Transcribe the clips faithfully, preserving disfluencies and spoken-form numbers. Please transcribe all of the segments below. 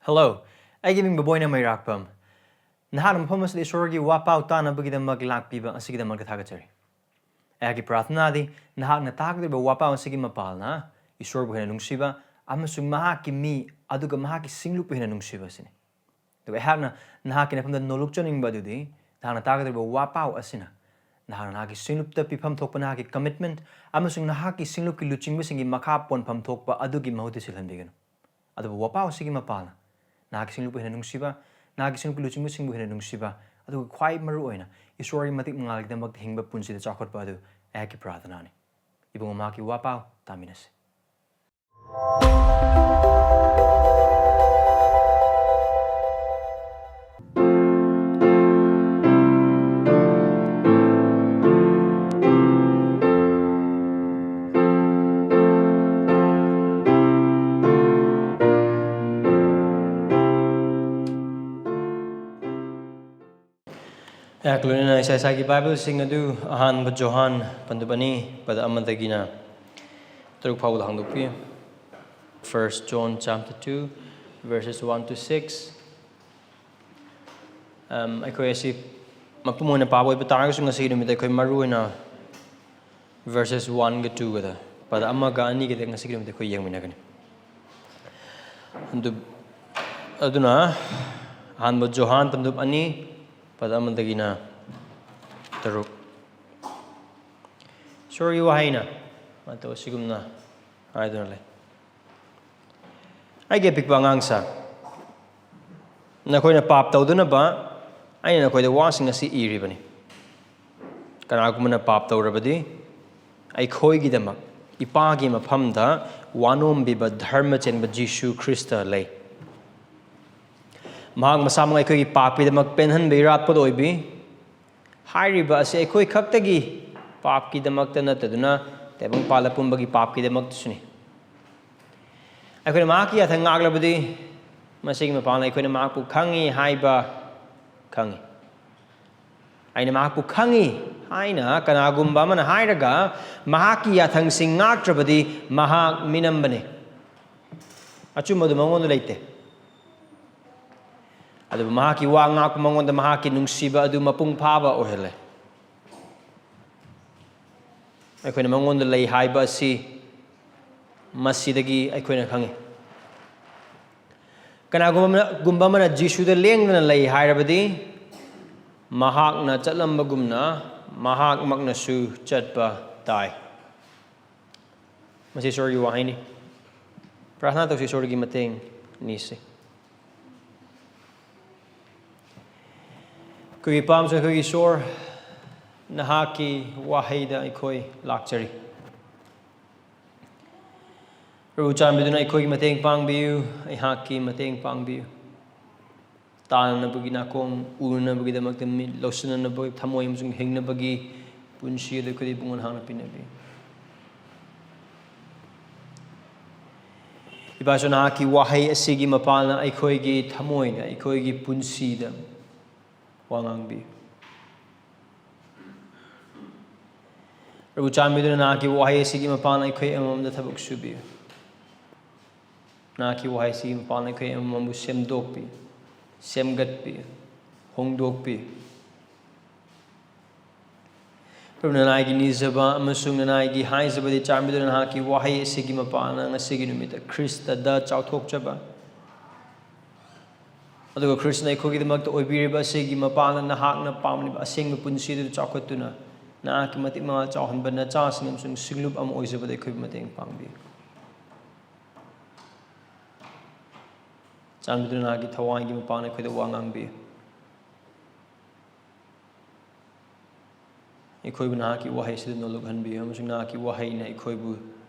Hello, ꯑꯩꯒꯤ ꯃꯤꯡ ꯕꯣꯕꯣꯏꯅ ꯃꯩꯔꯥꯛꯄꯝ꯫ ꯅꯍꯥꯛꯅ ꯃꯐꯝ ꯑꯁꯤꯗ ꯏꯁꯣꯔꯒꯤ ꯋꯥꯄꯥꯎ ꯇꯥꯅꯕꯒꯤꯗꯃꯛ ꯂꯥꯛꯄꯤꯕ ꯑꯁꯤꯒꯤꯗꯃꯛꯇ ꯊꯥꯒꯠꯆꯔꯤ꯫ ꯑꯩꯍꯥꯛꯀꯤ ꯄ꯭ꯔꯥꯔꯊꯅꯥꯗꯤ ꯅꯍꯥꯛꯅ ꯇꯥꯒꯗꯧꯔꯤꯕ ꯋꯥꯄꯥꯎ ꯑꯁꯤꯒꯤ ꯃꯄꯥꯜꯅ ꯏꯁꯣꯔꯕꯨ ꯍꯦꯟꯅ ꯅꯨꯡꯁꯤꯕ ꯑꯃꯁꯨꯡ ꯃꯍꯥꯛꯀꯤ ꯃꯤ ꯑꯗꯨꯒ ꯃꯍꯥꯛꯀꯤ ꯁꯤꯡꯂꯨꯞꯄꯨ ꯍꯦꯟꯅ ꯅꯨꯡꯁꯤꯕ ꯑꯁꯤꯅꯤ꯫ ꯑꯗꯨꯒ ꯑꯩꯍꯥꯛꯅ ꯅꯍꯥꯛꯀꯤ ꯅꯐꯝꯗ ꯅꯣꯂꯨꯛꯆꯅꯤꯡꯕ ꯑꯗꯨꯗꯤ ꯅꯍꯥꯛꯅ ꯇꯥꯒꯗꯧꯔꯤꯕ ꯋꯥꯄꯥꯎ ꯑꯁꯤꯅ ꯅꯍꯥꯛꯅ ꯅꯍꯥꯛꯀꯤ ꯁꯤꯡꯂꯨꯞꯇ ꯄꯤꯐꯝ ꯊꯣꯛꯄ ꯅꯍꯥꯛꯀꯤ commitment ꯑꯃꯁꯨꯡ ꯅꯍꯥꯛꯀꯤ ꯁꯤꯡꯂꯨꯞꯀꯤ ꯂꯨꯆꯤꯡꯕꯁꯤꯡꯒꯤ ꯃꯈꯥ ꯄꯣꯟꯐꯝ ꯊꯣꯛꯄ ꯑꯗꯨꯒꯤ ꯃꯍꯨꯠꯇ ꯁꯤꯜꯍꯟꯕꯤꯒꯅꯨ꯫ ꯑꯗꯨꯕꯨ ꯋꯥꯄꯥꯎ ꯑꯁꯤꯒꯤ ꯃꯄꯥꯜꯅ ꯅꯍꯥꯛꯀꯤ ꯁꯤꯡꯂꯨꯞꯄꯨ ꯍꯦꯟꯅ ꯅꯨꯡꯁꯤꯕ, ꯅꯍꯥꯛꯀꯤ ꯁꯤꯡꯂꯨꯞꯀꯤ ꯂꯨꯆꯤꯡꯕꯁꯤꯡꯕꯨ ꯍꯦꯟꯅ ꯅꯨꯡꯁꯤꯕ, ꯑꯗꯨꯒ ꯈ꯭ꯋꯥꯏ ꯃꯔꯨ ꯑꯣꯏꯅ ꯏꯁꯣꯔꯒꯤ ꯃꯇꯤꯛ ꯃꯉꯥꯜꯒꯤꯗꯃꯛꯇ ꯍꯤꯡꯕ ꯄꯨꯟꯁꯤꯗ ꯆꯥꯎꯈꯠꯄ ꯑꯗꯨ ꯑꯩꯍꯥꯛꯀꯤ ꯄ꯭ꯔꯥꯔꯊꯅꯥꯅꯤ꯫ ꯏꯕꯨꯡꯉꯣ, ꯃꯍꯥꯛꯀꯤ ꯋꯥꯄꯥꯎ ꯇꯥꯃꯤꯟꯅꯁꯤ꯫ ꯑꯩꯍꯥꯛ ꯂꯣꯏꯅꯅ ꯏꯁꯥ ꯏꯁꯥꯒꯤ ꯕꯥꯏꯕꯜꯁꯤꯡ ꯑꯗꯨ ꯑꯍꯥꯟꯕ ꯖꯣꯍꯥꯟ ꯄꯟꯗꯨꯞ ꯑꯅꯤ, ꯄꯗ ꯑꯃꯗꯒꯤꯅ ꯇꯔꯨꯛ ꯐꯥꯎꯕꯗ ꯍꯥꯡꯗꯣꯛꯄꯤꯌꯨ꯫ First John chapter two, verses one to six꯫ ꯑꯝ, ꯑꯩꯈꯣꯏ ꯑꯁꯤ ꯃꯄꯨꯝ ꯑꯣꯏꯅ ꯄꯥꯕ ꯑꯣꯏꯕ ꯇꯥꯔꯒꯁꯨ, ꯉꯁꯤꯒꯤ ꯅꯨꯃꯤꯠꯇ ꯑꯩꯈꯣꯏ ꯃꯔꯨ ꯑꯣꯏꯅ verses one-ꯒ two-ꯒꯗ, ꯄꯗ ꯑꯃꯒ ꯑꯅꯤꯒꯗ ꯉꯁꯤꯒꯤ ꯅꯨꯃꯤꯠꯇ ꯑꯩꯈꯣꯏ ꯌꯦꯡꯃꯤꯟꯅꯒꯅꯤ꯫ ꯑꯗꯨ, ꯑꯗꯨꯅ ꯑꯍꯥꯟꯕ ꯖꯣꯍꯥꯟ ꯄꯟꯗꯨꯞ ꯑꯅꯤ, ꯄꯗ ꯑꯃꯗꯒꯤꯅ ꯇꯔꯨꯛ꯫ ꯏꯁꯣꯔꯒꯤ ꯋꯥꯍꯩꯅ ꯃꯇꯧ ꯑꯁꯤꯒꯨꯝꯅ ꯍꯥꯏꯗꯨꯅ ꯂꯩ: "ꯑꯩꯒꯤ ꯑꯄꯤꯛꯄ ꯑꯉꯥꯡꯁꯥ, ꯅꯈꯣꯏꯅ ꯄꯥꯞ ꯇꯧꯗꯅꯕ ꯑꯩꯅ ꯅꯈꯣꯏꯗ ꯋꯥꯁꯤꯡ ꯑꯁꯤ ꯏꯔꯤꯕꯅꯤ꯫ ꯀꯅꯥꯒꯨꯝꯕꯅ ꯄꯥꯞ ꯇꯧꯔꯕꯗꯤ, ꯑꯩꯈꯣꯏꯒꯤꯗꯃꯛ ꯏꯄꯥꯒꯤ ꯃꯐꯝꯗ ꯋꯥꯅꯣꯝꯕꯤꯕ ꯙꯔꯃ ꯆꯦꯟꯕ ꯖꯤꯁꯨ ꯈ꯭ꯔꯤꯁꯇ ꯂꯩ꯫ ꯃꯍꯥꯛ ꯃꯁꯥꯃꯛ ꯑꯩꯈꯣꯏꯒꯤ ꯄꯥꯞꯀꯤꯗꯃꯛ ꯄꯦꯟꯍꯟꯕ ꯏꯔꯥꯠꯄ ꯑꯣꯏꯕꯤ꯫ ꯍꯥꯏꯔꯤꯕ ꯑꯁꯤ ꯑꯩꯈꯣꯏ ꯈꯛꯇꯒꯤ ꯄꯥꯞꯀꯤꯗꯃꯛꯇ ꯅꯠꯇꯗꯨꯅ, ꯇꯥꯏꯕꯪꯄꯥꯜ ꯑꯄꯨꯝꯕꯒꯤ ꯄꯥꯞꯀꯤꯗꯃꯛꯇꯁꯨꯅꯤ꯫ ꯑꯩꯈꯣꯏꯅ ꯃꯍꯥꯛꯀꯤ ꯌꯥꯊꯪ ꯉꯥꯛꯂꯕꯗꯤ, ꯃꯁꯤꯒꯤ ꯃꯄꯥꯟꯅ ꯑꯩꯈꯣꯏꯅ ꯃꯍꯥꯛꯄꯨ ꯈꯪꯉꯤ ꯍꯥꯏꯕ ꯈꯪꯉꯤ꯫ ꯑꯩꯅ ꯃꯍꯥꯛꯄꯨ ꯈꯪꯉꯤ ꯍꯥꯏꯅ ꯀꯅꯥꯒꯨꯝꯕ ꯑꯃꯅ ꯍꯥꯏꯔꯒ ꯃꯍꯥꯛꯀꯤ ꯌꯥꯊꯪꯁꯤꯡ ꯉꯥꯛꯇ꯭ꯔꯕꯗꯤ, ꯃꯍꯥꯛ ꯃꯤꯅꯝꯕꯅꯤ, ꯑꯆꯨꯝꯕꯗꯨ ꯃꯉꯣꯟꯗ ꯂꯩꯇꯦ꯫ ꯑꯗꯨꯕꯨ ꯃꯍꯥꯛꯀꯤ ꯋꯥ ꯉꯥꯛꯄ, ꯃꯉꯣꯟꯗ ꯃꯍꯥꯛꯀꯤ ꯅꯨꯡꯁꯤꯕ ꯑꯗꯨ ꯃꯄꯨꯡ ꯐꯥꯕ ꯑꯣꯏꯍꯜꯂꯦ꯫ ꯑꯩꯈꯣꯏꯅ ꯃꯉꯣꯟꯗ ꯂꯩ ꯍꯥꯏꯕ ꯑꯁꯤ ꯃꯁꯤꯗꯒꯤ ꯑꯩꯈꯣꯏꯅ ꯈꯪꯉꯤ꯫ ꯀꯅꯥꯒꯨꯝꯕ ꯑꯃꯅ, ꯒꯨꯝꯕ ꯑꯃꯅ ꯖꯤꯁꯨꯗ ꯂꯦꯡꯗꯅ ꯂꯩ ꯍꯥꯏꯔꯕꯗꯤ, ꯃꯍꯥꯛꯅ ꯆꯠꯂꯝꯕꯒꯨꯝꯅ ꯃꯍꯥꯛꯃꯛꯅꯁꯨ ꯆꯠꯄ ꯇꯥꯏ꯫ ꯃꯁꯤ ꯏꯁꯣꯔꯒꯤ ꯋꯥꯍꯩꯅꯤ꯫ ꯄ꯭ꯔꯥꯔꯊꯅꯥ ꯇꯧꯁꯤ, ꯏꯁꯣꯔꯒꯤ ꯃꯇꯦꯡ ꯅꯤꯁꯤ꯫ ꯑꯩꯈꯣꯏꯒꯤ ꯏꯄꯥ ꯑꯃꯁꯨꯡ ꯑꯩꯈꯣꯏꯒꯤ ꯏꯁꯣꯔ, ꯅꯍꯥꯛꯀꯤ ꯋꯥꯍꯩꯗ ꯑꯩꯈꯣꯏ ꯂꯥꯛꯆꯔꯤ꯫ ꯄ꯭ꯔꯚꯨ, ꯆꯥꯟꯕꯤꯗꯨꯅ ꯑꯩꯈꯣꯏꯒꯤ ꯃꯇꯦꯡ ꯄꯥꯡꯕꯤꯌꯨ, ꯑꯩꯍꯥꯛꯀꯤ ꯃꯇꯦꯡ ꯄꯥꯡꯕꯤꯌꯨ꯫ ꯇꯥꯅꯅꯕꯒꯤ ꯅꯥꯀꯣꯡ, ꯎꯅꯅꯕꯒꯤꯗꯃꯛꯇ ꯃꯤꯠ, ꯂꯧꯁꯤꯟꯅꯅꯕ ꯊꯃꯣꯏ ꯑꯃꯁꯨꯡ ꯍꯤꯡꯅꯕꯒꯤ ꯄꯨꯟꯁꯤ ꯑꯗꯨ ꯑꯩꯈꯣꯏꯗ ꯏꯕꯨꯡꯉꯣ ꯅꯍꯥꯛꯅ ꯄꯤꯅꯕꯤꯌꯨ꯫ ꯏꯄꯥꯁꯨ, ꯅꯍꯥꯛꯀꯤ ꯋꯥꯍꯩ ꯑꯁꯤꯒꯤ ꯃꯄꯥꯜꯅ ꯑꯩꯈꯣꯏꯒꯤ ꯊꯃꯣꯏꯗ, ꯑꯩꯈꯣꯏꯒꯤ ꯄꯨꯟꯁꯤꯗ ꯋꯥ ꯉꯥꯡꯕꯤꯌꯨ꯫ ꯄ꯭ꯔꯚꯨ, ꯆꯥꯟꯕꯤꯗꯨꯅ ꯅꯍꯥꯛꯀꯤ ꯋꯥꯍꯩ ꯑꯁꯤꯒꯤ ꯃꯄꯥꯜꯅ ꯑꯩꯈꯣꯏ ꯑꯃꯃꯝꯗ ꯊꯕꯛ ꯁꯨꯕꯤꯌꯨ꯫ ꯅꯍꯥꯛꯀꯤ ꯋꯥꯍꯩꯁꯤꯒꯤ ꯃꯄꯥꯜꯅ ꯑꯩꯈꯣꯏ ꯑꯃꯃꯝꯕꯨ ꯁꯦꯝꯗꯣꯛꯄꯤꯌꯨ, ꯁꯦꯝꯒꯠꯄꯤꯌꯨ, ꯍꯣꯡꯗꯣꯛꯄꯤꯌꯨ꯫ ꯄ꯭ꯔꯚꯨ, ꯅꯅꯥꯏꯒꯤ ꯅꯤꯖꯕ ꯑꯃꯁꯨꯡ ꯅꯅꯥꯏꯒꯤ ꯍꯥꯏꯖꯕꯗꯤ ꯆꯥꯟꯕꯤꯗꯨꯅ ꯅꯍꯥꯛꯀꯤ ꯋꯥꯍꯩ ꯑꯁꯤꯒꯤ ꯃꯄꯥꯜꯅ ꯉꯁꯤꯒꯤ ꯅꯨꯃꯤꯠꯇ ꯈ꯭ꯔꯤꯁꯇꯗ ꯆꯥꯎꯊꯣꯛꯆꯕ, ꯑꯗꯨꯒ ꯈ꯭ꯔꯤꯁꯇꯅ ꯑꯩꯈꯣꯏꯒꯤꯗꯃꯛꯇ ꯑꯣꯏꯕꯤꯔꯤꯕ ꯑꯁꯤꯒꯤ ꯃꯄꯥꯜꯅ ꯅꯍꯥꯛꯅ ꯄꯥꯝꯂꯤꯕ ꯑꯁꯦꯡꯕ ꯄꯨꯟꯁꯤ ꯑꯗꯨ ꯆꯥꯎꯈꯠꯇꯨꯅ ꯅꯍꯥꯛꯀꯤ ꯃꯇꯤꯛ ꯃꯉꯥꯜ ꯆꯥꯎꯍꯟꯕ ꯅꯆꯥꯁꯤꯡ ꯑꯃꯁꯨꯡ ꯁꯤꯡꯂꯨꯞ ꯑꯃ ꯑꯣꯏꯖꯕꯗ ꯑꯩꯈꯣꯏꯕꯨ ꯃꯇꯦꯡ ꯄꯥꯡꯕꯤꯌꯨ꯫ ꯆꯥꯟꯕꯤꯗꯨꯅ ꯅꯍꯥꯛꯀꯤ ꯊꯋꯥꯏꯒꯤ ꯃꯄꯥꯜꯅ ꯑꯩꯈꯣꯏꯗ ꯋꯥ ꯉꯥꯡꯕꯤꯌꯨ꯫ ꯑꯩꯈꯣꯏꯕꯨ ꯅꯍꯥꯛꯀꯤ ꯋꯥꯍꯩꯁꯤꯗ ꯅꯣꯂꯨꯛꯍꯟꯕꯤꯌꯨ, ꯑꯃꯁꯨꯡ ꯅꯍꯥꯛꯀꯤ ꯋꯥꯍꯩꯅ ꯑꯩꯈꯣꯏꯕꯨ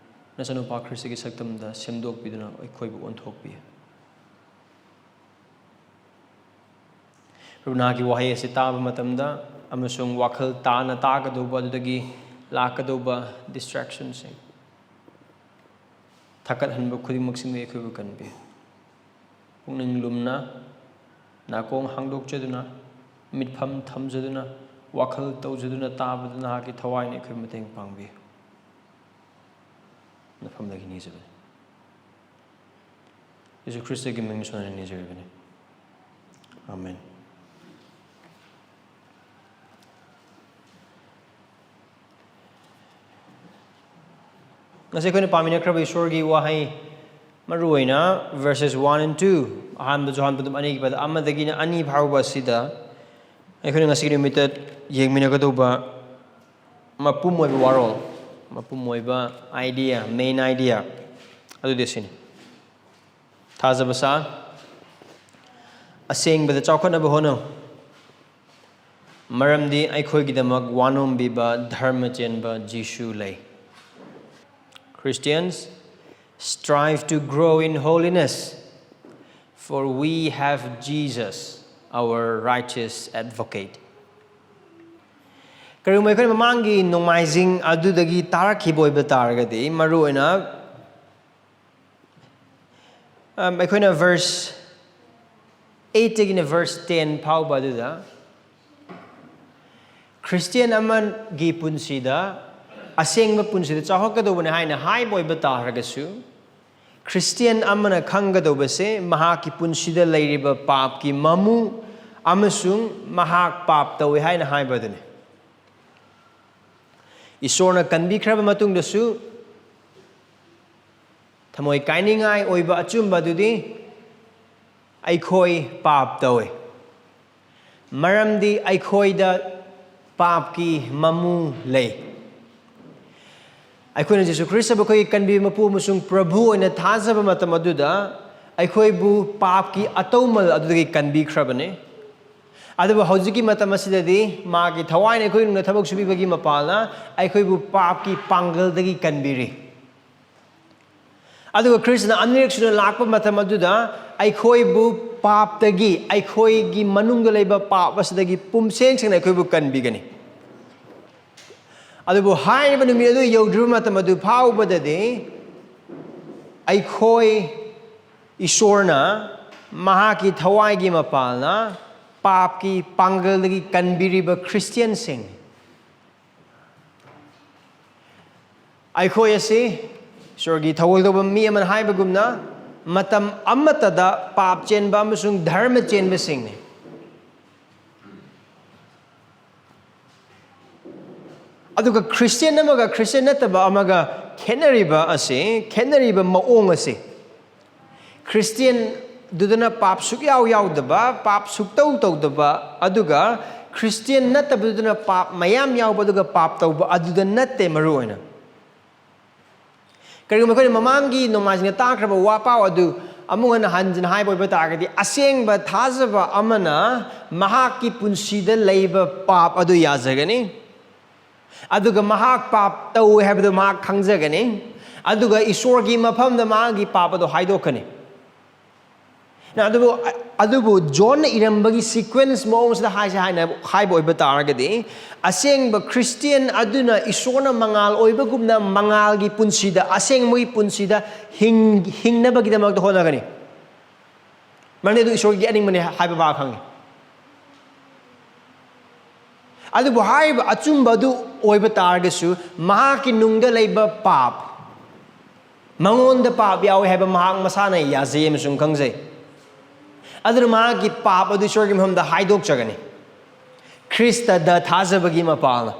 ꯅꯆꯥꯅꯨꯄꯥ ꯈ꯭ꯔꯤꯁꯇꯒꯤ ꯁꯛꯇꯝꯗ ꯁꯦꯝꯗꯣꯛꯄꯤꯗꯨꯅ ꯑꯩꯈꯣꯏꯕꯨ ꯑꯣꯟꯊꯣꯛꯄꯤꯌꯨ꯫ ꯄ꯭ꯔꯚꯨ, ꯅꯍꯥꯛꯀꯤ ꯋꯥꯍꯩ ꯑꯁꯤ ꯇꯥꯕ ꯃꯇꯝꯗ ꯑꯃꯁꯨꯡ ꯋꯥꯈꯜ ꯇꯥꯅ ꯇꯥꯒꯗꯧꯕ ꯑꯗꯨꯗꯒꯤ ꯂꯥꯛꯀꯗꯧꯕ distractionꯁꯤꯡ, ꯊꯛꯀꯠꯍꯟꯕ ꯈꯨꯗꯤꯡꯃꯛꯁꯤꯡꯗꯨ ꯑꯩꯈꯣꯏꯕꯨ ꯀꯟꯕꯤꯌꯨ꯫ ꯄꯨꯛꯅꯤꯡ ꯂꯨꯝꯅ, ꯅꯥꯀꯣꯡ ꯍꯥꯡꯗꯣꯛꯆꯗꯨꯅ, ꯃꯤꯠꯐꯝ ꯊꯝꯖꯗꯨꯅ, ꯋꯥꯈꯜ ꯇꯧꯖꯗꯨꯅ ꯇꯥꯕꯗ ꯅꯍꯥꯛꯀꯤ ꯊꯋꯥꯏꯅ ꯑꯩꯈꯣꯏ ꯃꯇꯦꯡ ꯄꯥꯡꯕꯤꯌꯨ꯫ ꯅꯐꯝꯗꯒꯤ ꯅꯤꯖꯕꯅꯤ꯫ ꯌꯦꯁꯨ ꯈ꯭ꯔꯤꯁꯇꯒꯤ ꯃꯤꯡ ꯁꯣꯟꯅ ꯅꯤꯖꯔꯤꯕꯅꯤ꯫ ꯑꯥꯃꯦꯟ꯫ ꯉꯁꯤ ꯑꯩꯈꯣꯏꯅ ꯄꯥꯃꯤꯟꯅꯈ꯭ꯔꯕ ꯏꯁꯣꯔꯒꯤ ꯋꯥꯍꯩ, ꯃꯔꯨꯑꯣꯏꯅ verses one and two, ꯑꯍꯥꯟꯕ ꯖꯣꯍꯥꯟ ꯄꯗꯝ ꯑꯅꯤꯒꯤ ꯄꯗ ꯑꯃꯗꯒꯤꯅ ꯑꯅꯤ ꯐꯥꯎꯕ ꯑꯁꯤꯗ ꯑꯩꯈꯣꯏꯅ ꯉꯁꯤꯒꯤ ꯅꯨꯃꯤꯠꯇ ꯌꯦꯡꯃꯤꯟꯅꯒꯗꯧꯕ ꯃꯄꯨꯝ ꯑꯣꯏꯕ ꯋꯥꯔꯣꯜ, ꯃꯄꯨꯝ ꯑꯣꯏꯕ idea, main idea ꯑꯗꯨꯗꯤ ꯑꯁꯤꯅꯤ: ꯊꯥꯖꯕ ꯁꯥ, ꯑꯁꯦꯡꯕꯗ ꯆꯥꯎꯈꯠꯅꯕ ꯍꯣꯠꯅꯧ, ꯃꯔꯝꯗꯤ ꯑꯩꯈꯣꯏꯒꯤꯗꯃꯛ ꯋꯥꯅꯣꯝꯕꯤꯕ ꯙꯔꯃ ꯆꯦꯟꯕ ꯖꯤꯁꯨ ꯂꯩ꯫ Christians, strive to grow in holiness, for we have Jesus, our righteous advocate. ꯀꯔꯤꯒꯨꯝꯕ ꯑꯩꯈꯣꯏꯅ ꯃꯃꯥꯡꯒꯤ ꯅꯣꯡꯃꯥꯏꯖꯤꯡ ꯑꯗꯨꯗꯒꯤ ꯇꯥꯔꯛꯈꯤꯕ ꯑꯣꯏꯕ ꯇꯥꯔꯒꯗꯤ, ꯃꯔꯨꯑꯣꯏꯅ, ꯑꯝ, ꯑꯩꯈꯣꯏꯅ verse eightꯇꯒꯤꯅ verse ten ꯐꯥꯎꯕ ꯑꯗꯨꯗ ꯈ꯭ꯔꯤꯁꯇꯤꯌꯥꯟ ꯑꯃꯒꯤ ꯄꯨꯟꯁꯤꯗ, ꯑꯁꯦꯡꯕ ꯄꯨꯟꯁꯤꯗ ꯆꯥꯎꯈꯠꯀꯗꯧꯕꯅꯤ ꯍꯥꯏꯅ ꯍꯥꯏꯕ ꯑꯣꯏꯕ ꯇꯥꯔꯒꯁꯨ, ꯈ꯭ꯔꯤꯁꯇꯤꯌꯥꯟ ꯑꯃꯅ ꯈꯪꯒꯗꯧꯕꯁꯦ ꯃꯍꯥꯛꯀꯤ ꯄꯨꯟꯁꯤꯗ ꯂꯩꯔꯤꯕ ꯄꯥꯞꯀꯤ ꯃꯃꯨ ꯑꯃꯁꯨꯡ ꯃꯍꯥꯛ ꯄꯥꯞ ꯇꯧꯏ ꯍꯥꯏꯅ ꯍꯥꯏꯕ ꯑꯗꯨꯅꯤ꯫ ꯏꯁꯣꯔꯅ ꯀꯟꯕꯤꯈ꯭ꯔꯕ ꯃꯇꯨꯡꯗꯁꯨ ꯊꯃꯣꯏ ꯀꯥꯏꯅꯤꯡꯉꯥꯏ ꯑꯣꯏꯕ ꯑꯆꯨꯝꯕ ꯑꯗꯨꯗꯤ ꯑꯩꯈꯣꯏ ꯄꯥꯞ ꯇꯧꯏ, ꯃꯔꯝꯗꯤ ꯑꯩꯈꯣꯏꯗ ꯄꯥꯞꯀꯤ ꯃꯃꯨ ꯂꯩ꯫ ꯑꯩꯈꯣꯏꯅ ꯖꯤꯁꯨ ꯈ꯭ꯔꯤꯁꯇꯕꯨ ꯑꯩꯈꯣꯏꯒꯤ ꯀꯟꯕꯤꯕ ꯃꯄꯨ ꯑꯃꯁꯨꯡ ꯄ꯭ꯔꯚꯨ ꯑꯣꯏꯅ ꯊꯥꯖꯕ ꯃꯇꯝ ꯑꯗꯨꯗ ꯑꯩꯈꯣꯏꯕꯨ ꯄꯥꯞꯀꯤ ꯑꯇꯧꯃꯜ ꯑꯗꯨꯗꯒꯤ ꯀꯟꯕꯤꯈ꯭ꯔꯕꯅꯤ꯫ ꯑꯗꯨꯕꯨ ꯍꯧꯖꯤꯛꯀꯤ ꯃꯇꯝ ꯑꯁꯤꯗꯗꯤ ꯃꯥꯒꯤ ꯊꯋꯥꯏꯅ ꯑꯩꯈꯣꯏ ꯅꯨꯡꯗ ꯊꯕꯛ ꯁꯨꯕꯤꯕꯒꯤ ꯃꯄꯥꯜꯅ ꯑꯩꯈꯣꯏꯕꯨ ꯄꯥꯞꯀꯤ ꯄꯥꯡꯒꯜꯗꯒꯤ ꯀꯟꯕꯤꯔꯤ꯫ ꯑꯗꯨꯒ ꯈ꯭ꯔꯤꯁꯇꯅ ꯑꯅꯤꯔꯛ ꯁꯨꯅ ꯂꯥꯛꯄ ꯃꯇꯝ ꯑꯗꯨꯗ ꯑꯩꯈꯣꯏꯕꯨ ꯄꯥꯞꯇꯒꯤ, ꯑꯩꯈꯣꯏꯒꯤ ꯃꯅꯨꯡꯗ ꯂꯩꯕ ꯄꯥꯞ ꯑꯁꯤꯗꯒꯤ ꯄꯨꯝꯁꯦꯡ ꯁꯦꯡꯅ ꯑꯩꯈꯣꯏꯕꯨ ꯀꯟꯕꯤꯒꯅꯤ꯫ ꯑꯗꯨꯕꯨ ꯍꯥꯏꯔꯤꯕ ꯅꯨꯃꯤꯠ ꯑꯗꯨ ꯌꯧꯗ꯭ꯔꯤꯕ ꯃꯇꯝ ꯑꯗꯨ ꯐꯥꯎꯕꯗꯗꯤ ꯑꯩꯈꯣꯏ ꯏꯁꯣꯔꯅ ꯃꯍꯥꯛꯀꯤ ꯊꯋꯥꯏꯒꯤ ꯃꯄꯥꯜꯅ ꯄꯥꯞꯀꯤ ꯄꯥꯡꯒꯜꯗꯒꯤ ꯀꯟꯕꯤꯔꯤꯕ ꯈ꯭ꯔꯤꯁꯇꯤꯌꯥꯟꯁꯤꯡ, ꯑꯩꯈꯣꯏ ꯑꯁꯤ ꯏꯁꯣꯔꯒꯤ ꯊꯧꯒꯜ ꯇꯧꯕ ꯃꯤ ꯑꯃꯅ ꯍꯥꯏꯕꯒꯨꯝꯅ, ꯃꯇꯝ ꯑꯃꯠꯇꯗ ꯄꯥꯞ ꯆꯦꯟꯕ ꯑꯃꯁꯨꯡ ꯙꯔꯃ ꯆꯦꯟꯕꯁꯤꯡꯅꯤ꯫ ꯑꯗꯨꯒ ꯈ꯭ꯔꯤꯁꯇꯤꯌꯟ ꯑꯃꯒ ꯈ꯭ꯔꯤꯁꯇꯤꯌꯟ ꯅꯠꯇꯕ ꯑꯃꯒ ꯈꯦꯠꯅꯔꯤꯕ ꯑꯁꯤ, ꯈꯦꯠꯅꯔꯤꯕ ꯃꯑꯣꯡ ꯑꯁꯤ, ꯈ꯭ꯔꯤꯁꯇꯤꯌꯟꯗꯨꯗꯅ ꯄꯥꯞ ꯁꯨꯛꯌꯥꯎ ꯌꯥꯎꯗꯕ, ꯄꯥꯞ ꯁꯨꯛꯇꯧ ꯇꯧꯗꯕ, ꯑꯗꯨꯒ ꯈ꯭ꯔꯤꯁꯇꯤꯌꯟ ꯅꯠꯇꯕꯗꯨꯗꯅ ꯄꯥꯞ ꯃꯌꯥꯝ ꯌꯥꯎꯕ, ꯑꯗꯨꯒ ꯄꯥꯞ ꯇꯧꯕ ꯑꯗꯨꯗ ꯅꯠꯇꯦ ꯃꯔꯨ ꯑꯣꯏꯅ꯫ ꯀꯔꯤꯒꯨꯝꯕ ꯑꯩꯈꯣꯏꯅ ꯃꯃꯥꯡꯒꯤ ꯅꯣꯡꯃꯥꯏꯖꯤꯡꯗ ꯇꯥꯈ꯭ꯔꯕ ꯋꯥ ꯄꯥꯎ ꯑꯗꯨ ꯑꯃꯨꯛ ꯍꯟꯅ ꯍꯟꯖꯤꯟ ꯍꯥꯏꯕ ꯑꯣꯏꯕ ꯇꯥꯔꯒꯗꯤ, ꯑꯁꯦꯡꯕ ꯊꯥꯖꯕ ꯑꯃꯅ ꯃꯍꯥꯛꯀꯤ ꯄꯨꯟꯁꯤꯗ ꯂꯩꯕ ꯄꯥꯞ ꯑꯗꯨ ꯌꯥꯖꯒꯅꯤ, ꯑꯗꯨꯒ ꯃꯍꯥꯛ ꯄꯥꯞ ꯇꯧꯏ ꯍꯥꯏꯕꯗꯨ ꯃꯍꯥꯛ ꯈꯪꯖꯒꯅꯤ, ꯑꯗꯨꯒ ꯏꯁꯣꯔꯒꯤ ꯃꯐꯝꯗ ꯃꯥꯒꯤ ꯄꯥꯞ ꯑꯗꯨ ꯍꯥꯏꯗꯣꯛꯀꯅꯤ꯫ ꯅ, ꯑꯗꯨꯕꯨ, ꯑꯗꯨꯕꯨ ꯖꯣꯟꯅ ꯏꯔꯝꯕꯒꯤ ꯁꯤꯀ꯭ꯋꯦꯟꯁ ꯃꯑꯣꯡꯁꯤꯗ ꯍꯥꯏꯁꯦ ꯍꯥꯏꯅ ꯍꯥꯏꯕ ꯑꯣꯏꯕ ꯇꯥꯔꯒꯗꯤ, ꯑꯁꯦꯡꯕ ꯈ꯭ꯔꯤꯁꯇꯤꯌꯟ ꯑꯗꯨꯅ ꯏꯁꯣꯔꯅ ꯃꯉꯥꯜ ꯑꯣꯏꯕꯒꯨꯝꯅ ꯃꯉꯥꯜꯒꯤ ꯄꯨꯟꯁꯤꯗ, ꯑꯁꯦꯡꯕꯒꯤ ꯄꯨꯟꯁꯤꯗ ꯍꯤꯡ-, ꯍꯤꯡꯅꯕꯒꯤꯗꯃꯛꯇ ꯍꯣꯠꯅꯒꯅꯤ꯫ ꯃꯔꯝꯗꯤ ꯑꯗꯨ ꯏꯁꯣꯔꯒꯤ ꯑꯅꯤꯡꯕꯅꯤ ꯍꯥꯏꯕ ꯃꯥ ꯈꯪꯉꯤ꯫ ꯑꯗꯨꯕꯨ ꯍꯥꯏꯔꯤꯕ ꯑꯆꯨꯝꯕ ꯑꯗꯨ ꯑꯣꯏꯕ ꯇꯥꯔꯒꯁꯨ, ꯃꯍꯥꯛꯀꯤ ꯅꯨꯡꯗ ꯂꯩꯕ ꯄꯥꯞ, ꯃꯉꯣꯟꯗ ꯄꯥꯞ ꯌꯥꯎꯏ ꯍꯥꯏꯕ ꯃꯍꯥꯛ ꯃꯁꯥꯅ ꯌꯥꯖꯩ ꯑꯃꯁꯨꯡ ꯈꯪꯖꯩ꯫ ꯑꯗꯨꯅ ꯃꯍꯥꯛꯀꯤ ꯄꯥꯞ ꯑꯗꯨ ꯏꯁꯣꯔꯒꯤ ꯃꯐꯝꯗ ꯍꯥꯏꯗꯣꯛꯆꯒꯅꯤ, ꯈ꯭ꯔꯤꯁꯇꯗ ꯊꯥꯖꯕꯒꯤ ꯃꯄꯥꯜꯅ꯫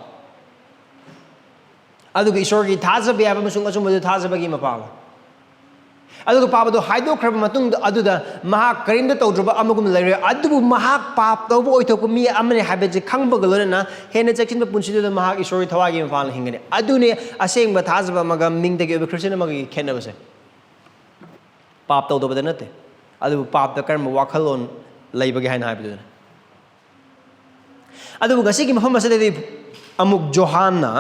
ꯑꯗꯨꯒ ꯏꯁꯣꯔꯒꯤ ꯊꯥꯖꯕ ꯌꯥꯕ ꯑꯃꯁꯨꯡ ꯑꯆꯨꯝꯕꯗꯨ ꯊꯥꯖꯕꯒꯤ ꯃꯄꯥꯜꯅ꯫ ꯑꯗꯨꯒ ꯄꯥꯞ ꯑꯗꯨ ꯍꯥꯏꯗꯣꯛꯈ꯭ꯔꯕ ꯃꯇꯨꯡꯗ, ꯑꯗꯨꯗ ꯃꯍꯥꯛ ꯀꯔꯤꯝꯇ ꯇꯧꯗ꯭ꯔꯕ ꯑꯃꯒꯨꯝ ꯂꯩꯔꯣꯏ꯫ ꯑꯗꯨꯕꯨ ꯃꯍꯥꯛ ꯄꯥꯞ ꯇꯧꯕ ꯑꯣꯏꯊꯣꯛꯄ ꯃꯤ ꯑꯃꯅꯤ ꯍꯥꯏꯕꯁꯤ ꯈꯪꯕꯒ ꯂꯣꯏꯅꯅ ꯍꯦꯟꯅ ꯆꯦꯛꯁꯤꯟꯕ ꯄꯨꯟꯁꯤꯗꯨꯗ ꯃꯍꯥꯛ ꯏꯁꯣꯔꯒꯤ ꯊꯋꯥꯏꯒꯤ ꯃꯄꯥꯜꯅ ꯍꯤꯡꯒꯅꯤ꯫ ꯑꯗꯨꯅꯤ ꯑꯁꯦꯡꯕ ꯊꯥꯖꯕ ꯑꯃꯒ ꯃꯤꯡꯗꯒꯤ ꯑꯣꯏꯕ ꯈ꯭ꯔꯤꯁꯇꯤꯌꯟ ꯑꯃꯒꯤ ꯈꯦꯠꯅꯕꯁꯦ꯫ ꯄꯥꯞ ꯇꯧꯗꯕꯗ ꯅꯠꯇꯦ, ꯑꯗꯨꯕꯨ ꯄꯥꯞꯇ ꯀꯔꯝꯕ ꯋꯥꯈꯜꯂꯣꯟ ꯂꯩꯕꯒꯦ ꯍꯥꯏꯅ ꯍꯥꯏꯕꯗꯨꯅꯤ꯫ ꯑꯗꯨꯕꯨ ꯉꯁꯤꯒꯤ ꯃꯐꯝ ꯑꯁꯤꯗꯗꯤ ꯑꯃꯨꯛ ꯖꯣꯍꯥꯟꯅ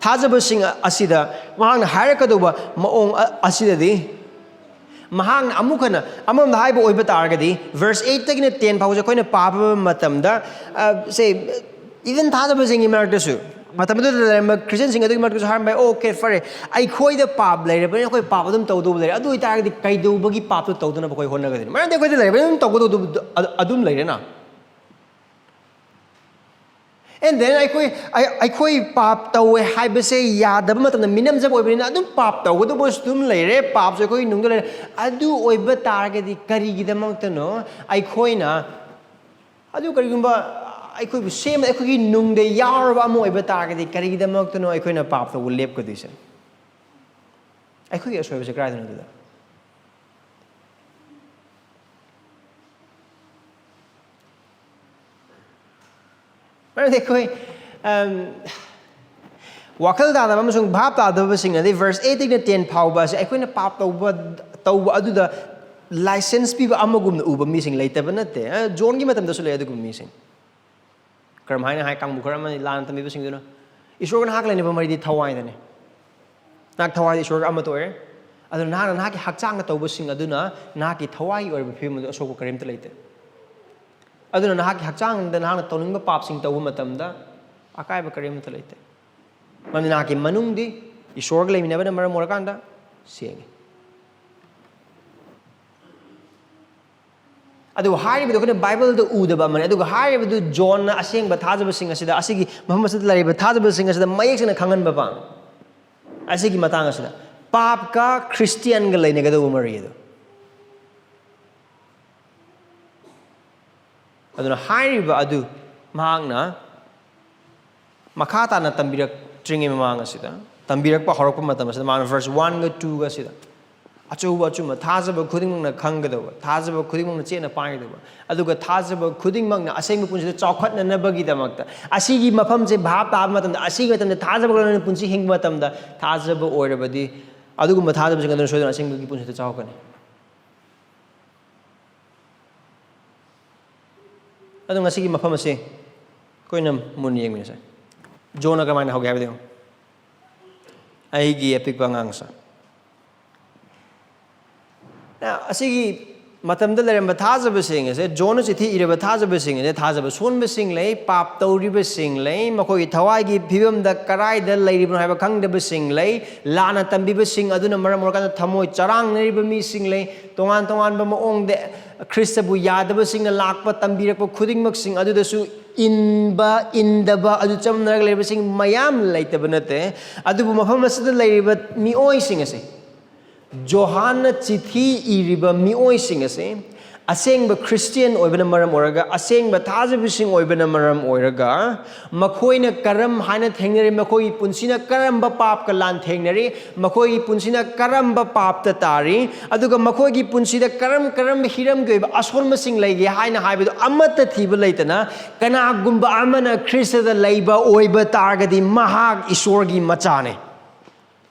ꯊꯥꯖꯕꯁꯤꯡ ꯑꯁꯤꯗ ꯃꯍꯥꯛꯅ ꯍꯥꯏꯔꯛꯀꯗꯧꯕ ꯃꯑꯣꯡ ꯑ-, ꯑꯁꯤꯗꯗꯤ ꯃꯍꯥꯛꯅ ꯑꯃꯨꯛ ꯍꯟꯅ ꯑꯃꯔꯣꯝꯗ ꯍꯥꯏꯕ ꯑꯣꯏꯕ ꯇꯥꯔꯒꯗꯤ, verse eight ꯇꯒꯤꯅ ten ꯐꯥꯎꯁꯦ ꯑꯩꯈꯣꯏꯅ ꯄꯥꯕ ꯃꯇꯝꯗ, ꯑ, say, even ꯊꯥꯖꯕꯁꯤꯡꯒꯤ ꯃꯔꯛꯇꯁꯨ, ꯃꯇꯝꯗꯨꯗ ꯂꯩꯔꯝꯕ ꯈ꯭ꯔꯤꯁꯇꯤꯌꯟꯁꯤꯡ ꯑꯗꯨꯒꯤ ꯃꯔꯛꯇꯁꯨ ꯍꯥꯏꯔꯝꯕ ꯌꯥꯏ, "Okay, ꯐꯔꯦ, ꯑꯩꯈꯣꯏꯗ ꯄꯥꯞ ꯂꯩꯔꯕꯅꯤꯅ ꯑꯩꯈꯣꯏ ꯄꯥꯞ ꯑꯗꯨꯝ ꯇꯧꯗꯧꯕ ꯂꯩꯔꯦ, ꯑꯗꯨ ꯑꯣꯏꯇꯥꯔꯒꯗꯤ ꯀꯩꯗꯧꯕꯒꯤ ꯄꯥꯞꯇꯣ ꯇꯧꯗꯅꯕ ꯑꯩꯈꯣꯏ ꯍꯣꯠꯅꯒꯗꯣꯏꯅꯣ? ꯃꯔꯝꯗꯤ ꯑꯩꯈꯣꯏꯗ ꯂꯩꯔꯕꯅꯤꯅ ꯑꯗꯨꯝ ꯇꯧꯒꯗꯧꯗꯕ ꯑꯗꯨ-, ꯑꯗꯨꯝ ꯂꯩꯔꯦꯅ"꯫ And then ꯑꯩꯈꯣꯏ ꯑꯩ- ꯑꯩꯈꯣꯏ ꯄꯥꯞ ꯇꯧꯋꯦ ꯍꯥꯏꯕꯁꯦ ꯌꯥꯗꯕ ꯃꯇꯝꯗ, ꯃꯤꯅꯝꯖꯕ ꯑꯣꯏꯕꯅꯤꯅ ꯑꯗꯨꯝ ꯄꯥꯞ ꯇꯧꯒꯗꯕꯁꯨ ꯑꯗꯨꯝ ꯂꯩꯔꯦ, ꯄꯥꯞꯁꯨ ꯑꯩꯈꯣꯏ ꯅꯨꯡꯗ ꯂꯩꯔꯦ꯫ ꯑꯗꯨ ꯑꯣꯏꯕ ꯇꯥꯔꯒꯗꯤ ꯀꯔꯤꯒꯤꯗꯃꯛꯇꯅꯣ ꯑꯩꯈꯣꯏꯅ, ꯑꯗꯨ ꯀꯔꯤꯒꯨꯝꯕ ꯑꯩꯈꯣꯏꯕꯨ ꯁꯦꯝꯕ, ꯑꯩꯈꯣꯏꯒꯤ ꯅꯨꯡꯗ ꯌꯥꯎꯔꯕ ꯑꯃ ꯑꯣꯏꯕ ꯇꯥꯔꯒꯗꯤ ꯀꯔꯤꯒꯤꯗꯃꯛꯇꯅꯣ ꯑꯩꯈꯣꯏꯅ ꯄꯥꯞ ꯇꯧꯕ ꯂꯦꯞꯀꯗꯣꯏꯁꯦ? ꯑꯩꯈꯣꯏꯒꯤ ꯑꯁꯣꯏꯕꯁꯦ ꯀꯗꯥꯏꯗꯅꯣ ꯑꯗꯨꯗ? ꯃꯔꯝꯗꯤ ꯑꯩꯈꯣꯏ, ꯑꯝ, ꯋꯥꯈꯜ ꯇꯥꯗꯕ ꯑꯃꯁꯨꯡ ꯚꯥꯞ ꯇꯥꯗꯕꯁꯤꯡ, ꯑꯗꯩ verse eight ꯇꯒꯤꯅ ten ꯐꯥꯎꯕ ꯑꯁꯦ ꯑꯩꯈꯣꯏꯅ ꯄꯥꯞ ꯇꯧꯕ, ꯇꯧꯕ ꯑꯗꯨꯗ license ꯄꯤꯕ ꯑꯃꯒꯨꯝꯅ ꯎꯕ ꯃꯤꯁꯤꯡ ꯂꯩꯇꯕ ꯅꯠꯇꯦ꯫ ꯑ, ꯖꯣꯟꯒꯤ ꯃꯇꯝꯗꯁꯨ ꯂꯩ ꯑꯗꯨꯒꯨꯝꯕ ꯃꯤꯁꯤꯡ꯫ ꯀꯔꯝꯍꯥꯏꯅ ꯍꯥꯏ? ꯀꯥꯡꯕꯨ ꯈꯔ ꯑꯃꯅ ꯂꯥꯟꯅ ꯇꯝꯕꯤꯕꯁꯤꯡꯗꯨꯅ, "ꯏꯁꯣꯔꯒ ꯅꯍꯥꯛꯀ ꯂꯩꯅꯕ ꯃꯔꯤꯗꯤ ꯊꯋꯥꯏꯗꯅꯤ꯫ ꯅꯍꯥꯛ ꯊꯋꯥꯏꯗ ꯏꯁꯣꯔꯒ ꯑꯃꯠꯇ ꯑꯣꯏꯔꯦ꯫ ꯑꯗꯨꯅ ꯅꯍꯥꯛꯅ ꯅꯍꯥꯛꯀꯤ ꯍꯛꯆꯥꯡꯗ ꯇꯧꯕꯁꯤꯡ ꯑꯗꯨꯅ ꯅꯍꯥꯛꯀꯤ ꯊꯋꯥꯏꯒꯤ ꯑꯣꯏꯔꯕ ꯐꯤꯕꯝ ꯑꯗꯨ ꯑꯁꯣꯛꯄ ꯀꯔꯤꯝꯇ ꯂꯩꯇꯦ꯫ ꯑꯗꯨꯅ ꯅꯍꯥꯛꯀꯤ ꯍꯛꯆꯥꯡꯗ ꯅꯍꯥꯛꯅ ꯇꯧꯅꯤꯡꯕ ꯄꯥꯞꯁꯤꯡ ꯇꯧꯕ ꯃꯇꯝꯗ ꯑꯀꯥꯏꯕ ꯀꯔꯤꯝꯇ ꯂꯩꯇꯦ꯫ ꯃꯔꯝꯗꯤ ꯅꯍꯥꯛꯀꯤ ꯃꯅꯨꯡꯗꯤ ꯏꯁꯣꯔꯒ ꯂꯩꯃꯤꯟꯅꯕꯅ ꯃꯔꯝ ꯑꯣꯏꯔꯀꯥꯟꯗ ꯁꯦꯡꯉꯤ"꯫ ꯑꯗꯨꯕꯨ ꯍꯥꯏꯔꯤꯕꯗꯨ ꯑꯩꯈꯣꯏꯅ ꯕꯥꯏꯕꯜꯗ ꯎꯗꯕ ꯑꯃꯅꯤ꯫ ꯑꯗꯨꯒ ꯍꯥꯏꯔꯤꯕꯗꯨ ꯖꯣꯟꯅ ꯑꯁꯦꯡꯕ ꯊꯥꯖꯕꯁꯤꯡ ꯑꯁꯤꯗ, ꯑꯁꯤꯒꯤ ꯃꯐꯝ ꯑꯁꯤꯗ ꯂꯩꯔꯤꯕ ꯊꯥꯖꯕꯁꯤꯡ ꯑꯁꯤꯗ ꯃꯌꯦꯛ ꯁꯦꯡꯅ ꯈꯪꯍꯟꯕ ꯄꯥꯝꯃꯤ꯫ ꯑꯁꯤꯒꯤ ꯃꯇꯥꯡ ꯑꯁꯤꯗ ꯄꯥꯞꯀ ꯈ꯭ꯔꯤꯁꯇꯤꯌꯥꯟꯒ ꯂꯩꯅꯒꯗꯧꯕ ꯃꯔꯤ ꯑꯗꯨ꯫ ꯑꯗꯨꯅ ꯍꯥꯏꯔꯤꯕ ꯑꯗꯨ ꯃꯍꯥꯛꯅ ꯃꯈꯥ ꯇꯥꯅ ꯇꯝꯕꯤꯔꯛꯇ꯭ꯔꯤꯉꯩ ꯃꯃꯥꯡ ꯑꯁꯤꯗ, ꯇꯝꯕꯤꯔꯛꯄ ꯍꯧꯔꯛꯄ ꯃꯇꯝ ꯑꯁꯤꯗ ꯃꯥꯅ verse one ꯒ two ꯒ ꯑꯁꯤꯗ, "ꯑꯆꯧꯕ ꯑꯆꯨꯝꯕ ꯊꯥꯖꯕ ꯈꯨꯗꯤꯡꯃꯛꯅ ꯈꯪꯒꯗꯧꯕ, ꯊꯥꯖꯕ ꯈꯨꯗꯤꯡꯃꯛꯅ ꯆꯦꯠꯅ ꯄꯥꯏꯒꯗꯧꯕ, ꯑꯗꯨꯒ ꯊꯥꯖꯕ ꯈꯨꯗꯤꯡꯃꯛꯅ ꯑꯁꯦꯡꯕ ꯄꯨꯟꯁꯤꯗ ꯆꯥꯎꯈꯠꯅꯅꯕꯒꯤꯗꯃꯛꯇ", ꯑꯁꯤꯒꯤ ꯃꯐꯝꯁꯦ ꯚꯥꯞ ꯇꯥꯕ ꯃꯇꯝꯗ, ꯑꯁꯤꯒꯤ ꯃꯇꯝꯗ ꯊꯥꯖꯕ ꯂꯣꯏꯅꯅ ꯄꯨꯟꯁꯤ ꯍꯤꯡꯕ ꯃꯇꯝꯗ, ꯊꯥꯖꯕ ꯑꯣꯏꯔꯕꯗꯤ ꯑꯗꯨꯒꯨꯝꯕ ꯊꯥꯖꯕꯁꯤꯡ ꯑꯗꯨꯅ ꯁꯣꯏꯗꯅ ꯑꯁꯦꯡꯕꯒꯤ ꯄꯨꯟꯁꯤꯗ ꯆꯥꯎꯔꯛꯀꯅꯤ꯫ ꯑꯗꯣ ꯉꯁꯤꯒꯤ ꯃꯐꯝ ꯑꯁꯤ ꯑꯩꯈꯣꯏꯅ ꯃꯨꯟꯅ ꯌꯦꯡꯃꯤꯟꯅꯁꯦ꯫ ꯖꯣꯟꯅ ꯀꯃꯥꯏꯅ ꯍꯧꯒꯦ ꯍꯥꯏꯕꯗ ꯌꯦꯡꯉꯨ꯫ "ꯑꯩꯒꯤ ꯑꯄꯤꯛꯄ ꯑꯉꯥꯡꯁꯦ"꯫ ꯑꯁꯤꯒꯤ ꯃꯇꯝꯗ ꯂꯩꯔꯝꯕ ꯊꯥꯖꯕꯁꯤꯡ ꯑꯁꯦ, ꯖꯣꯟꯅ ꯆꯤꯊꯤ ꯏꯔꯕ ꯊꯥꯖꯕꯁꯤꯡ ꯑꯁꯦ, ꯊꯥꯖꯕ ꯁꯣꯟꯕꯁꯤꯡ ꯂꯩ, ꯄꯥꯞ ꯇꯧꯔꯤꯕꯁꯤꯡ ꯂꯩ, ꯃꯈꯣꯏꯒꯤ ꯊꯋꯥꯏꯒꯤ ꯐꯤꯕꯝꯗ ꯀꯗꯥꯏꯗ ꯂꯩꯔꯤꯕꯅꯣ ꯍꯥꯏꯕ ꯈꯪꯗꯕꯁꯤꯡ ꯂꯩ, ꯂꯥꯟꯅ ꯇꯝꯕꯤꯕꯁꯤꯡ ꯑꯗꯨꯅ ꯃꯔꯝ ꯑꯣꯏꯔꯀꯥꯟꯗ ꯊꯃꯣꯏ ꯆꯔꯥꯡꯅꯔꯤꯕ ꯃꯤꯁꯤꯡ ꯂꯩ, ꯇꯣꯉꯥꯟ ꯇꯣꯉꯥꯟꯕ ꯃꯑꯣꯡꯗ ꯈ꯭ꯔꯤꯁꯇꯕꯨ ꯌꯥꯗꯕꯁꯤꯡꯅ ꯂꯥꯛꯄ ꯇꯝꯕꯤꯔꯛꯄ ꯈꯨꯗꯤꯡꯃꯛꯁꯤꯡ ꯑꯗꯨꯗꯁꯨ ꯏꯟꯕ, ꯏꯟꯗꯕ ꯑꯗꯨ ꯆꯝꯅꯔꯒ ꯂꯩꯔꯤꯕꯁꯤꯡ ꯃꯌꯥꯝ ꯂꯩꯇꯕ ꯅꯠꯇꯦ꯫ ꯑꯗꯨꯕꯨ ꯃꯐꯝ ꯑꯁꯤꯗ ꯂꯩꯔꯤꯕ ꯃꯤꯑꯣꯏꯁꯤꯡ ꯑꯁꯦ, ꯖꯣꯍꯥꯟꯅ ꯆꯤꯊꯤ ꯏꯔꯤꯕ ꯃꯤꯑꯣꯏꯁꯤꯡ ꯑꯁꯦ ꯑꯁꯦꯡꯕ ꯈ꯭ꯔꯤꯁꯇꯤꯌꯟ ꯑꯣꯏꯕꯅ ꯃꯔꯝ ꯑꯣꯏꯔꯒ, ꯑꯁꯦꯡꯕ ꯊꯥꯖꯕꯁꯤꯡ ꯑꯣꯏꯕꯅ ꯃꯔꯝ ꯑꯣꯏꯔꯒ, ꯃꯈꯣꯏꯅ ꯀꯔꯝ ꯍꯥꯏꯅ ꯊꯦꯡꯅꯔꯤ, ꯃꯈꯣꯏꯒꯤ ꯄꯨꯟꯁꯤꯅ ꯀꯔꯝꯕ ꯄꯥꯞꯀ ꯂꯥꯟ ꯊꯦꯡꯅꯔꯤ, ꯃꯈꯣꯏꯒꯤ ꯄꯨꯟꯁꯤꯅ ꯀꯔꯝꯕ ꯄꯥꯞꯇ ꯇꯥꯔꯤ, ꯑꯗꯨꯒ ꯃꯈꯣꯏꯒꯤ ꯄꯨꯟꯁꯤꯗ ꯀꯔꯝ ꯀꯔꯝꯕ ꯍꯤꯔꯝꯒꯤ ꯑꯣꯏꯕ ꯑꯁꯣꯟꯕꯁꯤꯡ ꯂꯩꯒꯦ ꯍꯥꯏꯅ ꯍꯥꯏꯕꯗꯨ ꯑꯃꯠꯇ ꯊꯤꯕ ꯂꯩꯇꯅ, ꯀꯅꯥꯒꯨꯝꯕ ꯑꯃꯅ ꯈ꯭ꯔꯤꯁꯇꯗ ꯂꯩꯕ ꯑꯣꯏꯕ ꯇꯥꯔꯒꯗꯤ ꯃꯍꯥꯛ ꯏꯁꯣꯔꯒꯤ ꯃꯆꯥꯅꯤ꯫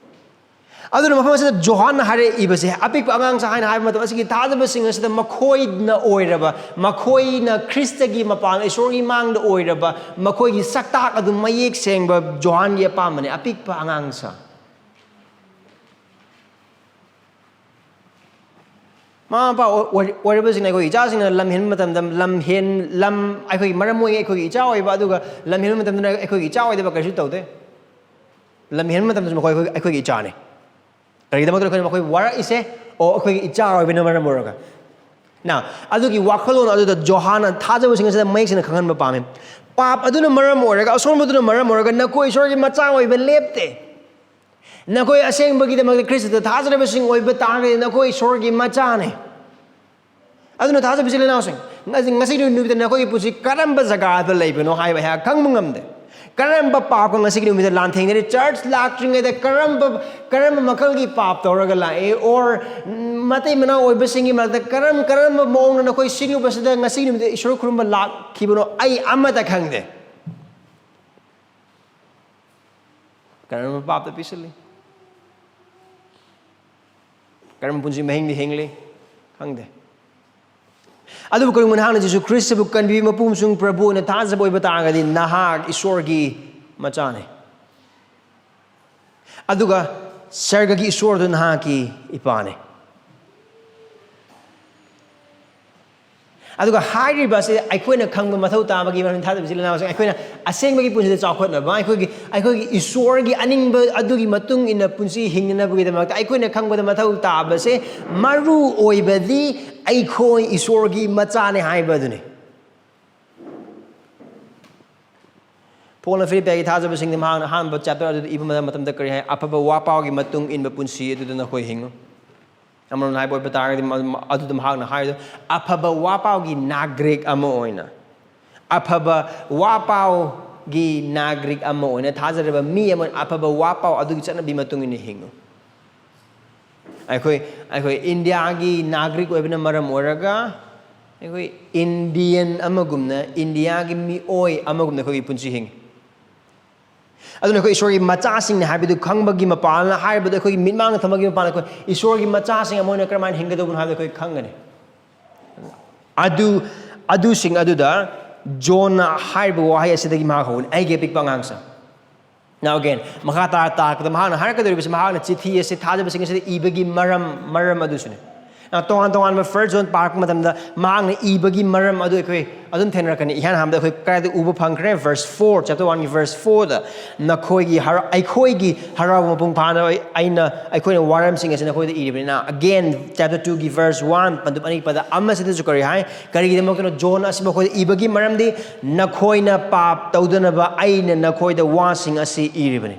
ꯑꯗꯨꯅ ꯃꯐꯝ ꯑꯁꯤꯗ ꯖꯣꯍꯥꯟꯅ ꯍꯥꯏꯔꯛꯏꯕꯁꯦ, ꯑꯄꯤꯛꯄ ꯑꯉꯥꯡꯁꯥ ꯍꯥꯏꯅ ꯍꯥꯏꯕ ꯃꯇꯝ ꯑꯁꯤꯒꯤ ꯊꯥꯖꯕꯁꯤꯡ ꯑꯁꯤꯗ ꯃꯈꯣꯏꯅ ꯑꯣꯏꯔꯕ, ꯃꯈꯣꯏꯅ ꯈ꯭ꯔꯤꯁꯇꯒꯤ ꯃꯄꯥꯟ ꯏꯁꯣꯔꯒꯤ ꯃꯥꯡꯗ ꯑꯣꯏꯔꯕ ꯃꯈꯣꯏꯒꯤ ꯁꯛꯇꯥꯛ ꯑꯗꯨ ꯃꯌꯦꯛ ꯁꯦꯡꯕ ꯖꯣꯍꯥꯟꯒꯤ ꯑꯄꯥꯝꯕꯅꯦ, ꯑꯄꯤꯛꯄ ꯑꯉꯥꯡꯁꯥ꯫ ꯃꯃꯥ ꯃꯄꯥ ꯑꯣꯏ-, ꯑꯣꯏꯔꯤꯕꯁꯤꯡꯅ ꯑꯩꯈꯣꯏꯒꯤ ꯏꯆꯥꯁꯤꯡꯅ ꯂꯝ ꯍꯦꯟꯕ ꯃꯇꯝꯗ, ꯂꯝ ꯍꯦꯟ-, ꯂꯝ, ꯑꯩꯈꯣꯏꯒꯤ ꯃꯔꯝ ꯑꯣꯏ ꯑꯩꯈꯣꯏꯒꯤ ꯏꯆꯥ ꯑꯣꯏꯕ, ꯑꯗꯨꯒ ꯂꯝ ꯍꯦꯟꯕ ꯃꯇꯝꯗꯅ ꯑꯩꯈꯣꯏꯒꯤ ꯏꯆꯥ ꯑꯣꯏꯗꯕ ꯀꯔꯤꯁꯨ ꯇꯧꯗꯦ꯫ ꯂꯝ ꯍꯦꯟꯕ ꯃꯇꯝꯗꯁꯨ ꯃꯈꯣꯏ ꯑꯩꯈꯣꯏ, ꯑꯩꯈꯣꯏꯒꯤ ꯏꯆꯥꯅꯤ꯫ ꯀꯔꯤꯒꯤꯗꯃꯛꯇꯅꯣ ꯑꯩꯈꯣꯏꯅ ꯃꯈꯣꯏ ꯋꯥꯔꯛꯏꯁꯦ? ꯑꯣ, ꯑꯩꯈꯣꯏꯒꯤ ꯏꯆꯥ ꯑꯣꯏꯕꯅ ꯃꯔꯝ ꯑꯣꯏꯔꯒ꯫ ꯅ, ꯑꯗꯨꯒꯤ ꯋꯥꯈꯜꯂꯣꯟ ꯑꯗꯨꯗ ꯖꯣꯍꯥꯟꯅ ꯊꯥꯖꯕꯁꯤꯡ ꯑꯁꯤꯗ ꯃꯌꯦꯛ ꯁꯦꯡꯅ ꯈꯪꯍꯟꯕ ꯄꯥꯝꯃꯤ꯫ ꯄꯥꯞ ꯑꯗꯨꯅ ꯃꯔꯝ ꯑꯣꯏꯔꯒ, ꯑꯁꯣꯟꯕꯗꯨꯅ ꯃꯔꯝ ꯑꯣꯏꯔꯒ ꯅꯈꯣꯏ ꯏꯁꯣꯔꯒꯤ ꯃꯆꯥ ꯑꯣꯏꯕ ꯂꯦꯞꯇꯦ꯫ ꯅꯈꯣꯏ ꯑꯁꯦꯡꯕꯒꯤꯗꯃꯛꯇ ꯈ꯭ꯔꯤꯁꯇꯗ ꯊꯥꯖꯔꯕꯁꯤꯡ ꯑꯣꯏꯕ ꯇꯥꯔꯒꯗꯤ ꯅꯈꯣꯏ ꯏꯁꯣꯔꯒꯤ ꯃꯆꯥꯅꯤ꯫ ꯑꯗꯨꯅ ꯊꯥꯖꯕ ꯏꯆꯤꯜ ꯏꯅꯥꯎꯁꯤꯡ, ꯉꯁꯤ, ꯉꯁꯤ ꯅꯨꯃꯤꯠꯇ ꯅꯈꯣꯏꯒꯤ ꯄꯨꯟꯁꯤ ꯀꯔꯝꯕ ꯖꯒꯥꯗ ꯂꯩꯕꯅꯣ ꯍꯥꯏꯕ ꯑꯩꯍꯥꯛ ꯈꯪꯕ ꯉꯝꯗꯦ꯫ ꯀꯔꯝꯕ ꯄꯥꯞꯀ ꯉꯁꯤꯒꯤ ꯅꯨꯃꯤꯠꯇ ꯂꯥꯟꯊꯦꯡꯅꯔꯤ? ꯆꯔꯆ ꯂꯥꯛꯇ꯭ꯔꯤꯉꯩꯗ ꯀꯔꯝꯕ, ꯀꯔꯝꯕ ꯃꯈꯜꯒꯤ ꯄꯥꯞ ꯇꯧꯔꯒ ꯂꯥꯛꯏ? Or ꯃꯇꯩ ꯃꯅꯥꯎ ꯑꯣꯏꯕꯁꯤꯡꯒꯤ ꯃꯔꯛꯇ ꯀꯔꯝ ꯀꯔꯝꯕ ꯃꯑꯣꯡꯗ ꯅꯈꯣꯏ ꯁꯤꯒꯨꯝꯕꯁꯤꯗ ꯉꯁꯤꯒꯤ ꯅꯨꯃꯤꯠꯇ ꯏꯁꯣꯔ ꯈꯨꯔꯨꯝꯕ ꯂꯥꯛꯈꯤꯕꯅꯣ? ꯑꯩ ꯑꯃꯠꯇ ꯈꯪꯗꯦ꯫ ꯀꯔꯝꯕ ꯄꯥꯞꯇ ꯄꯤꯁꯤꯜꯂꯤ? ꯀꯔꯝꯕ ꯄꯨꯟꯁꯤ ꯃꯍꯤꯡꯗꯤ ꯍꯤꯡꯂꯤ? ꯈꯪꯗꯦ꯫ ꯑꯗꯨꯕꯨ ꯀꯔꯤꯒꯨꯝꯕ ꯅꯍꯥꯛꯅ ꯖꯤꯁꯨ ꯈ꯭ꯔꯤꯁꯇꯕꯨ ꯀꯟꯕꯤꯕ ꯃꯄꯨ ꯑꯃꯁꯨꯡ ꯄ꯭ꯔꯚꯨ ꯑꯣꯏꯅ ꯊꯥꯖꯕ ꯑꯣꯏꯕ ꯇꯥꯔꯒꯗꯤ ꯅꯍꯥꯛ ꯏꯁꯣꯔꯒꯤ ꯃꯆꯥꯅꯤ꯫ ꯑꯗꯨꯒ ꯁꯔꯒꯒꯤ ꯏꯁꯣꯔꯗꯨ ꯅꯍꯥꯛꯀꯤ ꯏꯄꯥꯅꯤ꯫ ꯑꯗꯨꯒ ꯍꯥꯏꯔꯤꯕ ꯑꯁꯤ ꯑꯩꯈꯣꯏꯅ ꯈꯪꯕ ꯃꯊꯧ ꯇꯥꯕꯒꯤ ꯃꯔꯝ, ꯊꯥꯖꯕ ꯏꯆꯤꯜ ꯏꯅꯥꯎꯁꯤꯡ, ꯑꯩꯈꯣꯏꯅ ꯑꯁꯦꯡꯕꯒꯤ ꯄꯨꯟꯁꯤꯗ ꯆꯥꯎꯈꯠꯅꯕ, ꯑꯩꯈꯣꯏꯒꯤ, ꯑꯩꯈꯣꯏꯒꯤ ꯏꯁꯣꯔꯒꯤ ꯑꯅꯤꯡꯕ ꯑꯗꯨꯒꯤ ꯃꯇꯨꯡ ꯏꯟꯅ ꯄꯨꯟꯁꯤ ꯍꯤꯡꯅꯅꯕꯒꯤꯗꯃꯛꯇ ꯑꯩꯈꯣꯏꯅ ꯈꯪꯕꯗ ꯃꯊꯧ ꯇꯥꯕꯁꯦ, ꯃꯔꯨ ꯑꯣꯏꯕꯗꯤ ꯑꯩꯈꯣꯏ ꯏꯁꯣꯔꯒꯤ ꯃꯆꯥꯅꯦ ꯍꯥꯏꯕ ꯑꯗꯨꯅꯤ꯫ ꯄꯣꯜꯅ ꯐꯤꯂꯤꯞꯄꯤꯒꯤ ꯊꯥꯖꯕꯁꯤꯡꯗ ꯃꯍꯥꯛꯅ ꯑꯍꯥꯟꯕ ꯆꯦꯞꯇꯔ ꯑꯗꯨꯗ ꯏꯕ ꯃꯇꯝꯗ ꯀꯔꯤ ꯍꯥꯏ? "ꯑꯐꯕ ꯋꯥꯄꯥꯎꯒꯤ ꯃꯇꯨꯡ ꯏꯟꯕ ꯄꯨꯟꯁꯤ ꯑꯗꯨꯗ ꯅꯈꯣꯏ ꯍꯤꯡꯉꯨ"꯫ ꯑꯃꯔꯣꯝꯗ ꯍꯥꯏꯕ ꯑꯣꯏꯕ ꯇꯥꯔꯒꯗꯤ, ꯃ-, ꯃ-, ꯑꯗꯨꯗ ꯃꯍꯥꯛꯅ ꯍꯥꯏꯔꯤꯗꯣ, "ꯑꯐꯕ ꯋꯥꯄꯥꯎꯒꯤ ꯅꯥꯒ꯭ꯔꯤꯛ ꯑꯃ ꯑꯣꯏꯅ, ꯑꯐꯕ ꯋꯥꯄꯥꯎꯒꯤ ꯅꯥꯒ꯭ꯔꯤꯛ ꯑꯃ ꯑꯣꯏꯅ, ꯊꯥꯖꯔꯕ ꯃꯤ ꯑꯃ ꯑꯣꯏꯅ ꯑꯐꯕ ꯋꯥꯄꯥꯎ ꯑꯗꯨꯒꯤ ꯆꯠꯅꯕꯤ ꯃꯇꯨꯡ ꯏꯟꯅ ꯍꯤꯡꯉꯨ"꯫ ꯑꯩꯈꯣꯏ, ꯑꯩꯈꯣꯏ ꯏꯟꯗꯤꯌꯥꯒꯤ ꯅꯥꯒ꯭ꯔꯤꯛ ꯑꯣꯏꯕꯅ ꯃꯔꯝ ꯑꯣꯏꯔꯒ, ꯑꯩꯈꯣꯏ ꯏꯟꯗꯤꯌꯟ ꯑꯃꯒꯨꯝꯅ, ꯏꯟꯗꯤꯌꯥꯒꯤ ꯃꯤꯑꯣꯏ ꯑꯃꯒꯨꯝꯅ ꯑꯩꯈꯣꯏꯒꯤ ꯄꯨꯟꯁꯤ ꯍꯤꯡꯉꯤ꯫ ꯑꯗꯨꯅ ꯑꯩꯈꯣꯏ ꯏꯁꯣꯔꯒꯤ ꯃꯆꯥꯁꯤꯡꯅꯤ ꯍꯥꯏꯕꯗꯨ ꯈꯪꯕꯒꯤ ꯃꯄꯥꯟꯅ, ꯍꯥꯏꯔꯤꯕꯗꯨ ꯑꯩꯈꯣꯏꯒꯤ ꯃꯤꯠꯃꯥꯡꯗ ꯊꯝꯕꯒꯤ ꯃꯄꯥꯟꯅ, ꯑꯩꯈꯣꯏ ꯏꯁꯣꯔꯒꯤ ꯃꯆꯥꯁꯤꯡ ꯑꯃ ꯑꯣꯏꯅ ꯀꯔꯝꯍꯥꯏꯅ ꯍꯤꯡꯒꯗꯧꯕꯅꯣ ꯍꯥꯏꯕꯗꯨ ꯑꯩꯈꯣꯏ ꯈꯪꯒꯅꯤ꯫ ꯑꯗꯨ, ꯑꯗꯨꯁꯤꯡ ꯑꯗꯨꯗ ꯖꯣꯟꯅ ꯍꯥꯏꯔꯤꯕ ꯋꯥꯍꯩ ꯑꯁꯤꯗꯒꯤ ꯃꯍꯥꯛ ꯍꯧꯒꯅꯤ, "ꯑꯩꯒꯤ ꯑꯄꯤꯛꯄ ꯑꯉꯥꯡꯁꯦ"꯫ Now again, ꯃꯈꯥ ꯇꯥ-, ꯇꯥꯔꯛꯄꯗ ꯃꯍꯥꯛꯅ ꯍꯥꯏꯔꯛꯀꯗꯧꯔꯤꯕꯁꯤ, ꯃꯍꯥꯛꯅ ꯆꯤꯊꯤ ꯑꯁꯤ ꯊꯥꯖꯕꯁꯤꯡ ꯑꯁꯤꯗ ꯏꯕꯒꯤ ꯃꯔꯝ, ꯃꯔꯝ ꯑꯗꯨꯁꯨꯅꯤ꯫ Now, ꯇꯣꯉꯥꯟ ꯇꯣꯉꯥꯟꯕ verse ꯖꯣꯟ ꯄꯥꯔꯛꯄ ꯃꯇꯝꯗ ꯃꯍꯥꯛꯅ ꯏꯕꯒꯤ ꯃꯔꯝ ꯑꯗꯨ ꯑꯩꯈꯣꯏ ꯑꯗꯨꯝ ꯊꯦꯡꯅꯔꯛꯀꯅꯤ꯫ ꯏꯍꯥꯟ ꯍꯥꯟꯕꯗ ꯑꯩꯈꯣꯏ ꯀꯗꯥꯏꯗ ꯎꯕ ꯐꯪꯈ꯭ꯔꯦ? Verse four, chapter oneꯒꯤ verse fourꯗ, "ꯅꯈꯣꯏꯒꯤ ꯍꯔꯥꯎ-, ꯑꯩꯈꯣꯏꯒꯤ ꯍꯔꯥꯎꯕ ꯃꯄꯨꯡ ꯐꯥꯅꯕ ꯑꯩꯅ, ꯑꯩꯈꯣꯏꯅ ꯋꯥꯔꯝꯁꯤꯡ ꯑꯁꯤ ꯅꯈꯣꯏꯗ ꯏꯔꯤꯕꯅꯤꯅ"꯫ Again, chapter twoꯒꯤ verse one, ꯄꯟꯗꯨꯞ ꯑꯅꯤꯄꯗ ꯑꯃꯁꯤꯗꯁꯨ ꯀꯔꯤ ꯍꯥꯏ? ꯀꯔꯤꯒꯤꯗꯃꯛꯇꯅꯣ ꯖꯣꯟ ꯑꯁꯤ ꯃꯈꯣꯏꯗ ꯏꯕꯒꯤ ꯃꯔꯝꯗꯤ, "ꯅꯈꯣꯏꯅ ꯄꯥꯞ ꯇꯧꯗꯅꯕ ꯑꯩꯅ ꯅꯈꯣꯏꯗ ꯋꯥꯁꯤꯡ ꯑꯁꯤ ꯏꯔꯤꯕꯅꯤ"꯫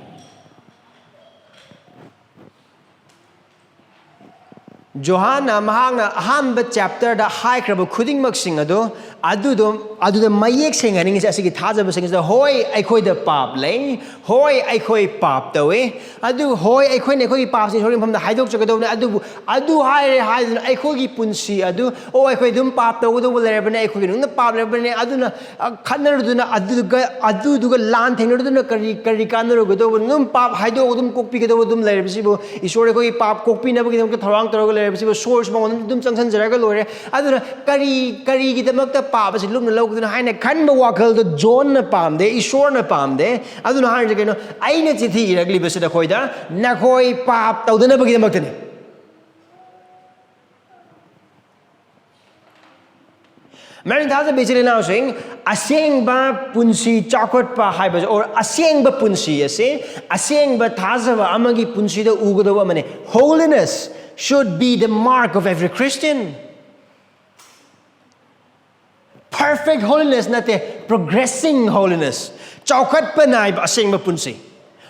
ꯖꯣꯍꯥꯟꯅ ꯃꯍꯥꯛꯅ ꯑꯍꯥꯟꯕ ꯆꯦꯞꯇꯔꯗ ꯍꯥꯏꯈ꯭ꯔꯕ ꯈꯨꯗꯤꯡꯃꯛꯁꯤꯡ ꯑꯗꯨ, ꯑꯗꯨꯗꯣ, ꯑꯗꯨꯗ ꯃꯌꯦꯛ ꯁꯦꯡꯍꯟꯅꯤꯡꯉꯤꯁꯦ ꯑꯁꯤꯒꯤ ꯊꯥꯖꯕꯁꯤꯡ ꯑꯁꯤꯗ, ꯍꯣꯏ, ꯑꯩꯈꯣꯏꯗ ꯄꯥꯞ ꯂꯩ, ꯍꯣꯏ, ꯑꯩꯈꯣꯏ ꯄꯥꯞ ꯇꯧꯏ, ꯑꯗꯨ, ꯍꯣꯏ, ꯑꯩꯈꯣꯏꯅ ꯑꯩꯈꯣꯏꯒꯤ ꯄꯥꯞꯁꯤꯡ ꯏꯁꯣꯔꯒꯤ ꯃꯐꯝꯗ ꯍꯥꯏꯗꯣꯛꯆꯒꯗꯧꯕꯅꯤ, ꯑꯗꯨꯕꯨ ꯑꯗꯨ ꯍꯥꯏꯔꯦ ꯍꯥꯏꯗꯨꯅ ꯑꯩꯈꯣꯏꯒꯤ ꯄꯨꯟꯁꯤ ꯑꯗꯨ, "ꯑꯣ, ꯑꯩꯈꯣꯏ ꯑꯗꯨꯝ ꯄꯥꯞ ꯇꯧꯒꯗꯧꯕ ꯂꯩꯔꯕꯅꯦ, ꯑꯩꯈꯣꯏꯒꯤ ꯃꯅꯨꯡꯗ ꯄꯥꯞ ꯂꯩꯔꯕꯅꯦ, ꯑꯗꯨꯅ, ꯑ, ꯈꯠꯅꯔꯨꯗꯨꯅ, ꯑꯗꯨꯒ, ꯑꯗꯨꯗꯨꯒ ꯂꯥꯟ ꯊꯦꯡꯅꯔꯨꯗꯨꯅ ꯀꯔꯤ, ꯀꯔꯤ ꯀꯥꯟꯅꯔꯨꯒꯗꯧꯕꯅꯣ? ꯑꯗꯨꯝ ꯄꯥꯞ ꯍꯥꯏꯗꯣꯛꯑꯒ ꯑꯗꯨꯝ ꯀꯣꯛꯄꯤꯒꯗꯧꯕ ꯑꯗꯨꯝ ꯂꯩꯔꯕꯁꯤꯕꯨ, ꯏꯁꯣꯔ ꯑꯩꯈꯣꯏꯒꯤ ꯄꯥꯞ ꯀꯣꯛꯄꯤꯅꯕꯒꯤꯗꯃꯛꯇ ꯊꯧꯔꯥꯡ ꯇꯧꯔꯒ ꯂꯩꯔꯕꯁꯤꯕꯨ, ꯁꯣꯔꯁ ꯃꯉꯣꯟꯗ ꯑꯗꯨꯝ ꯆꯪꯁꯤꯟꯖꯔꯒ ꯂꯣꯏꯔꯦ, ꯑꯗꯨꯅ ꯀꯔꯤ, ꯀꯔꯤꯒꯤꯗꯃꯛꯇ ꯄꯥꯞ ꯑꯁꯤ ꯂꯨꯝꯅ ꯂꯧꯒꯗꯣꯏꯅꯣ?" ꯍꯥꯏꯅ ꯈꯟꯕ ꯋꯥꯈꯜꯗꯣ ꯖꯣꯟꯅ ꯄꯥꯝꯗꯦ, ꯏꯁꯣꯔꯅ ꯄꯥꯝꯗꯦ꯫ ꯑꯗꯨꯅ ꯍꯥꯏꯔꯤꯁꯦ ꯀꯩꯅꯣ? "ꯑꯩꯅ ꯆꯤꯊꯤ ꯏꯔꯛꯂꯤꯕꯁꯤ ꯅꯈꯣꯏꯗ, ꯅꯈꯣꯏ ꯄꯥꯞ ꯇꯧꯗꯅꯕꯒꯤꯗꯃꯛꯇꯅꯤ"꯫ ꯃꯔꯝ ꯊꯥꯖꯕ ꯏꯆꯤꯜ ꯏꯅꯥꯎꯁꯤꯡ, ꯑꯁꯦꯡꯕ ꯄꯨꯟꯁꯤ ꯆꯥꯎꯈꯠꯄ ꯍꯥꯏꯕꯁꯦ, or ꯑꯁꯦꯡꯕ ꯄꯨꯟꯁꯤ ꯑꯁꯦ, ꯑꯁꯦꯡꯕ ꯊꯥꯖꯕ ꯑꯃꯒꯤ ꯄꯨꯟꯁꯤꯗ ꯎꯒꯗꯧꯕ ꯑꯃꯅꯤ꯫ Holiness should be the mark of every Christian. Perfect holiness ꯅꯠꯇꯦ, progressing holiness, ꯆꯥꯎꯈꯠꯄ ꯅꯥꯏꯕ ꯑꯁꯦꯡꯕ ꯄꯨꯟꯁꯤ꯫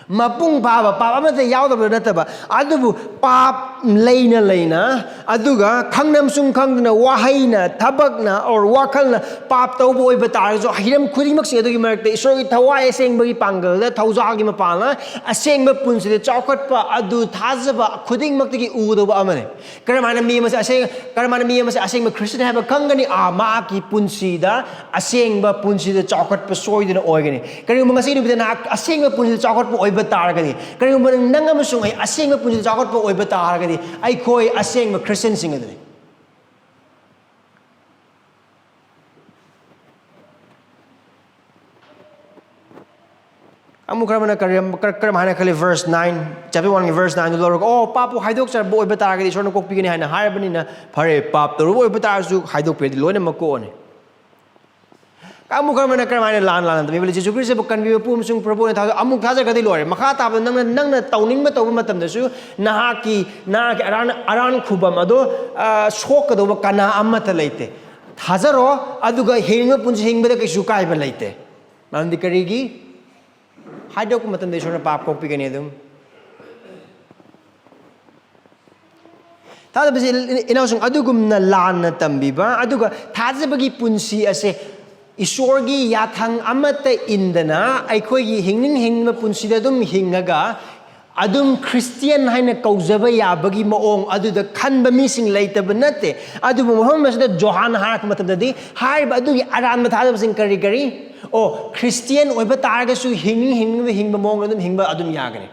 ꯃꯄꯨꯡ ꯐꯥꯕ, ꯄꯥꯞ ꯑꯃꯠꯇ ꯌꯥꯎꯗꯕ ꯅꯠꯇꯕ, ꯑꯗꯨꯕꯨ ꯄꯥꯞ ꯂꯩꯅ ꯂꯩꯅ, ꯑꯗꯨꯒ ꯈꯪꯅꯝꯁꯨꯡ ꯈꯪꯗꯅ ꯋꯥꯍꯩꯅ, ꯊꯕꯛꯅ, or ꯋꯥꯈꯜꯅ ꯄꯥꯞ ꯇꯧꯕ ꯑꯣꯏꯕ ꯇꯥꯔꯒꯁꯨ, ꯍꯤꯔꯝ ꯈꯨꯗꯤꯡꯃꯛꯁꯤꯡ ꯑꯗꯨꯒꯤ ꯃꯔꯛꯇ ꯏꯁꯣꯔꯒꯤ ꯊꯋꯥꯏ ꯑꯁꯦꯡꯕꯒꯤ ꯄꯥꯡꯒꯜꯗ, ꯊꯧꯖꯥꯜꯒꯤ ꯃꯄꯥꯟꯅ ꯑꯁꯦꯡꯕ ꯄꯨꯟꯁꯤꯗ ꯆꯥꯎꯈꯠꯄ ꯑꯗꯨ ꯊꯥꯖꯕ ꯈꯨꯗꯤꯡꯃꯛꯇꯒꯤ ꯎꯒꯗꯧꯕ ꯑꯃꯅꯤ꯫ ꯀꯔꯝꯍꯥꯏꯅ ꯃꯤ ꯑꯃꯁꯦ ꯑꯁꯦꯡ-, ꯀꯔꯝꯍꯥꯏꯅ ꯃꯤ ꯑꯃꯁꯦ ꯑꯁꯦꯡꯕ ꯈ꯭ꯔꯤꯁꯇꯤꯌꯟ ꯍꯥꯏꯕ ꯈꯪꯒꯅꯤ? ꯑꯥ, ꯃꯍꯥꯛꯀꯤ ꯄꯨꯟꯁꯤꯗ ꯑꯁꯦꯡꯕ ꯄꯨꯟꯁꯤꯗ ꯆꯥꯎꯈꯠꯄ ꯁꯣꯏꯗꯅ ꯑꯣꯏꯒꯅꯤ꯫ ꯀꯔꯤꯒꯨꯝꯕ ꯉꯁꯤ ꯅꯨꯃꯤꯠꯇ ꯅꯍꯥꯛ ꯑꯁꯦꯡꯕ ꯄꯨꯟꯁꯤꯗ ꯆꯥꯎꯈꯠꯄ ꯑꯣꯏꯕ ꯇꯥꯔꯒꯗꯤ, ꯀꯔꯤꯒꯨꯝꯕ ꯅꯪ ꯑꯃꯁꯨꯡ ꯑꯩ ꯑꯁꯦꯡꯕ ꯄꯨꯟꯁꯤꯗ ꯆꯥꯎꯈꯠꯄ ꯑꯣꯏꯕ ꯇꯥꯔꯒꯗꯤ, ꯑꯩꯈꯣꯏ ꯑꯁꯦꯡꯕ ꯈ꯭ꯔꯤꯁꯇꯤꯌꯟꯁꯤꯡ ꯑꯗꯨꯅꯤ꯫ ꯑꯃꯨꯛ ꯈꯔ ꯑꯃꯅ ꯀꯔꯤ-, ꯀꯔ-, ꯀꯔꯝ ꯍꯥꯏꯅ ꯈꯜꯂꯤ? Verse nine, chapter one ꯒꯤ verse nine ꯗꯨ ꯂꯧꯔꯒ, "ꯑꯣ, ꯄꯥꯞꯄꯨ ꯍꯥꯏꯗꯣꯛꯆꯔꯕ ꯑꯣꯏꯕ ꯇꯥꯔꯒꯗꯤ ꯏꯁꯣꯔꯅ ꯀꯣꯛꯄꯤꯒꯅꯤ" ꯍꯥꯏꯅ ꯍꯥꯏꯔꯕꯅꯤꯅ, ꯐꯔꯦ, ꯄꯥꯞ ꯇꯧꯔꯨꯕ ꯑꯣꯏꯕ ꯇꯥꯔꯁꯨ ꯍꯥꯏꯗꯣꯛꯄꯤꯔꯗꯤ ꯂꯣꯏꯅꯃꯛ ꯀꯣꯛꯑꯅꯤ꯫ ꯑꯃꯨꯛ ꯈꯔ ꯑꯃꯅ ꯀꯔꯝ ꯍꯥꯏꯅ ꯂꯥꯟ ꯂꯥꯟꯅ ꯇꯝꯕꯤꯕ ꯂꯩ? "ꯖꯤꯁꯨ ꯈ꯭ꯔꯤꯁꯇꯕꯨ ꯀꯟꯕꯤꯕ ꯄꯨ ꯑꯃꯁꯨꯡ ꯄ꯭ꯔꯚꯨꯅ ꯊꯥꯖ-," ꯑꯃꯨꯛ ꯊꯥꯖꯈ꯭ꯔꯗꯤ ꯂꯣꯏꯔꯦ꯫ ꯃꯈꯥ ꯇꯥꯕꯗ ꯅꯪꯅ, ꯅꯪꯅ ꯇꯧꯅꯤꯡꯕ ꯇꯧꯕ ꯃꯇꯝꯗꯁꯨ ꯅꯍꯥꯛꯀꯤ, ꯅꯍꯥꯛꯀꯤ ꯑꯔꯥꯟ, ꯑꯔꯥꯟ ꯈꯨꯕꯝ ꯑꯗꯣ, ꯑ, ꯁꯣꯛꯀꯗꯧꯕ ꯀꯅꯥ ꯑꯃꯠꯇ ꯂꯩꯇꯦ꯫ ꯊꯥꯖꯔꯣ, ꯑꯗꯨꯒ ꯍꯤꯡꯕ ꯄꯨꯟꯁꯤ ꯍꯤꯡꯕꯗ ꯀꯩꯁꯨ ꯀꯥꯏꯕ ꯂꯩꯇꯦ꯫ ꯃꯔꯝꯗꯤ ꯀꯔꯤꯒꯤ? ꯍꯥꯏꯗꯣꯛꯄ ꯃꯇꯝꯗ ꯏꯁꯣꯔꯅ ꯄꯥꯞ ꯀꯣꯛꯄꯤꯒꯅꯤ ꯑꯗꯨꯝ꯫ ꯊꯥꯖꯕꯁꯤ ꯏꯅꯥꯎꯁꯤꯡ ꯑꯗꯨꯒꯨꯝꯅ ꯂꯥꯟꯅ ꯇꯝꯕꯤꯕ, ꯑꯗꯨꯒ ꯊꯥꯖꯕꯒꯤ ꯄꯨꯟꯁꯤ ꯑꯁꯦ ꯏꯁꯣꯔꯒꯤ ꯌꯥꯊꯪ ꯑꯃꯠꯇ ꯏꯟꯗꯅ ꯑꯩꯈꯣꯏꯒꯤ ꯍꯤꯡꯅꯤꯡ ꯍꯤꯡꯅꯤꯡꯕ ꯄꯨꯟꯁꯤꯗ ꯑꯗꯨꯝ ꯍꯤꯡꯉꯒ ꯑꯗꯨꯝ ꯈ꯭ꯔꯤꯁꯇꯤꯌꯟ ꯍꯥꯏꯅ ꯀꯧꯖꯕ ꯌꯥꯕꯒꯤ ꯃꯑꯣꯡ ꯑꯗꯨꯗ ꯈꯟꯕ ꯃꯤꯁꯤꯡ ꯂꯩꯇꯕ ꯅꯠꯇꯦ꯫ ꯑꯗꯨꯕꯨ ꯃꯐꯝ ꯑꯁꯤꯗ ꯖꯣꯍꯥꯟꯅ ꯍꯥꯏꯔꯛꯄ ꯃꯇꯝꯗꯗꯤ ꯍꯥꯏꯔꯤꯕ ꯑꯗꯨꯒꯤ ꯑꯔꯥꯟꯕ ꯊꯥꯖꯕꯁꯤꯡ ꯀꯔꯤ ꯀꯔꯤ? ꯑꯣ, ꯈ꯭ꯔꯤꯁꯇꯤꯌꯟ ꯑꯣꯏꯕ ꯇꯥꯔꯒꯁꯨ ꯍꯤꯡꯅꯤꯡ ꯍꯤꯡꯅꯤꯡꯕ ꯍꯤꯡꯕ ꯃꯑꯣꯡꯗ ꯑꯗꯨꯝ ꯍꯤꯡꯕ ꯑꯗꯨꯝ ꯌꯥꯒꯅꯤ꯫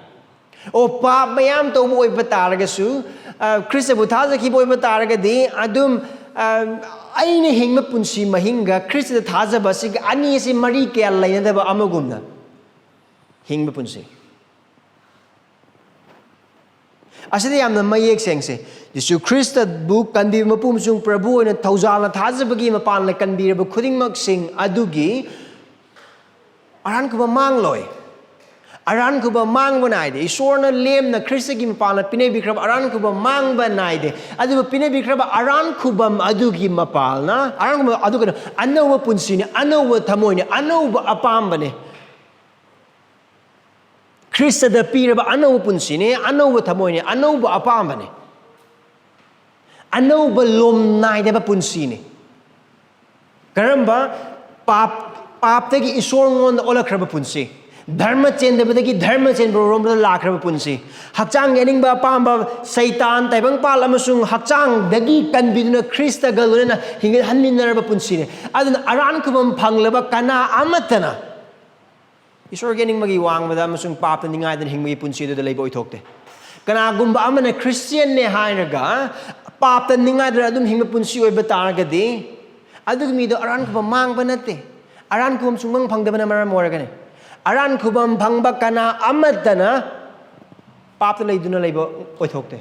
ꯑꯣ, ꯄꯥꯞ ꯃꯌꯥꯝ ꯇꯧꯕ ꯑꯣꯏꯕ ꯇꯥꯔꯒꯁꯨ, ꯑ, ꯈ꯭ꯔꯤꯁꯇꯕꯨ ꯊꯥꯖꯈꯤꯕ ꯑꯣꯏꯕ ꯇꯥꯔꯒꯗꯤ ꯑꯗꯨꯝ, ꯑ, ꯑꯩꯅ ꯍꯤꯡꯕ ꯄꯨꯟꯁꯤ ꯃꯍꯤꯡꯒ ꯈ꯭ꯔꯤꯁꯇꯗ ꯊꯥꯖꯕ ꯑꯁꯤꯒ ꯑꯅꯤ ꯑꯁꯤ ꯃꯔꯤ ꯀꯌꯥ ꯂꯩꯅꯗꯕ ꯑꯃꯒꯨꯝꯅ ꯍꯤꯡꯕ ꯄꯨꯟꯁꯤ꯫ ꯑꯁꯤꯗ ꯌꯥꯝꯅ ꯃꯌꯦꯛ ꯁꯦꯡꯁꯦ꯫ ꯖꯤꯁꯨ ꯈ꯭ꯔꯤꯁꯇꯕꯨ ꯀꯟꯕꯤꯕ ꯃꯄꯨ ꯑꯃꯁꯨꯡ ꯄ꯭ꯔꯚꯨ ꯑꯣꯏꯅ ꯊꯧꯖꯥꯜꯅ ꯊꯥꯖꯕꯒꯤ ꯃꯄꯥꯟꯅ ꯀꯟꯕꯤꯔꯕ ꯈꯨꯗꯤꯡꯃꯛꯁꯤꯡ ꯑꯗꯨꯒꯤ ꯑꯔꯥꯟ ꯈꯨꯕꯝ ꯃꯥꯡꯂꯣꯏ꯫ ꯑꯔꯥꯟ ꯈꯨꯕꯝ ꯃꯥꯡꯕ ꯅꯥꯏꯗꯦ꯫ ꯏꯁꯣꯔꯅ ꯂꯦꯝꯅ ꯈ꯭ꯔꯤꯁꯇꯒꯤ ꯃꯄꯥꯟꯅ ꯄꯤꯅꯕꯤꯈ꯭ꯔꯕ ꯑꯔꯥꯟ ꯈꯨꯕꯝ ꯃꯥꯡꯕ ꯅꯥꯏꯗꯦ꯫ ꯑꯗꯨꯕꯨ ꯄꯤꯅꯕꯤꯈ꯭ꯔꯕ ꯑꯔꯥꯟ ꯈꯨꯕꯝ ꯑꯗꯨꯒꯤ ꯃꯄꯥꯜꯅ, ꯑꯔꯥꯟ ꯈꯨꯕꯝ ꯑꯗꯨ ꯀꯩꯅꯣ? ꯑꯅꯧꯕ ꯄꯨꯟꯁꯤꯅꯤ, ꯑꯅꯧꯕ ꯊꯃꯣꯏꯅꯤ, ꯑꯅꯧꯕ ꯑꯄꯥꯝꯕꯅꯤ꯫ ꯈ꯭ꯔꯤꯁꯇꯗ ꯄꯤꯔꯕ ꯑꯅꯧꯕ ꯄꯨꯟꯁꯤꯅꯤ, ꯑꯅꯧꯕ ꯊꯃꯣꯏꯅꯤ, ꯑꯅꯧꯕ ꯑꯄꯥꯝꯕꯅꯤ꯫ ꯑꯅꯧꯕ ꯂꯣꯝ ꯅꯥꯏꯗꯕ ꯄꯨꯟꯁꯤꯅꯤ꯫ ꯀꯔꯝꯕ? ꯄꯥꯞ, ꯄꯥꯞꯇꯒꯤ ꯏꯁꯣꯔꯉꯣꯟꯗ ꯑꯣꯜꯂꯛꯈ꯭ꯔꯕ ꯄꯨꯟꯁꯤ, ꯙꯔꯃ ꯆꯦꯟꯗꯕꯗꯒꯤ ꯙꯔꯃ ꯆꯦꯟꯕ ꯔꯣꯝꯗ ꯂꯥꯛꯈ꯭ꯔꯕ ꯄꯨꯟꯁꯤ, ꯍꯛꯆꯥꯡꯒꯤ ꯑꯅꯤꯡꯕ ꯑꯄꯥꯝꯕ, ꯁꯩꯇꯥꯟ, ꯇꯥꯏꯕꯪꯄꯥꯜ ꯑꯃꯁꯨꯡ ꯍꯛꯆꯥꯡꯗꯒꯤ ꯀꯟꯕꯤꯗꯨꯅ ꯈ꯭ꯔꯤꯁꯇꯒ ꯂꯣꯏꯅꯅ ꯍꯤꯡꯒꯠꯍꯟꯃꯤꯟꯅꯔꯕ ꯄꯨꯟꯁꯤꯅꯤ꯫ ꯑꯗꯨꯅ ꯑꯔꯥꯟ ꯈꯨꯕꯝ ꯐꯪꯂꯕ ꯀꯅꯥ ꯑꯃꯠꯇꯅ ꯏꯁꯣꯔꯒꯤ ꯑꯅꯤꯡꯕꯒꯤ ꯋꯥꯡꯃꯗ ꯑꯃꯁꯨꯡ ꯄꯥꯞꯇ ꯅꯤꯡꯉꯥꯏꯗꯅ ꯍꯤꯡꯕꯒꯤ ꯄꯨꯟꯁꯤ ꯑꯗꯨꯗ ꯂꯩꯕ ꯑꯣꯏꯊꯣꯛꯇꯦ꯫ ꯀꯅꯥꯒꯨꯝꯕ ꯑꯃꯅ ꯈ꯭ꯔꯤꯁꯇꯤꯌꯟꯅꯦ ꯍꯥꯏꯔꯒ ꯄꯥꯞꯇ ꯅꯤꯡꯉꯥꯏꯗꯅ ꯑꯗꯨꯝ ꯍꯤꯡꯕ ꯄꯨꯟꯁꯤ ꯑꯣꯏꯕ ꯇꯥꯔꯒꯗꯤ, ꯑꯗꯨꯒꯤ ꯃꯤꯗꯣ ꯑꯔꯥꯟ ꯈꯨꯕꯝ ꯃꯥꯡꯕ ꯅꯠꯇꯦ, ꯑꯔꯥꯟ ꯈꯨꯕꯝ ꯁꯨꯡꯐꯪ ꯐꯪꯗꯕꯅ ꯃꯔꯝ ꯑꯣꯏꯔꯒꯅꯤ꯫ ꯑꯔꯥꯟ ꯈꯨꯕꯝ ꯐꯪꯕ ꯀꯅꯥ ꯑꯃꯠꯇꯅ ꯄꯥꯞꯇ ꯂꯩꯗꯨꯅ ꯂꯩꯕ ꯑꯣꯏꯊꯣꯛꯇꯦ꯫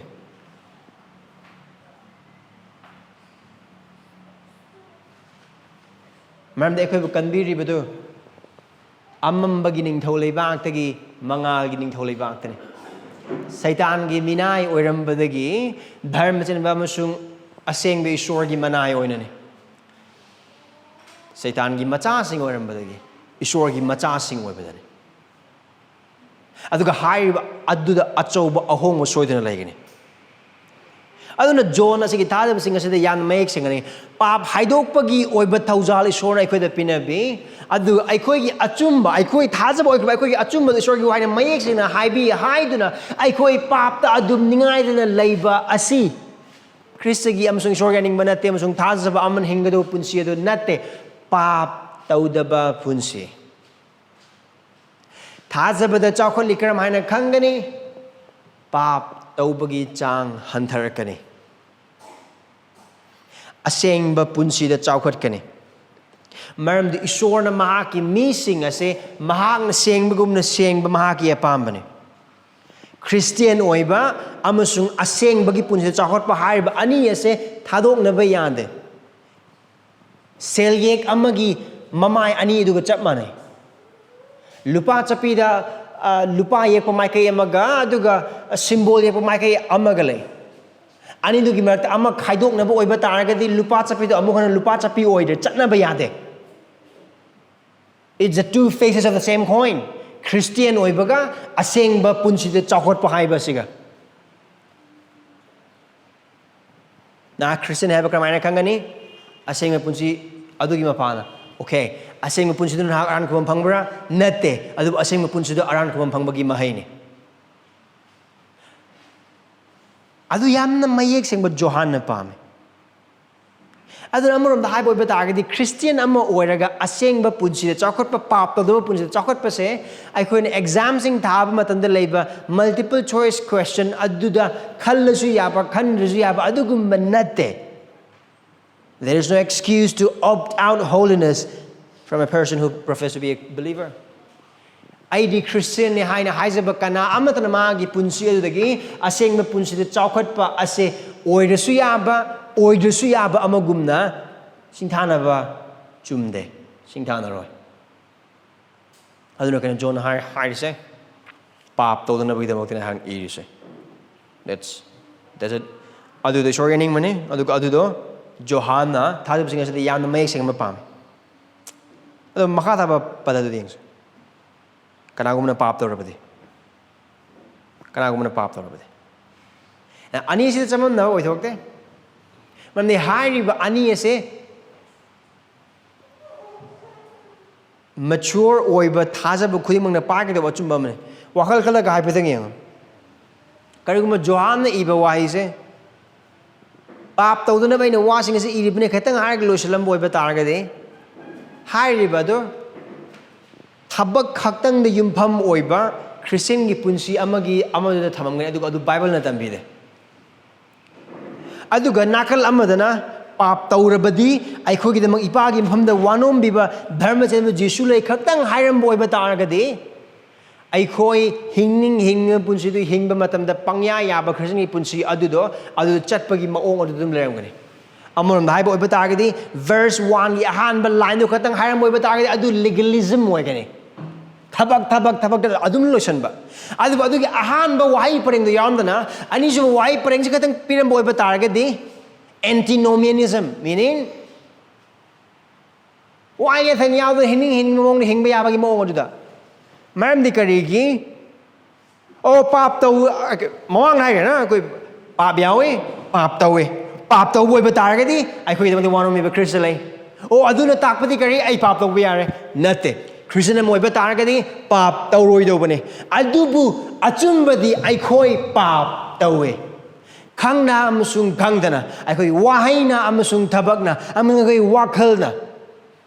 ꯃꯔꯝꯗꯤ ꯑꯩꯈꯣꯏꯕꯨ ꯀꯟꯕꯤꯔꯤꯕꯗꯨ ꯑꯃꯝꯕꯒꯤ ꯅꯤꯡꯊꯧ ꯂꯩꯕꯥꯛꯇꯒꯤ ꯃꯉꯥꯜꯒꯤ ꯅꯤꯡꯊꯧ ꯂꯩꯕꯥꯛꯇꯅꯤ꯫ ꯁꯩꯇꯥꯟꯒꯤ ꯃꯤꯅꯥꯏ ꯑꯣꯏꯔꯝꯕꯗꯒꯤ ꯙꯔꯃ ꯆꯦꯟꯕ ꯑꯃꯁꯨꯡ ꯑꯁꯦꯡꯕ ꯏꯁꯣꯔꯒꯤ ꯃꯅꯥꯏ ꯑꯣꯏꯅꯅꯤ꯫ ꯁꯩꯇꯥꯟꯒꯤ ꯃꯆꯥꯁꯤꯡ ꯑꯣꯏꯔꯝꯕꯗꯒꯤ ꯏꯁꯣꯔꯒꯤ ꯃꯆꯥꯁꯤꯡ ꯑꯣꯏꯕꯗꯅꯤ꯫ ꯑꯗꯨꯒ ꯍꯥꯏꯔꯤꯕ ꯑꯗꯨꯗ ꯑꯆꯧꯕ ꯑꯍꯣꯡꯕ ꯁꯣꯏꯗꯅ ꯂꯩꯒꯅꯤ꯫ ꯑꯗꯨꯅ ꯖꯣꯟ ꯑꯁꯤꯒꯤ ꯊꯥꯖꯕꯁꯤꯡ ꯑꯁꯤꯗ ꯌꯥꯝꯅ ꯃꯌꯦꯛ ꯁꯦꯡꯒꯅꯤ꯫ ꯄꯥꯞ ꯍꯥꯏꯗꯣꯛꯄꯒꯤ ꯑꯣꯏꯕ ꯊꯧꯖꯥꯜ ꯏꯁꯣꯔꯅ ꯑꯩꯈꯣꯏꯗ ꯄꯤꯅꯕꯤ꯫ ꯑꯗꯨꯒ ꯑꯩꯈꯣꯏꯒꯤ ꯑꯆꯨꯝꯕ, ꯑꯩꯈꯣꯏ ꯊꯥꯖꯕ ꯑꯣꯏꯈꯤꯕ ꯑꯩꯈꯣꯏꯒꯤ ꯑꯆꯨꯝꯕꯗ ꯏꯁꯣꯔꯒꯤ ꯋꯥꯍꯩꯅ ꯃꯌꯦꯛ ꯁꯦꯡꯅ ꯍꯥꯏꯕꯤ, ꯍꯥꯏꯗꯨꯅ ꯑꯩꯈꯣꯏ ꯄꯥꯞꯇ ꯑꯗꯨꯝ ꯅꯤꯡꯉꯥꯏꯗꯅ ꯂꯩꯕ ꯑꯁꯤ ꯈ꯭ꯔꯤꯁꯇꯒꯤ ꯑꯃꯁꯨꯡ ꯏꯁꯣꯔꯒꯤ ꯑꯅꯤꯡꯕ ꯅꯠꯇꯦ, ꯑꯃꯁꯨꯡ ꯊꯥꯖꯕ ꯑꯃꯅ ꯍꯤꯡꯒꯗꯧꯕ ꯄꯨꯟꯁꯤ ꯑꯗꯨ ꯅꯠꯇꯦ꯫ ꯄꯥꯞ ꯇꯧꯗꯕ ꯄꯨꯟꯁꯤ꯫ ꯊꯥꯖꯕꯗ ꯆꯥꯎꯈꯠꯂꯤ꯫ ꯀꯔꯝ ꯍꯥꯏꯅ ꯈꯪꯒꯅꯤ? ꯄꯥꯞ ꯇꯧꯕꯒꯤ ꯆꯥꯡ ꯍꯟꯊꯔꯛꯀꯅꯤ꯫ ꯑꯁꯦꯡꯕ ꯄꯨꯟꯁꯤꯗ ꯆꯥꯎꯈꯠꯀꯅꯤ꯫ ꯃꯔꯝꯗꯤ ꯏꯁꯣꯔꯅ ꯃꯍꯥꯛꯀꯤ ꯃꯤꯁꯤꯡ ꯑꯁꯦ ꯃꯍꯥꯛꯅ ꯁꯦꯡꯕꯒꯨꯝꯅ ꯁꯦꯡꯕ ꯃꯍꯥꯛꯀꯤ ꯑꯄꯥꯝꯕꯅꯤ꯫ ꯈ꯭ꯔꯤꯁꯇꯤꯌꯥꯟ ꯑꯣꯏꯕ ꯑꯃꯁꯨꯡ ꯑꯁꯦꯡꯕꯒꯤ ꯄꯨꯟꯁꯤꯗ ꯆꯥꯎꯈꯠꯄ ꯍꯥꯏꯔꯤꯕ ꯑꯅꯤ ꯑꯁꯦ ꯊꯥꯗꯣꯛꯅꯕ ꯌꯥꯗꯦ꯫ ꯁꯦꯜꯌꯦꯛ ꯑꯃꯒꯤ ꯃꯃꯥꯏ ꯑꯅꯤ ꯑꯗꯨꯒ ꯆꯞ ꯃꯥꯟꯅꯩ꯫ ꯂꯨꯄꯥ ꯆꯠꯄꯤꯗ, ꯑ, ꯂꯨꯄꯥ ꯌꯦꯛꯄ ꯃꯥꯏꯀꯩ ꯑꯃꯒ ꯑꯗꯨꯒ ꯁꯤꯝꯕꯣꯜ ꯌꯦꯛꯄ ꯃꯥꯏꯀꯩ ꯑꯃꯒ ꯂꯩ꯫ ꯑꯅꯤꯗꯨꯒꯤ ꯃꯔꯛꯇ ꯑꯃ ꯈꯥꯏꯗꯣꯛꯅꯕ ꯑꯣꯏꯕ ꯇꯥꯔꯒꯗꯤ ꯂꯨꯄꯥ ꯆꯠꯄꯤꯗꯣ ꯑꯃꯨꯛ ꯍꯟꯅ ꯂꯨꯄꯥ ꯆꯠꯄꯤ ꯑꯣꯏꯗ꯭ꯔꯦ, ꯆꯠꯅꯕ ꯌꯥꯗꯦ꯫ It's the two faces of the same coin. Christian ꯑꯣꯏꯕꯒ ꯑꯁꯦꯡꯕ ꯄꯨꯟꯁꯤꯗ ꯆꯥꯎꯈꯠꯄ ꯍꯥꯏꯕ ꯑꯁꯤꯒ꯫ ꯅꯍꯥꯛ ꯈ꯭ꯔꯤꯁꯇꯤꯌꯥꯟ ꯍꯥꯏꯕ ꯀꯔꯝꯍꯥꯏꯅ ꯈꯪꯒꯅꯤ? ꯑꯁꯦꯡꯕ ꯄꯨꯟꯁꯤ ꯑꯗꯨꯒꯤ ꯃꯄꯥꯅ꯫ ꯑꯣꯀꯦ, ꯑꯁꯦꯡꯕ ꯄꯨꯟꯁꯤꯗꯨ ꯅꯍꯥꯛ ꯑꯔꯥꯟ ꯈꯨꯕꯝ ꯐꯪꯕ꯭ꯔꯥ? ꯅꯠꯇꯦ꯫ ꯑꯗꯨꯕꯨ ꯑꯁꯦꯡꯕ ꯄꯨꯟꯁꯤꯗꯨ ꯑꯔꯥꯟ ꯈꯨꯕꯝ ꯐꯪꯕꯒꯤ ꯃꯍꯩꯅꯤ꯫ ꯑꯗꯨ ꯌꯥꯝꯅ ꯃꯌꯦꯛ ꯁꯦꯡꯕ ꯖꯣꯍꯥꯟꯅ ꯄꯥꯝꯃꯤ꯫ ꯑꯗꯨꯅ ꯑꯃꯔꯣꯝꯗ ꯍꯥꯏꯕ ꯑꯣꯏꯕ ꯇꯥꯔꯒꯗꯤ, ꯈ꯭ꯔꯤꯁꯇꯤꯌꯥꯟ ꯑꯃ ꯑꯣꯏꯔꯒ ꯑꯁꯦꯡꯕ ꯄꯨꯟꯁꯤꯗ ꯆꯥꯎꯈꯠꯄ, ꯄꯥꯞ ꯇꯧꯗꯕ ꯄꯨꯟꯁꯤꯗ ꯆꯥꯎꯈꯠꯄꯁꯦ, ꯑꯩꯈꯣꯏꯅ ꯑꯦꯛꯖꯥꯝꯁꯤꯡ ꯊꯥꯕ ꯃꯇꯝꯗ ꯂꯩꯕ multiple choice question ꯑꯗꯨꯗ ꯈꯜꯂꯁꯨ ꯌꯥꯕ, ꯈꯟꯗ꯭ꯔꯁꯨ ꯌꯥꯕ ꯑꯗꯨꯒꯨꯝꯕ ꯅꯠꯇꯦ꯫ There is no excuse to opt out holiness from a person who profess to be a believer. ꯑꯩꯗꯤ ꯈ꯭ꯔꯤꯁꯇꯤꯌꯟꯅꯤ ꯍꯥꯏꯅ ꯍꯥꯏꯖꯕ ꯀꯅꯥ ꯑꯃꯠꯇꯅ ꯃꯥꯒꯤ ꯄꯨꯟꯁꯤ ꯑꯗꯨꯗꯒꯤ ꯑꯁꯦꯡꯕ ꯄꯨꯟꯁꯤꯗ ꯆꯥꯎꯈꯠꯄ ꯑꯁꯦ ꯑꯣꯏꯔꯁꯨ ꯌꯥꯕ, ꯑꯣꯏꯗ꯭ꯔꯁꯨ ꯌꯥꯕ ꯑꯃꯒꯨꯝꯅ ꯁꯤꯡꯊꯥꯅꯕ ꯆꯨꯝꯗꯦ, ꯁꯤꯡꯊꯥꯅꯔꯣꯏ꯫ ꯑꯗꯨꯅ ꯀꯩꯅꯣ ꯖꯣꯟꯅ ꯍꯥꯏ-, ꯍꯥꯏꯔꯤꯁꯦ, ꯄꯥꯞ ꯇꯧꯗꯅꯕꯒꯤꯗꯃꯛꯇꯅꯦ ꯍꯥꯏꯅ ꯏꯔꯤꯁꯦ꯫ That's, that's it. ꯑꯗꯨꯗꯣ ꯏꯁꯣꯔ ꯌꯥꯅꯤꯡꯕꯅꯤ, ꯑꯗꯨꯒ ꯑꯗꯨꯗꯣ ꯖꯣꯍꯥꯟꯅ ꯊꯥꯖꯕꯁꯤꯡ ꯑꯁꯤꯗ ꯌꯥꯝꯅ ꯃꯌꯦꯛ ꯁꯦꯡꯅ ꯄꯥꯝꯃꯤ꯫ ꯑꯗꯣ ꯃꯈꯥ ꯊꯥꯕ ꯄꯗꯗꯨꯗꯤ ꯌꯦꯡꯁꯦ꯫ ꯀꯅꯥꯒꯨꯝꯕꯅ ꯄꯥꯞ ꯇꯧꯔꯕꯗꯤ? ꯀꯅꯥꯒꯨꯝꯕꯅ ꯄꯥꯞ ꯇꯧꯔꯕꯗꯤ? ꯑꯅꯤꯁꯤꯗ ꯆꯃꯝꯅꯕ ꯑꯣꯏꯊꯣꯛꯇꯦ꯫ ꯃꯔꯝꯗꯤ ꯍꯥꯏꯔꯤꯕ ꯑꯅꯤ ꯑꯁꯦ mature ꯑꯣꯏꯕ ꯊꯥꯖꯕ ꯈꯨꯗꯤꯡꯃꯛꯅ ꯄꯥꯏꯒꯗꯕ ꯑꯆꯨꯝꯕ ꯑꯃꯅꯤ꯫ ꯋꯥꯈꯜ ꯈꯜꯂꯒ ꯍꯥꯏꯐꯦꯠꯇꯪ ꯌꯦꯡꯉꯨ꯫ ꯀꯔꯤꯒꯨꯝꯕ ꯖꯣꯍꯥꯟꯅ ꯏꯕ ꯋꯥꯍꯩꯁꯦ, ꯄꯥꯞ ꯇꯧꯗꯅꯕ ꯑꯩꯅ ꯋꯥꯁꯤꯡ ꯑꯁꯤ ꯏꯔꯤꯕꯅꯤ ꯈꯛꯇꯪ ꯍꯥꯏꯔꯒ ꯂꯣꯏꯁꯤꯜꯂꯝꯕ ꯑꯣꯏꯕ ꯇꯥꯔꯒꯗꯤ, ꯍꯥꯏꯔꯤꯕ ꯑꯗꯨ ꯊꯕꯛ ꯈꯛꯇꯪꯗ ꯌꯨꯝꯐꯝ ꯑꯣꯏꯕ ꯈ꯭ꯔꯤꯁꯇꯤꯌꯟꯒꯤ ꯄꯨꯟꯁꯤ ꯑꯃꯒꯤ ꯑꯃꯗꯨꯗ ꯊꯝꯃꯝꯒꯅꯤ, ꯑꯗꯨꯒ ꯑꯗꯨ ꯕꯥꯏꯕꯜꯅ ꯇꯝꯕꯤꯗꯦ꯫ ꯑꯗꯨꯒ ꯅꯥꯀꯜ ꯑꯃꯗꯅ ꯄꯥꯞ ꯇꯧꯔꯕꯗꯤ ꯑꯩꯈꯣꯏꯒꯤꯗꯃꯛ ꯏꯄꯥꯒꯤ ꯃꯐꯝꯗ ꯋꯥꯅꯣꯝꯕꯤꯕ ꯙꯔꯃ ꯆꯦꯟꯕ ꯖꯤꯁꯨ ꯂꯩ ꯈꯛꯇꯪ ꯍꯥꯏꯔꯝꯕ ꯑꯣꯏꯕ ꯇꯥꯔꯒꯗꯤ, ꯑꯩꯈꯣꯏ ꯍꯤꯡꯅꯤꯡ ꯍꯤꯡꯅꯤꯡꯕ ꯄꯨꯟꯁꯤꯗꯨ ꯍꯤꯡꯕ ꯃꯇꯝꯗ ꯄꯪꯌꯥ ꯌꯥꯕ ꯈ꯭ꯔꯤꯁꯇꯤꯌꯥꯟꯒꯤ ꯄꯨꯟꯁꯤ ꯑꯗꯨꯗꯣ ꯑꯗꯨ ꯆꯠꯄꯒꯤ ꯃꯑꯣꯡ ꯑꯗꯨ ꯑꯗꯨꯝ ꯂꯩꯔꯝꯒꯅꯤ꯫ ꯑꯃꯔꯣꯝꯗ ꯍꯥꯏꯕ ꯑꯣꯏꯕ ꯇꯥꯔꯒꯗꯤ, verse one ꯒꯤ ꯑꯍꯥꯟꯕ line ꯗꯨ ꯈꯛꯇꯪ ꯍꯥꯏꯔꯝꯕ ꯑꯣꯏꯕ ꯇꯥꯔꯒꯗꯤ ꯑꯗꯨ legalism ꯑꯣꯏꯒꯅꯤ꯫ ꯊꯕꯛ, ꯊꯕꯛ, ꯊꯕꯛꯇ ꯑꯗꯨꯝ ꯂꯣꯏꯁꯤꯟꯕ꯫ ꯑꯗꯨꯕꯨ ꯑꯗꯨꯒꯤ ꯑꯍꯥꯟꯕ ꯋꯥꯍꯩ ꯄꯔꯦꯡꯗꯣ ꯌꯥꯎꯔꯝꯗꯅ ꯑꯅꯤꯁꯨꯕ ꯋꯥꯍꯩ ꯄꯔꯦꯡꯁꯤ ꯈꯛꯇꯪ ꯄꯤꯔꯝꯕ ꯑꯣꯏꯕ ꯇꯥꯔꯒꯗꯤ, antinomianism, meaning ꯋꯥꯏ ꯌꯥꯊꯪ ꯌꯥꯎꯗꯅ ꯍꯤꯡꯅꯤꯡ ꯍꯤꯡꯅꯤꯡꯕ ꯃꯑꯣꯡꯗ ꯍꯤꯡꯕ ꯌꯥꯕꯒꯤ ꯃꯑꯣꯡ ꯑꯗꯨꯗ꯫ ꯃꯔꯝꯗꯤ ꯀꯔꯤꯒꯤ? ꯑꯣ, ꯄꯥꯞ ꯇꯧ, ꯃꯃꯥꯡꯗ ꯍꯥꯏꯈ꯭ꯔꯦꯅ, ꯑꯩꯈꯣꯏ ꯄꯥꯞ ꯌꯥꯎꯏ, ꯄꯥꯞ ꯇꯧꯏ꯫ ꯄꯥꯞ ꯇꯧꯕ ꯑꯣꯏꯕ ꯇꯥꯔꯒꯗꯤ ꯑꯩꯈꯣꯏꯒꯤꯗꯃꯛꯇ ꯋꯥꯅꯣꯝꯃꯤꯕ ꯈ꯭ꯔꯤꯁꯇ ꯂꯩ꯫ ꯑꯣ, ꯑꯗꯨꯅ ꯇꯥꯛꯄꯗꯤ ꯀꯔꯤ? ꯑꯩ ꯄꯥꯞ ꯇꯧꯕ ꯌꯥꯔꯦ? ꯅꯠꯇꯦ꯫ ꯈ꯭ꯔꯤꯁꯇꯤꯌꯥꯟ ꯑꯃ ꯑꯣꯏꯕ ꯇꯥꯔꯒꯗꯤ ꯄꯥꯞ ꯇꯧꯔꯣꯏꯗꯧꯕꯅꯤ꯫ ꯑꯗꯨꯕꯨ ꯑꯆꯨꯝꯕꯗꯤ ꯑꯩꯈꯣꯏ ꯄꯥꯞ ꯇꯧꯏ꯫ ꯈꯪꯅ ꯑꯃꯁꯨꯡ ꯈꯪꯗꯅ ꯑꯩꯈꯣꯏ ꯋꯥꯍꯩꯅ ꯑꯃꯁꯨꯡ ꯊꯕꯛꯅ ꯑꯃꯁꯨꯡ ꯑꯩꯈꯣꯏ ꯋꯥꯈꯜꯅ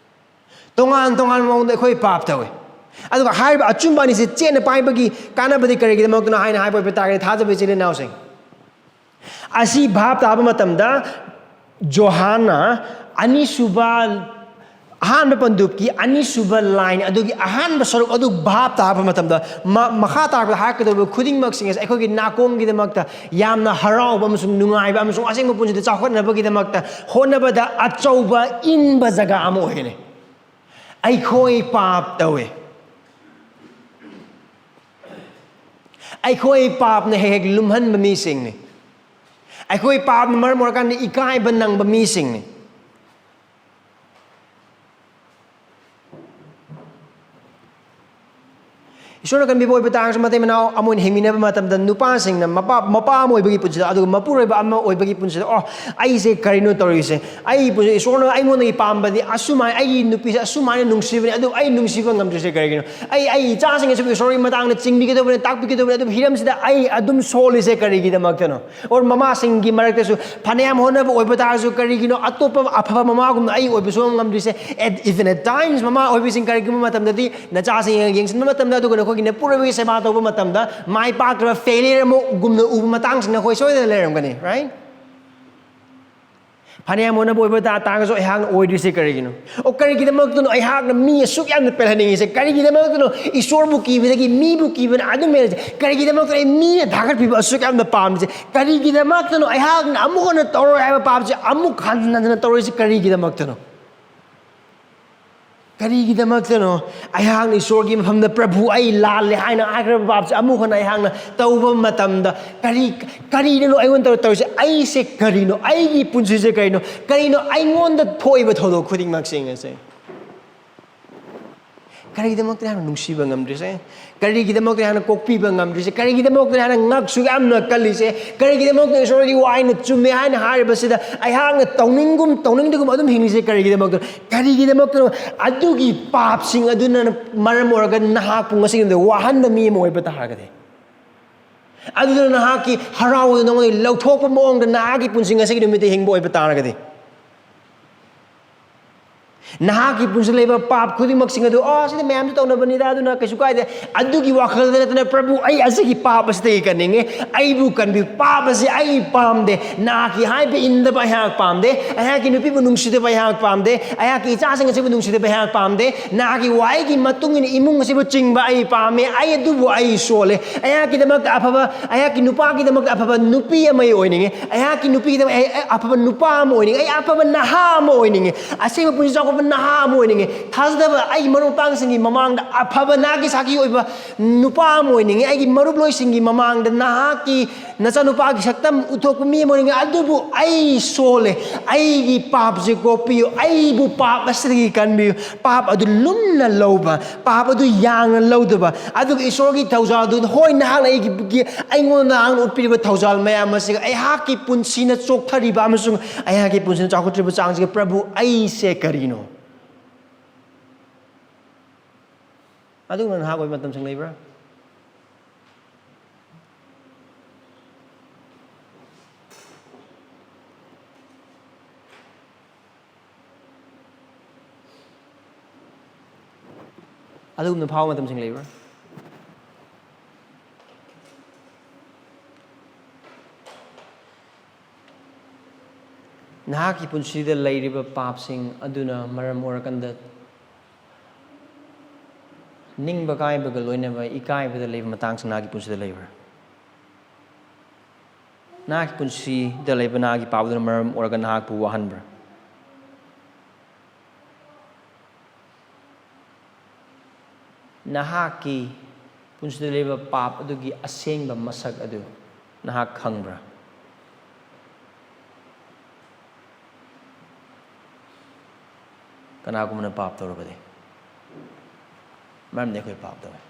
ꯇꯣꯉꯥꯟ ꯇꯣꯉꯥꯟꯕ ꯃꯑꯣꯡꯗ ꯑꯩꯈꯣꯏ ꯄꯥꯞ ꯇꯧꯏ꯫ ꯑꯗꯨꯒ ꯍꯥꯏꯔꯤꯕ ꯑꯆꯨꯝꯕ ꯑꯅꯤꯁꯤ ꯆꯦꯠꯅ ꯄꯥꯏꯕꯒꯤ ꯀꯥꯟꯅꯕꯗꯤ ꯀꯔꯤꯒꯤꯗꯃꯛꯇꯅꯣ ꯍꯥꯏꯅ ꯍꯥꯏꯕ ꯑꯣꯏꯕ ꯇꯥꯔꯒꯗꯤ, ꯊꯥꯖꯕ ꯏꯆꯤꯜ ꯏꯅꯥꯎꯁꯤꯡ, ꯑꯁꯤ ꯚꯥꯞ ꯇꯥꯕ ꯃꯇꯝꯗ ꯖꯣꯍꯥꯟꯅ ꯑꯅꯤꯁꯨꯕ, ꯑꯍꯥꯟꯕ ꯄꯟꯗꯨꯞꯀꯤ ꯑꯅꯤꯁꯨꯕ line ꯑꯗꯨꯒꯤ ꯑꯍꯥꯟꯕ ꯁꯔꯨꯛ ꯑꯗꯨ ꯚꯥꯞ ꯇꯥꯕ ꯃꯇꯝꯗ, ꯃ-, ꯃꯈꯥ ꯇꯥꯔꯛꯄꯗ ꯍꯥꯏꯔꯛꯀꯗꯧꯔꯤꯕ ꯈꯨꯗꯤꯡꯃꯛꯁꯤꯡ ꯑꯁꯤ ꯑꯩꯈꯣꯏꯒꯤ ꯅꯥꯀꯣꯡꯒꯤꯗꯃꯛꯇ ꯌꯥꯝꯅ ꯍꯔꯥꯎꯕ ꯑꯃꯁꯨꯡ ꯅꯨꯡꯉꯥꯏꯕ ꯑꯃꯁꯨꯡ ꯑꯁꯦꯡꯕ ꯄꯨꯟꯁꯤꯗ ꯆꯥꯎꯈꯠꯅꯕꯒꯤꯗꯃꯛꯇ ꯍꯣꯠꯅꯕꯗ ꯑꯆꯧꯕ ꯏꯟꯕ ꯖꯒꯥ ꯑꯃ ꯑꯣꯏꯒꯅꯤ꯫ ꯑꯩꯈꯣꯏ ꯄꯥꯞ ꯇꯧꯏ꯫ ꯑꯩꯈꯣꯏ ꯄꯥꯞꯅ ꯍꯦꯛ ꯍꯦꯛ ꯂꯨꯝꯍꯟꯕ ꯃꯤꯁꯤꯡꯅꯤ꯫ ꯑꯩꯈꯣꯏ ꯄꯥꯞꯅ ꯃꯔꯝ ꯑꯣꯏꯔꯀꯥꯟꯗ ꯏꯀꯥꯏꯕ ꯅꯪꯕ ꯃꯤꯁꯤꯡꯅꯤ꯫ ꯏꯁꯣꯔꯅ ꯀꯟꯕꯤꯕ ꯑꯣꯏꯕ ꯇꯥꯔꯒꯁꯨ, ꯃꯇꯩ ꯃꯅꯥꯎ ꯑꯃ ꯑꯣꯏꯅ ꯍꯤꯡꯃꯤꯟꯅꯕ ꯃꯇꯝꯗ ꯅꯨꯄꯥꯁꯤꯡꯅ ꯃꯄꯥ, ꯃꯄꯥ ꯑꯃ ꯑꯣꯏꯕꯒꯤ ꯄꯨꯟꯁꯤꯗ, ꯑꯗꯨꯒ ꯃꯄꯨꯔꯣꯏꯕ ꯑꯃ ꯑꯣꯏꯕꯒꯤ ꯄꯨꯟꯁꯤꯗ, "ꯑꯣ, ꯑꯩꯁꯦ ꯀꯔꯤꯅꯣ ꯇꯧꯔꯤꯁꯦ? ꯑꯩ ꯄꯨꯟꯁꯤ, ꯏꯁꯣꯔꯅ ꯑꯩꯉꯣꯟꯗꯒꯤ ꯄꯥꯝꯕꯗꯤ ꯑꯁꯨꯃꯥꯏꯅ, ꯑꯩꯒꯤ ꯅꯨꯄꯤꯁꯦ ꯑꯁꯨꯃꯥꯏꯅ ꯅꯨꯡꯁꯤꯕꯅꯤ, ꯑꯗꯨꯕꯨ ꯑꯩ ꯅꯨꯡꯁꯤꯕ ꯉꯝꯗ꯭ꯔꯤꯁꯦ ꯀꯔꯤꯒꯤꯅꯣ? ꯑꯩ, ꯑꯩ ꯏꯆꯥꯁꯤꯡ ꯑꯁꯤꯕꯨ ꯏꯁꯣꯔꯒꯤ ꯃꯇꯥꯡꯗ ꯆꯤꯡꯕꯤꯒꯗꯕꯅꯤ, ꯇꯥꯛꯄꯤꯒꯗꯕꯅꯤ, ꯑꯗꯨꯕꯨ ꯍꯤꯔꯝꯁꯤꯗ ꯑꯩ ꯑꯗꯨꯝ ꯁꯣꯜꯂꯤꯁꯦ ꯀꯔꯤꯒꯤꯗꯃꯛꯇꯅꯣ?" Or ꯃꯃꯥꯁꯤꯡꯒꯤ ꯃꯔꯛꯇꯁꯨ ꯐꯅꯌꯥꯝ ꯍꯣꯠꯅꯕ ꯑꯣꯏꯕ ꯇꯥꯔꯁꯨ, ꯀꯔꯤꯒꯤꯅꯣ ꯑꯇꯣꯞꯄ ꯑꯐꯕ ꯃꯃꯥꯒꯨꯝꯅ ꯑꯩ ꯑꯣꯏꯕ ꯁꯨꯡꯉꯝ ꯉꯝꯗ꯭ꯔꯤꯁꯦ? At, even at times, ꯃꯃꯥ ꯑꯣꯏꯕꯁꯤꯡ ꯀꯔꯤꯒꯨꯝꯕ ꯃꯇꯝꯗꯗꯤ ꯅꯆꯥꯁꯤꯡ ꯌꯦꯡꯁꯤꯟꯕ ꯃꯇꯝꯗ, ꯑꯗꯨꯒ ꯅꯈꯣꯏꯒꯤ ꯅꯄꯨꯔꯣꯏꯕꯒꯤ ꯁꯦꯕꯥ ꯇꯧꯕ ꯃꯇꯝꯗ ꯃꯥꯏ ꯄꯥꯛꯇ꯭ꯔꯕ failure ꯑꯃꯒꯨꯝꯅ ꯎꯕ ꯃꯇꯥꯡꯁꯤꯡ ꯅꯈꯣꯏ ꯁꯣꯏꯗꯅ ꯂꯩꯔꯝꯒꯅꯤ, right? ꯐꯅꯌꯥꯝ ꯍꯣꯠꯅꯕ ꯑꯣꯏꯕ ꯇꯥ-, ꯇꯥꯔꯒꯁꯨ ꯑꯩꯍꯥꯛꯅ ꯑꯣꯏꯗ꯭ꯔꯤꯁꯦ ꯀꯔꯤꯒꯤꯅꯣ? ꯑꯣ, ꯀꯔꯤꯒꯤꯗꯃꯛꯇꯅꯣ ꯑꯩꯍꯥꯛꯅ ꯃꯤ ꯑꯁꯨꯛ ꯌꯥꯝꯅ ꯄꯦꯜꯍꯟꯅꯤꯡꯉꯤꯁꯦ? ꯀꯔꯤꯒꯤꯗꯃꯛꯇꯅꯣ ꯏꯁꯣꯔꯕꯨ ꯀꯤꯕꯗꯒꯤ ꯃꯤꯕꯨ ꯀꯤꯕꯅ ꯑꯗꯨꯝ ꯍꯦꯜꯂꯤꯁꯦ? ꯀꯔꯤꯒꯤꯗꯃꯛꯇꯅꯣ ꯑꯩ ꯃꯤꯅ ꯊꯥꯒꯠꯄꯤꯕ ꯑꯁꯨꯛ ꯌꯥꯝꯅ ꯄꯥꯝꯃꯤꯁꯦ? ꯀꯔꯤꯒꯤꯗꯃꯛꯇꯅꯣ ꯑꯩꯍꯥꯛꯅ ꯑꯃꯨꯛ ꯍꯟꯅ ꯇꯧꯔꯣꯏ ꯍꯥꯏꯕ ꯄꯥꯞꯁꯦ ꯑꯃꯨꯛ ꯍꯟꯖꯤꯟ ꯍꯟꯖꯤꯟꯅ ꯇꯧꯔꯤꯁꯦ? ꯀꯔꯤꯒꯤꯗꯃꯛꯇꯅꯣ? ꯀꯔꯤꯒꯤꯗꯃꯛꯇꯅꯣ ꯑꯩꯍꯥꯛꯅ ꯏꯁꯣꯔꯒꯤ ꯃꯐꯝꯗ, "ꯄ꯭ꯔꯚꯨ, ꯑꯩ ꯂꯥꯜꯂꯦ" ꯍꯥꯏꯅ ꯍꯥꯏꯈ꯭ꯔꯕ ꯄꯥꯞꯁꯦ ꯑꯃꯨꯛ ꯍꯟꯅ ꯑꯩꯍꯥꯛꯅ ꯇꯧꯕ ꯃꯇꯝꯗ, ꯀꯔꯤ, ꯀꯔꯤꯅꯣ ꯑꯩꯉꯣꯟꯗ ꯇꯧꯔꯤꯁꯦ? ꯑꯩꯁꯦ ꯀꯔꯤꯅꯣ? ꯑꯩꯒꯤ ꯄꯨꯟꯁꯤꯁꯦ ꯀꯔꯤꯅꯣ? ꯀꯔꯤꯅꯣ ꯑꯩꯉꯣꯟꯗ ꯊꯣꯛꯏꯕ ꯊꯧꯗꯣꯛ ꯈꯨꯗꯤꯡꯃꯛꯁꯤꯡ ꯑꯁꯦ? ꯀꯔꯤꯒꯤꯗꯃꯛꯇ ꯑꯩꯍꯥꯛꯅ ꯅꯨꯡꯁꯤꯕ ꯉꯝꯗ꯭ꯔꯤꯁꯦ? ꯀꯔꯤꯒꯤꯗꯃꯛꯇ ꯑꯩꯍꯥꯛꯅ ꯀꯣꯛꯄꯤꯕ ꯉꯝꯗ꯭ꯔꯤꯁꯦ? ꯀꯔꯤꯒꯤꯗꯃꯛꯇ ꯑꯩꯍꯥꯛꯅ ꯉꯛꯁꯨ ꯌꯥꯝꯅ ꯀꯜꯂꯤꯁꯦ? ꯀꯔꯤꯒꯤꯗꯃꯛꯇ ꯏꯁꯣꯔꯒꯤ ꯋꯥ ꯑꯩꯅ ꯆꯨꯝꯃꯦ ꯍꯥꯏꯅ ꯍꯥꯏꯔꯤꯕꯁꯤꯗ ꯑꯩꯍꯥꯛꯅ ꯇꯧꯅꯤꯡꯒꯨꯝ ꯇꯧꯅꯤꯡꯗꯒꯨꯝ ꯑꯗꯨꯝ ꯍꯤꯡꯂꯤꯁꯦ? ꯀꯔꯤꯒꯤꯗꯃꯛꯇ? ꯀꯔꯤꯒꯤꯗꯃꯛꯇꯅꯣ? ꯑꯗꯨꯒꯤ ꯄꯥꯞꯁꯤꯡ ꯑꯗꯨꯅ ꯃꯔꯝ ꯑꯣꯏꯔꯒ ꯅꯍꯥꯛꯄꯨ ꯉꯁꯤꯒꯤ ꯅꯨꯃꯤꯠꯇ ꯋꯥꯍꯟꯕ ꯃꯤ ꯑꯃ ꯑꯣꯏꯕ ꯇꯥꯔꯒꯗꯤ, ꯑꯗꯨꯅ ꯅꯍꯥꯛꯀꯤ ꯍꯔꯥꯎꯕꯗꯨ ꯅꯉꯣꯟꯗꯒꯤ ꯂꯧꯊꯣꯛꯄ ꯃꯑꯣꯡꯗ ꯅꯍꯥꯛꯀꯤ ꯄꯨꯟꯁꯤ ꯉꯁꯤꯒꯤ ꯅꯨꯃꯤꯠꯇ ꯍꯤꯡꯕ ꯑꯣꯏꯕ ꯇꯥꯔꯒꯗꯤ, ꯅꯍꯥꯛꯀꯤ ꯄꯨꯟꯁꯤ ꯂꯩꯕ ꯄꯥꯞ ꯈꯨꯗꯤꯡꯃꯛꯁꯤꯡ ꯑꯗꯨ, "ꯑꯣ, ꯁꯤꯗꯤ ꯃꯌꯥꯝꯁꯨ ꯇꯧꯅꯕꯅꯤꯗ, ꯑꯗꯨꯅ ꯀꯩꯁꯨ ꯀꯥꯏꯗꯦ", ꯑꯗꯨꯒꯤ ꯋꯥꯈꯜꯗ ꯅꯠꯇꯅ, "ꯄ꯭ꯔꯚꯨ, ꯑꯩ ꯑꯁꯤꯒꯤ ꯄꯥꯞ ꯑꯁꯤꯗꯒꯤ ꯀꯟꯅꯤꯡꯉꯤ, ꯑꯩꯕꯨ ꯀꯟꯕꯤꯌꯨ, ꯄꯥꯞ ꯑꯁꯤ ꯑꯩ ꯄꯥꯝꯗꯦ, ꯅꯍꯥꯛꯀꯤ ꯍꯥꯏꯕ ꯏꯟꯗꯕ ꯑꯩꯍꯥꯛ ꯄꯥꯝꯗꯦ, ꯑꯩꯍꯥꯛꯀꯤ ꯅꯨꯄꯤꯕꯨ ꯅꯨꯡꯁꯤꯗꯕ ꯑꯩꯍꯥꯛ ꯄꯥꯝꯗꯦ, ꯑꯩꯍꯥꯛꯀꯤ ꯏꯆꯥꯁꯤꯡ ꯑꯁꯤꯕꯨ ꯅꯨꯡꯁꯤꯗꯕ ꯑꯩꯍꯥꯛ ꯄꯥꯝꯗꯦ, ꯅꯍꯥꯛꯀꯤ ꯋꯥꯍꯩꯒꯤ ꯃꯇꯨꯡ ꯏꯟꯅ ꯏꯃꯨꯡ ꯑꯁꯤꯕꯨ ꯆꯤꯡꯕ ꯑꯩ ꯄꯥꯝꯃꯦ, ꯑꯩ ꯑꯗꯨꯕꯨ ꯑꯩ ꯁꯣꯜꯂꯦ, ꯑꯩꯍꯥꯛꯀꯤꯗꯃꯛꯇ ꯑꯐꯕ, ꯑꯩꯍꯥꯛꯀꯤ ꯅꯨꯄꯥꯒꯤꯗꯃꯛꯇ ꯑꯐꯕ ꯅꯨꯄꯤ ꯑꯃ ꯑꯩ ꯑꯣꯏꯅꯤꯡꯉꯤ, ꯑꯩꯍꯥꯛꯀꯤ ꯅꯨꯄꯤꯒꯤꯗꯃꯛ ꯑꯩ, ꯑꯩ ꯑꯐꯕ ꯅꯨꯄꯥ ꯑꯃ ꯑꯣꯏꯅꯤꯡꯉꯤ, ꯑꯩ ꯑꯐꯕ ꯅꯍꯥ ꯑꯃ ꯑꯣꯏꯅꯤꯡꯉꯤ, ꯑꯁꯦꯡꯕ ꯄꯨꯟꯁꯤ ꯆꯥꯎꯈꯠꯄ ꯅꯍꯥ ꯑꯃ ꯑꯣꯏꯅꯤꯡꯉꯤ, ꯊꯥꯖꯗꯕ ꯑꯩꯒꯤ ꯃꯔꯨꯞ ꯃꯄꯥꯡꯁꯤꯡꯒꯤ ꯃꯃꯥꯡꯗ ꯑꯐꯕ ꯅꯍꯥꯛꯀꯤ ꯁꯥꯈꯤ ꯑꯣꯏꯕ ꯅꯨꯄꯥ ꯑꯃ ꯑꯣꯏꯅꯤꯡꯉꯤ, ꯑꯩꯒꯤ ꯃꯔꯨꯞꯂꯣꯏꯁꯤꯡꯒꯤ ꯃꯃꯥꯡꯗ ꯅꯍꯥꯛꯀꯤ ꯅꯆꯥꯅꯨꯄꯥꯒꯤ ꯁꯛꯇꯝ ꯎꯠꯊꯣꯛꯄ ꯃꯤ ꯑꯃ ꯑꯣꯏꯅꯤꯡꯉꯤ, ꯑꯗꯨꯕꯨ ꯑꯩ ꯁꯣꯜꯂꯦ, ꯑꯩꯒꯤ ꯄꯥꯞꯁꯦ ꯀꯣꯛꯄꯤꯌꯨ, ꯑꯩꯕꯨ ꯄꯥꯞ ꯑꯁꯤꯗꯒꯤ ꯀꯟꯕꯤꯌꯨ, ꯄꯥꯞ ꯑꯗꯨ ꯂꯨꯝꯅ ꯂꯧꯕ, ꯄꯥꯞ ꯑꯗꯨ ꯌꯥꯡꯅ ꯂꯧꯗꯕ, ꯑꯗꯨꯒ ꯏꯁꯣꯔꯒꯤ ꯊꯧꯖꯥꯜ ꯑꯗꯨ, ꯍꯣꯏ, ꯅꯍꯥꯛꯅ ꯑꯩꯒꯤ, ꯑꯩꯉꯣꯟꯗ ꯅꯍꯥꯛꯅ ꯎꯠꯄꯤꯔꯤꯕ ꯊꯧꯖꯥꯜ ꯃꯌꯥꯝ ꯑꯁꯤꯒ ꯑꯩꯍꯥꯛꯀꯤ ꯄꯨꯟꯁꯤꯅ ꯆꯣꯛꯊꯔꯤꯕ ꯑꯃꯁꯨꯡ ꯑꯩꯍꯥꯛꯀꯤ ꯄꯨꯟꯁꯤꯅ ꯆꯥꯎꯈꯠꯇ꯭ꯔꯤꯕ ꯆꯥꯡꯁꯤꯒ, "ꯄ꯭ꯔꯚꯨ, ꯑꯩꯁꯦ ꯀꯔꯤꯅꯣ?" ꯑꯗꯨꯒꯨꯝꯅ ꯅꯍꯥꯛ ꯑꯣꯏꯕ ꯃꯇꯝꯁꯤꯡ ꯂꯩꯕ꯭ꯔꯥ? ꯑꯗꯨꯒꯨꯝꯅ ꯐꯥꯎꯕ ꯃꯇꯝꯁꯤꯡ ꯂꯩꯕ꯭ꯔꯥ? ꯅꯍꯥꯛꯀꯤ ꯄꯨꯟꯁꯤꯗ ꯂꯩꯔꯤꯕ ꯄꯥꯞꯁꯤꯡ ꯑꯗꯨꯅ ꯃꯔꯝ ꯑꯣꯏꯔꯀꯥꯟꯗ ꯅꯤꯡꯕ ꯀꯥꯏꯕꯒ ꯂꯣꯏꯅꯕ ꯏꯀꯥꯏꯕꯗ ꯂꯩꯕ ꯃꯇꯥꯡꯁꯤꯡ ꯅꯍꯥꯛꯀꯤ ꯄꯨꯟꯁꯤꯗ ꯂꯩꯕ꯭ꯔꯥ? ꯅꯍꯥꯛꯀꯤ ꯄꯨꯟꯁꯤꯗ ꯂꯩꯕ ꯅꯍꯥꯛꯀꯤ ꯄꯥꯞ ꯑꯗꯨꯅ ꯃꯔꯝ ꯑꯣꯏꯔꯒ ꯅꯍꯥꯛꯄꯨ ꯋꯥꯍꯟꯕ꯭ꯔꯥ? ꯅꯍꯥꯛꯀꯤ ꯄꯨꯟꯁꯤꯗ ꯂꯩꯕ ꯄꯥꯞ ꯑꯗꯨꯒꯤ ꯑꯁꯦꯡꯕ ꯃꯁꯛ ꯑꯗꯨ ꯅꯍꯥꯛ ꯈꯪꯕ꯭ꯔꯥ? ꯀꯅꯥꯒꯨꯝꯕꯅ ꯄꯥꯞ ꯇꯧꯔꯕꯗꯤ? ꯃꯔꯝꯗꯤ ꯑꯩꯈꯣꯏ ꯄꯥꯞ ꯇꯧꯋꯦ꯫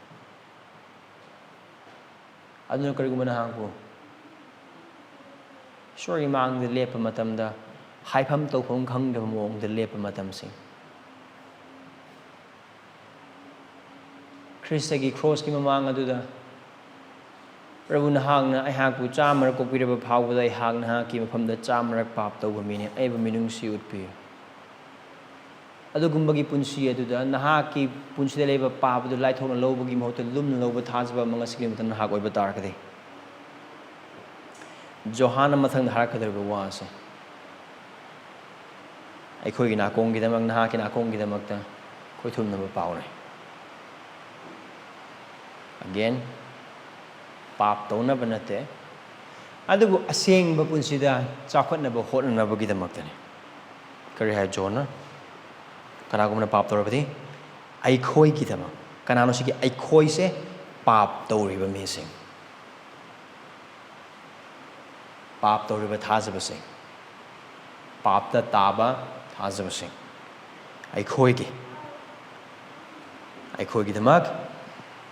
ꯑꯗꯨꯅ ꯀꯔꯤꯒꯨꯝꯕ ꯅꯍꯥꯛꯄꯨ ꯏꯁꯣꯔꯒꯤ ꯃꯥꯡꯗ ꯂꯦꯞꯄ ꯃꯇꯝꯗ ꯍꯥꯏꯐꯝ ꯇꯧꯐꯝ ꯈꯪꯗꯕ ꯃꯑꯣꯡꯗ ꯂꯦꯞꯄ ꯃꯇꯝꯁꯤꯡ, ꯈ꯭ꯔꯤꯁꯇꯒꯤ ꯀ꯭ꯔꯣꯁꯀꯤ ꯃꯃꯥꯡ ꯑꯗꯨꯗ, "ꯄ꯭ꯔꯚꯨ, ꯅꯍꯥꯛꯅ ꯑꯩꯍꯥꯛꯄꯨ ꯆꯥꯝꯃꯔꯛ ꯀꯣꯛꯄꯤꯔꯕ ꯐꯥꯎꯕꯗ ꯑꯩꯍꯥꯛ ꯅꯍꯥꯛꯀꯤ ꯃꯐꯝꯗ ꯆꯥꯝꯃꯔꯛ ꯄꯥꯞ ꯇꯧꯕ ꯃꯤꯅꯤ, ꯑꯩꯕꯨ ꯃꯤꯅꯨꯡꯁꯤ ꯎꯠꯄꯤꯌꯨ"꯫ ꯑꯗꯨꯒꯨꯝꯕꯒꯤ ꯄꯨꯟꯁꯤ ꯑꯗꯨꯗ ꯅꯍꯥꯛꯀꯤ ꯄꯨꯟꯁꯤꯗ ꯂꯩꯕ ꯄꯥꯞ ꯑꯗꯨ ꯂꯥꯏꯊꯣꯛꯅ ꯂꯧꯕꯒꯤ ꯃꯍꯨꯠꯇ ꯂꯨꯝꯅ ꯂꯧꯕ ꯊꯥꯖꯕ ꯑꯃ ꯉꯁꯤꯒꯤ ꯅꯨꯃꯤꯠꯇ ꯅꯍꯥꯛ ꯑꯣꯏꯕ ꯇꯥꯔꯒꯗꯤ, ꯖꯣꯍꯥꯟꯅ ꯃꯊꯪꯗ ꯍꯥꯏꯔꯛꯀꯗꯧꯔꯤꯕ ꯋꯥ ꯑꯁꯦ ꯑꯩꯈꯣꯏꯒꯤ ꯅꯥꯀꯣꯡꯒꯤꯗꯃꯛ, ꯅꯍꯥꯛꯀꯤ ꯅꯥꯀꯣꯡꯒꯤꯗꯃꯛꯇ ꯈꯣꯏꯊꯨꯝꯅꯕ ꯄꯥꯎꯅꯤ꯫ Again, ꯄꯥꯞ ꯇꯧꯅꯕ ꯅꯠꯇꯦ, ꯑꯗꯨꯕꯨ ꯑꯁꯦꯡꯕ ꯄꯨꯟꯁꯤꯗ ꯆꯥꯎꯈꯠꯅꯕ ꯍꯣꯠꯅꯅꯕꯒꯤꯗꯃꯛꯇꯅꯤ꯫ ꯀꯔꯤ ꯍꯥꯏ ꯖꯣꯟꯅ? ꯀꯅꯥꯒꯨꯝꯕꯅ ꯄꯥꯞ ꯇꯧꯔꯕꯗꯤ? ꯑꯩꯈꯣꯏꯒꯤꯗꯃꯛ꯫ ꯀꯅꯥꯅꯣ ꯁꯤꯒꯤ ꯑꯩꯈꯣꯏꯁꯦ? ꯄꯥꯞ ꯇꯧꯔꯤꯕ ꯃꯤꯁꯤꯡ, ꯄꯥꯞ ꯇꯧꯔꯤꯕ ꯊꯥꯖꯕꯁꯤꯡ, ꯄꯥꯞꯇ ꯇꯥꯕ ꯊꯥꯖꯕꯁꯤꯡ꯫ ꯑꯩꯈꯣꯏꯒꯤ, ꯑꯩꯈꯣꯏꯒꯤꯗꯃꯛ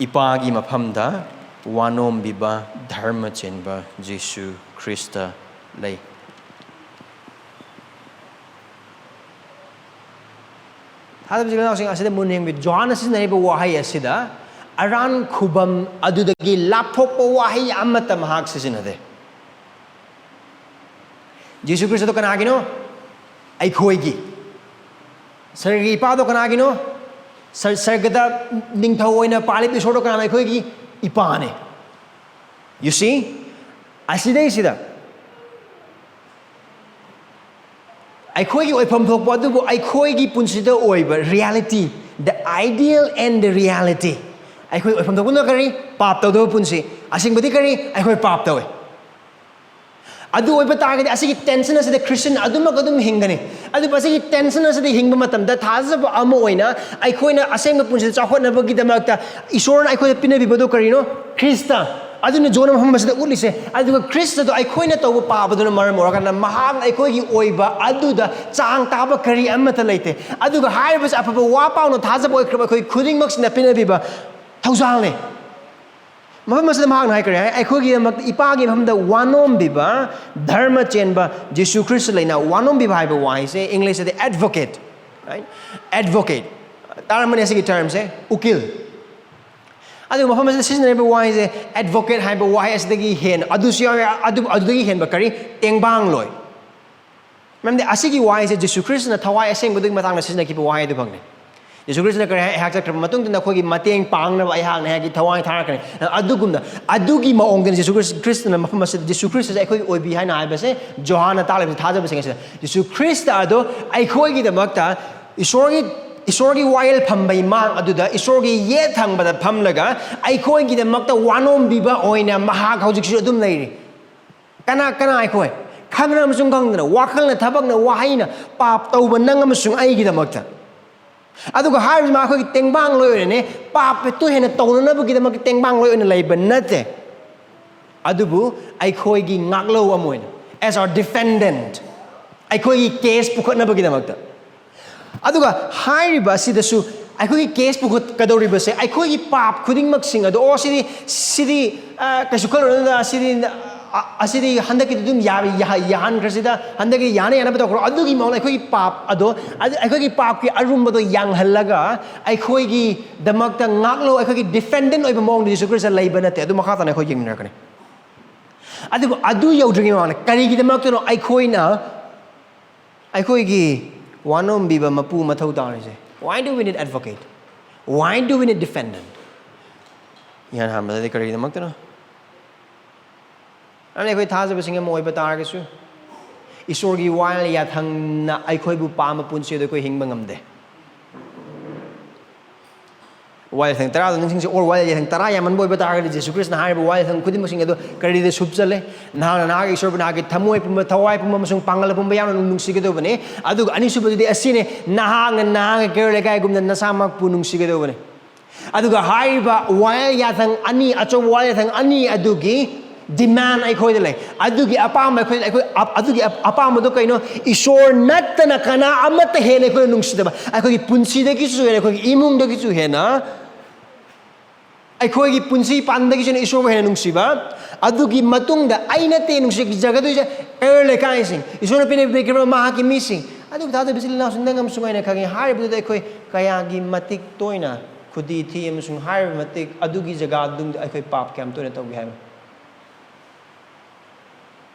ꯏꯄꯥꯒꯤ ꯃꯐꯝꯗ ꯋꯥꯅꯣꯝꯕꯤꯕ ꯙꯔꯃ ꯆꯦꯟꯕ ꯖꯤꯁꯨ ꯈ꯭ꯔꯤꯁꯇ ꯂꯩ꯫ ꯊꯥꯖꯕ ꯏꯆꯤꯜ ꯏꯅꯥꯎꯁꯤꯡ, ꯑꯁꯤꯗ ꯃꯨꯟꯅ ꯌꯦꯡꯕꯤꯌꯨ꯫ ꯖꯣꯍꯥꯟꯅ ꯁꯤꯖꯤꯟꯅꯔꯤꯕ ꯋꯥꯍꯩ ꯑꯁꯤꯗ ꯑꯔꯥꯟ ꯈꯨꯕꯝ ꯑꯗꯨꯗꯒꯤ ꯂꯥꯞꯊꯣꯛꯄ ꯋꯥꯍꯩ ꯑꯃꯠꯇ ꯃꯍꯥꯛ ꯁꯤꯖꯤꯟꯅꯗꯦ꯫ ꯖꯤꯁꯨ ꯈ꯭ꯔꯤꯁꯇꯗꯣ ꯀꯅꯥꯒꯤꯅꯣ? ꯑꯩꯈꯣꯏꯒꯤ꯫ ꯁꯔꯒꯤ ꯏꯄꯥꯗꯣ ꯀꯅꯥꯒꯤꯅꯣ? ꯁꯔ-, ꯁꯔꯒꯗ ꯅꯤꯡꯊꯧ ꯑꯣꯏꯅ ꯄꯥꯜꯂꯤꯕ ꯏꯁꯣꯔꯗꯣ ꯀꯅꯥꯅꯣ? ꯑꯩꯈꯣꯏꯒꯤ ꯏꯄꯥꯅꯦ꯫ You see? ꯑꯁꯤꯗꯩꯁꯤꯗ ꯑꯩꯈꯣꯏꯒꯤ ꯑꯣꯏꯐꯝ ꯊꯣꯛꯄ ꯑꯗꯨꯕꯨ ꯑꯩꯈꯣꯏꯒꯤ ꯄꯨꯟꯁꯤꯗ ꯑꯣꯏꯕ reality, the ideal and the reality. ꯑꯩꯈꯣꯏ ꯑꯣꯏꯐꯝ ꯊꯣꯛꯄꯅ ꯀꯔꯤ? ꯄꯥꯞ ꯇꯧꯗꯕ ꯄꯨꯟꯁꯤ. ꯑꯁꯦꯡꯕꯗꯤ ꯀꯔꯤ? ꯑꯩꯈꯣꯏ ꯄꯥꯞ ꯇꯧꯋꯦ. ꯑꯗꯨ ꯑꯣꯏꯕ ꯇꯥꯔꯒꯗꯤ ꯑꯁꯤꯒꯤ tension ꯑꯁꯤꯗ Christian ꯑꯗꯨꯃꯛ ꯑꯗꯨꯝ ꯍꯤꯡꯒꯅꯤ. ꯑꯗꯨꯕꯨ ꯑꯁꯤꯒꯤ tension ꯑꯁꯤꯗ ꯍꯤꯡꯕ ꯃꯇꯝꯗ ꯊꯥꯖꯕ ꯑꯃ ꯑꯣꯏꯅ ꯑꯩꯈꯣꯏꯅ ꯑꯁꯦꯡꯕ ꯄꯨꯟꯁꯤꯗ ꯆꯥꯎꯈꯠꯅꯕꯒꯤꯗꯃꯛꯇ ꯏꯁꯣꯔꯅ ꯑꯩꯈꯣꯏꯗ ꯄꯤꯅꯕꯤꯕꯗꯣ ꯀꯔꯤꯅꯣ? ꯈ꯭ꯔꯤꯁꯇ. ꯑꯗꯨꯅ ꯖꯣꯟꯅ ꯃꯐꯝ ꯑꯁꯤꯗ ꯎꯠꯂꯤꯁꯦ. ꯑꯗꯨꯒ ꯈ꯭ꯔꯤꯁꯇꯗꯣ ꯑꯩꯈꯣꯏꯅ ꯇꯧꯕ ꯄꯥꯞ ꯑꯗꯨꯅ ꯃꯔꯝ ꯑꯣꯏꯔꯀꯥꯟꯗ ꯃꯍꯥꯛꯅ ꯑꯩꯈꯣꯏꯒꯤ ꯑꯣꯏꯕ ꯑꯗꯨꯗ ꯆꯥꯡ ꯇꯥꯕ ꯀꯔꯤ ꯑꯃꯠꯇ ꯂꯩꯇꯦ. ꯑꯗꯨꯒ ꯍꯥꯏꯔꯤꯕꯁꯦ ꯑꯐꯕ ꯋꯥ ꯄꯥꯎꯅ ꯊꯥꯖꯕ ꯑꯣꯏꯈ꯭ꯔꯕ ꯑꯩꯈꯣꯏ ꯈꯨꯗꯤꯡꯃꯛꯁꯤꯅ ꯄꯤꯅꯕꯤꯕ ꯊꯧꯖꯥꯜꯅꯤ. ꯃꯐꯝ ꯑꯁꯤꯗ ꯃꯍꯥꯛꯅ ꯍꯥꯏꯈ꯭ꯔꯦ, ꯑꯩꯈꯣꯏꯒꯤꯗꯃꯛꯇ ꯏꯄꯥꯒꯤ ꯃꯐꯝꯗ ꯋꯥꯅꯣꯝꯕꯤꯕ, ꯙꯔꯃ ꯆꯦꯟꯕ ꯖꯤꯁꯨ ꯈ꯭ꯔꯤꯁꯇ ꯂꯩꯅ. ꯋꯥꯅꯣꯝꯕꯤꯕ ꯍꯥꯏꯕ ꯋꯥꯍꯩꯁꯦ ꯏꯪꯂꯤꯁꯇꯗꯤ advocate, right? Advocate. ꯇꯥꯔꯝꯃꯅꯤ ꯑꯁꯤꯒꯤ termꯁꯦ, ꯎꯀꯤꯜ. ꯑꯗꯨꯒ ꯃꯐꯝ ꯑꯁꯤꯗ ꯁꯤꯖꯤꯟꯅꯔꯤꯕ ꯋꯥꯍꯩꯁꯦ, advocate ꯍꯥꯏꯕ ꯋꯥꯍꯩ ꯑꯁꯤꯗꯒꯤ ꯍꯦꯟꯅ, ꯑꯗꯨꯁꯨ ꯌꯥꯎꯋꯦ, ꯑꯗꯨ, ꯑꯗꯨꯗꯒꯤ ꯍꯦꯟꯕ ꯀꯔꯤ? ꯇꯦꯡꯕꯥꯡꯂꯣꯏ. ꯃꯔꯝꯗꯤ ꯑꯁꯤꯒꯤ ꯋꯥꯍꯩꯁꯦ ꯖꯤꯁꯨ ꯈ꯭ꯔꯤꯁꯇꯅ ꯊꯋꯥꯏ ꯑꯁꯦꯡꯕꯗꯨꯒꯤ ꯃꯇꯥꯡꯗ ꯁꯤꯖꯤꯟꯅꯈꯤꯕ ꯋꯥꯍꯩ ꯑꯗꯨ ꯐꯪꯅꯤ. ꯖꯤꯁꯨ ꯈ꯭ꯔꯤꯁꯇꯅ ꯀꯔꯤ ꯍꯥꯏ? "ꯑꯩꯍꯥꯛ ꯆꯠꯈ꯭ꯔꯕ ꯃꯇꯨꯡꯗ ꯅꯈꯣꯏꯒꯤ ꯃꯇꯦꯡ ꯄꯥꯡꯅꯕ ꯑꯩꯍꯥꯛꯅ ꯑꯩꯍꯥꯛꯀꯤ ꯊꯋꯥꯏ ꯊꯥꯔꯛꯀꯅꯤ"꯫ ꯑꯗꯨꯒꯨꯝꯅ, ꯑꯗꯨꯒꯤ ꯃꯑꯣꯡꯗꯅꯤ ꯖꯤꯁꯨ ꯈ꯭ꯔꯤꯁ-, ꯈ꯭ꯔꯤꯁꯇꯅ ꯃꯐꯝ ꯑꯁꯤꯗ ꯖꯤꯁꯨ ꯈ꯭ꯔꯤꯁꯇꯁꯦ ꯑꯩꯈꯣꯏꯒꯤ ꯑꯣꯏꯕꯤ ꯍꯥꯏꯅ ꯍꯥꯏꯕꯁꯦ ꯖꯣꯍꯥꯟꯅ ꯇꯥꯛꯂꯤꯕꯁꯦ ꯊꯥꯖꯕꯁꯤꯡ ꯑꯁꯤꯗ꯫ ꯖꯤꯁꯨ ꯈ꯭ꯔꯤꯁꯇ ꯑꯗꯣ ꯑꯩꯈꯣꯏꯒꯤꯗꯃꯛꯇ ꯏꯁꯣꯔꯒꯤ, ꯏꯁꯣꯔꯒꯤ ꯋꯥꯌꯦꯜ ꯐꯝꯕꯩ ꯃꯥꯡ ꯑꯗꯨꯗ ꯏꯁꯣꯔꯒꯤ ꯌꯦꯠ ꯊꯪꯕꯗ ꯐꯝꯂꯒ ꯑꯩꯈꯣꯏꯒꯤꯗꯃꯛꯇ ꯋꯥꯅꯣꯝꯕꯤꯕ ꯑꯣꯏꯅ ꯃꯍꯥꯛ ꯍꯧꯖꯤꯛꯁꯨ ꯑꯗꯨꯝ ꯂꯩꯔꯤ꯫ ꯀꯅꯥ, ꯀꯅꯥ ꯑꯩꯈꯣꯏ? ꯈꯪꯅ ꯑꯃꯁꯨꯡ ꯈꯪꯗꯅ, ꯋꯥꯈꯜꯅ, ꯊꯕꯛꯅ, ꯋꯥꯍꯩꯅ ꯄꯥꯞ ꯇꯧꯕ ꯅꯪ ꯑꯃꯁꯨꯡ ꯑꯩꯒꯤꯗꯃꯛꯇ꯫ ꯑꯗꯨꯒ ꯍꯥꯏꯔꯤꯕꯁꯤ ꯃꯥ ꯑꯩꯈꯣꯏꯒꯤ ꯇꯦꯡꯕꯥꯡ ꯂꯣꯏ ꯑꯣꯏꯔꯅꯤ, ꯄꯥꯞꯇꯨ ꯍꯦꯟꯅ ꯇꯧꯅꯅꯕꯒꯤꯗꯃꯛꯇ ꯇꯦꯡꯕꯥꯡ ꯂꯣꯏ ꯑꯣꯏꯅ ꯂꯩꯕ ꯅꯠꯇꯦ꯫ ꯑꯗꯨꯕꯨ ꯑꯩꯈꯣꯏꯒꯤ ꯉꯥꯛꯂꯧ ꯑꯃ ꯑꯣꯏꯅ, as our defendant, ꯑꯩꯈꯣꯏꯒꯤ case ꯄꯨꯈꯠꯅꯕꯒꯤꯗꯃꯛꯇ꯫ ꯑꯗꯨꯒ ꯍꯥꯏꯔꯤꯕ ꯑꯁꯤꯗꯁꯨ ꯑꯩꯈꯣꯏꯒꯤ case ꯄꯨꯈꯠꯀꯗꯧꯔꯤꯕꯁꯦ, ꯑꯩꯈꯣꯏꯒꯤ ꯄꯥꯞ ꯈꯨꯗꯤꯡꯃꯛꯁꯤꯡ ꯑꯗꯣ, "ꯑꯣ, ꯁꯤꯗꯤ, ꯁꯤꯗꯤ, ꯑ, ꯀꯩꯁꯨ ꯈꯜꯂꯨꯔꯅꯨꯗ, ꯁꯤꯗꯤ, ꯑ, ꯑꯁꯤꯗꯤ ꯍꯟꯗꯛꯀꯤꯗꯤ ꯑꯗꯨꯝ ꯌꯥ-, ꯌꯥ-, ꯌꯥꯍꯟꯈ꯭ꯔꯁꯤꯗ, ꯍꯟꯗꯛꯀꯤ ꯌꯥꯅ ꯌꯥꯅꯕ ꯇꯧꯈ꯭ꯔꯣ"꯫ ꯑꯗꯨꯒꯤ ꯃꯑꯣꯡꯗ ꯑꯩꯈꯣꯏꯒꯤ ꯄꯥꯞ ꯑꯗꯣ, ꯑꯗꯨ, ꯑꯩꯈꯣꯏꯒꯤ ꯄꯥꯞꯀꯤ ꯑꯔꯨꯝꯕꯗꯣ ꯌꯥꯡꯍꯜꯂꯒ ꯑꯩꯈꯣꯏꯒꯤꯗꯃꯛꯇ ꯉꯥꯛꯂꯧ, ꯑꯩꯈꯣꯏꯒꯤ defendant ꯑꯣꯏꯕ ꯃꯑꯣꯡꯗ ꯖꯤꯁꯨ ꯈ꯭ꯔꯤꯁꯇ ꯂꯩꯕ ꯅꯠꯇꯦ꯫ ꯑꯗꯨ ꯃꯈꯥ ꯇꯥꯅ ꯑꯩꯈꯣꯏ ꯌꯦꯡꯃꯤꯟꯅꯔꯛꯀꯅꯤ꯫ ꯑꯗꯨꯕꯨ ꯑꯗꯨ ꯌꯧꯗ꯭ꯔꯤꯉꯩ ꯃꯃꯥꯡꯗ ꯀꯔꯤꯒꯤꯗꯃꯛꯇꯅꯣ ꯑꯩꯈꯣꯏꯅ ꯑꯩꯈꯣꯏꯒꯤ ꯋꯥꯅꯣꯝꯕꯤꯕ ꯃꯄꯨ ꯃꯊꯧ ꯇꯥꯔꯤꯁꯦ? Why do we need advocate? Why do we need defendant? ꯏꯍꯥꯟ ꯍꯥꯟꯕꯗꯗꯤ ꯀꯔꯤꯒꯤꯗꯃꯛꯇꯅꯣ? ꯑꯗꯨꯅ ꯑꯩꯈꯣꯏ ꯊꯥꯖꯕꯁꯤꯡ ꯑꯃ ꯑꯣꯏꯕ ꯇꯥꯔꯒꯁꯨ, ꯏꯁꯣꯔꯒꯤ ꯋꯥꯌꯦꯜ ꯌꯥꯊꯪꯅ ꯑꯩꯈꯣꯏꯕꯨ ꯄꯥꯝꯕ ꯄꯨꯟꯁꯤ ꯑꯗꯨ ꯑꯩꯈꯣꯏ ꯍꯤꯡꯕ ꯉꯝꯗꯦ꯫ ꯋꯥꯌꯦꯜ ꯌꯥꯊꯪ ꯇꯔꯥꯗꯣ ꯅꯤꯡꯁꯤꯡꯁꯤ꯫ ꯑꯣꯔ ꯋꯥꯌꯦꯜ ꯌꯥꯊꯪ ꯇꯔꯥ ꯌꯥꯝꯃꯟꯕ ꯑꯣꯏꯕ ꯇꯥꯔꯒꯗꯤ, ꯖꯤꯁꯨ ꯈ꯭ꯔꯤꯁꯅ ꯍꯥꯏꯔꯤꯕ ꯋꯥꯌꯦꯜ ꯌꯥꯊꯪ ꯈꯨꯗꯤꯡꯃꯛꯁꯤꯡ ꯑꯗꯨ ꯀꯔꯤꯗ ꯁꯨꯞꯆꯜꯂꯦ? ꯅꯍꯥꯛꯅ ꯅꯍꯥꯛꯀꯤ ꯏꯁꯣꯔꯕꯨ ꯅꯍꯥꯛꯀꯤ ꯊꯃꯣꯏ ꯄꯨꯝꯕ, ꯊꯋꯥꯏ ꯄꯨꯝꯕ ꯑꯃꯁꯨꯡ ꯄꯥꯡꯒꯜ ꯄꯨꯝꯕ ꯌꯥꯎꯅ ꯅꯨꯡꯁꯤꯒꯗꯧꯕꯅꯤ꯫ ꯑꯗꯨꯒ ꯑꯅꯤꯁꯨꯕꯗꯨꯗꯤ ꯑꯁꯤꯅꯤ, ꯅꯍꯥꯛꯅ ꯅꯍꯥꯛꯀꯤ ꯀꯩꯔꯣꯜ ꯂꯩꯀꯥꯏꯒꯨꯝꯅ ꯅꯁꯥꯃꯛꯄꯨ ꯅꯨꯡꯁꯤꯒꯗꯧꯕꯅꯤ꯫ ꯑꯗꯨꯒ ꯍꯥꯏꯔꯤꯕ ꯋꯥꯌꯦꯜ ꯌꯥꯊꯪ ꯑꯅꯤ, ꯑꯆꯧꯕ ꯋꯥꯌꯦꯜ ꯌꯥꯊꯪ ꯑꯅꯤ ꯑꯗꯨꯒꯤ demand ꯑꯩꯈꯣꯏꯗ ꯂꯩ꯫ ꯑꯗꯨꯒꯤ ꯑꯄꯥꯝꯕ ꯑꯩꯈꯣꯏꯗ, ꯑꯩꯈꯣꯏ ꯑꯞ-, ꯑꯗꯨꯒꯤ ꯑꯞ-, ꯑꯄꯥꯝꯕꯗꯣ ꯀꯩꯅꯣ? ꯏꯁꯣꯔ ꯅꯠꯇꯅ ꯀꯅꯥ ꯑꯃꯠꯇ ꯍꯦꯟꯅ ꯑꯩꯈꯣꯏꯅ ꯅꯨꯡꯁꯤꯗꯕ, ꯑꯩꯈꯣꯏꯒꯤ ꯄꯨꯟꯁꯤꯗꯒꯤꯁꯨ ꯍꯦꯟꯅ, ꯑꯩꯈꯣꯏꯒꯤ ꯏꯃꯨꯡꯗꯒꯤꯁꯨ ꯍꯦꯟꯅ, ꯑꯩꯈꯣꯏꯒꯤ ꯄꯨꯟꯁꯤ ꯄꯥꯟꯗꯒꯤꯁꯨ ꯍꯦꯟꯅ ꯏꯁꯣꯔꯕꯨ ꯍꯦꯟꯅ ꯅꯨꯡꯁꯤꯕ꯫ ꯑꯗꯨꯒꯤ ꯃꯇꯨꯡꯗ ꯑꯩ ꯅꯠꯇꯦ ꯅꯨꯡꯁꯤꯖꯒꯗꯣꯏꯁꯦ, ꯀꯩꯔꯣꯜ ꯂꯩꯀꯥꯏꯁꯤꯡ, ꯏꯁꯣꯔꯅ ꯄꯤꯕꯤꯔꯕ ꯃꯍꯥꯛꯀꯤ ꯃꯤꯁꯤꯡ꯫ ꯑꯗꯨꯕꯨ ꯊꯥꯗꯕ ꯏꯆꯤꯜ ꯏꯅꯥꯎꯁꯤꯡ, ꯅꯪ ꯑꯃꯁꯨꯡ ꯑꯩꯅ ꯈꯪꯉꯤ꯫ ꯍꯥꯏꯔꯤꯕꯗꯨꯗ ꯑꯩꯈꯣꯏ ꯀꯌꯥꯒꯤ ꯃꯇꯤꯛ ꯇꯣꯏꯅ ꯈꯨꯗꯤ ꯊꯤ ꯑꯃꯁꯨꯡ ꯍꯥꯏꯔꯤꯕ ꯃꯇꯤꯛ ꯑꯗꯨꯒꯤ ꯖꯒꯥꯗꯨꯗ ꯑꯩꯈꯣꯏ ꯄꯥꯞ ꯀꯌꯥꯝ ꯇꯣꯏꯅ ꯇꯧꯒꯦ ꯍꯥꯏꯕ?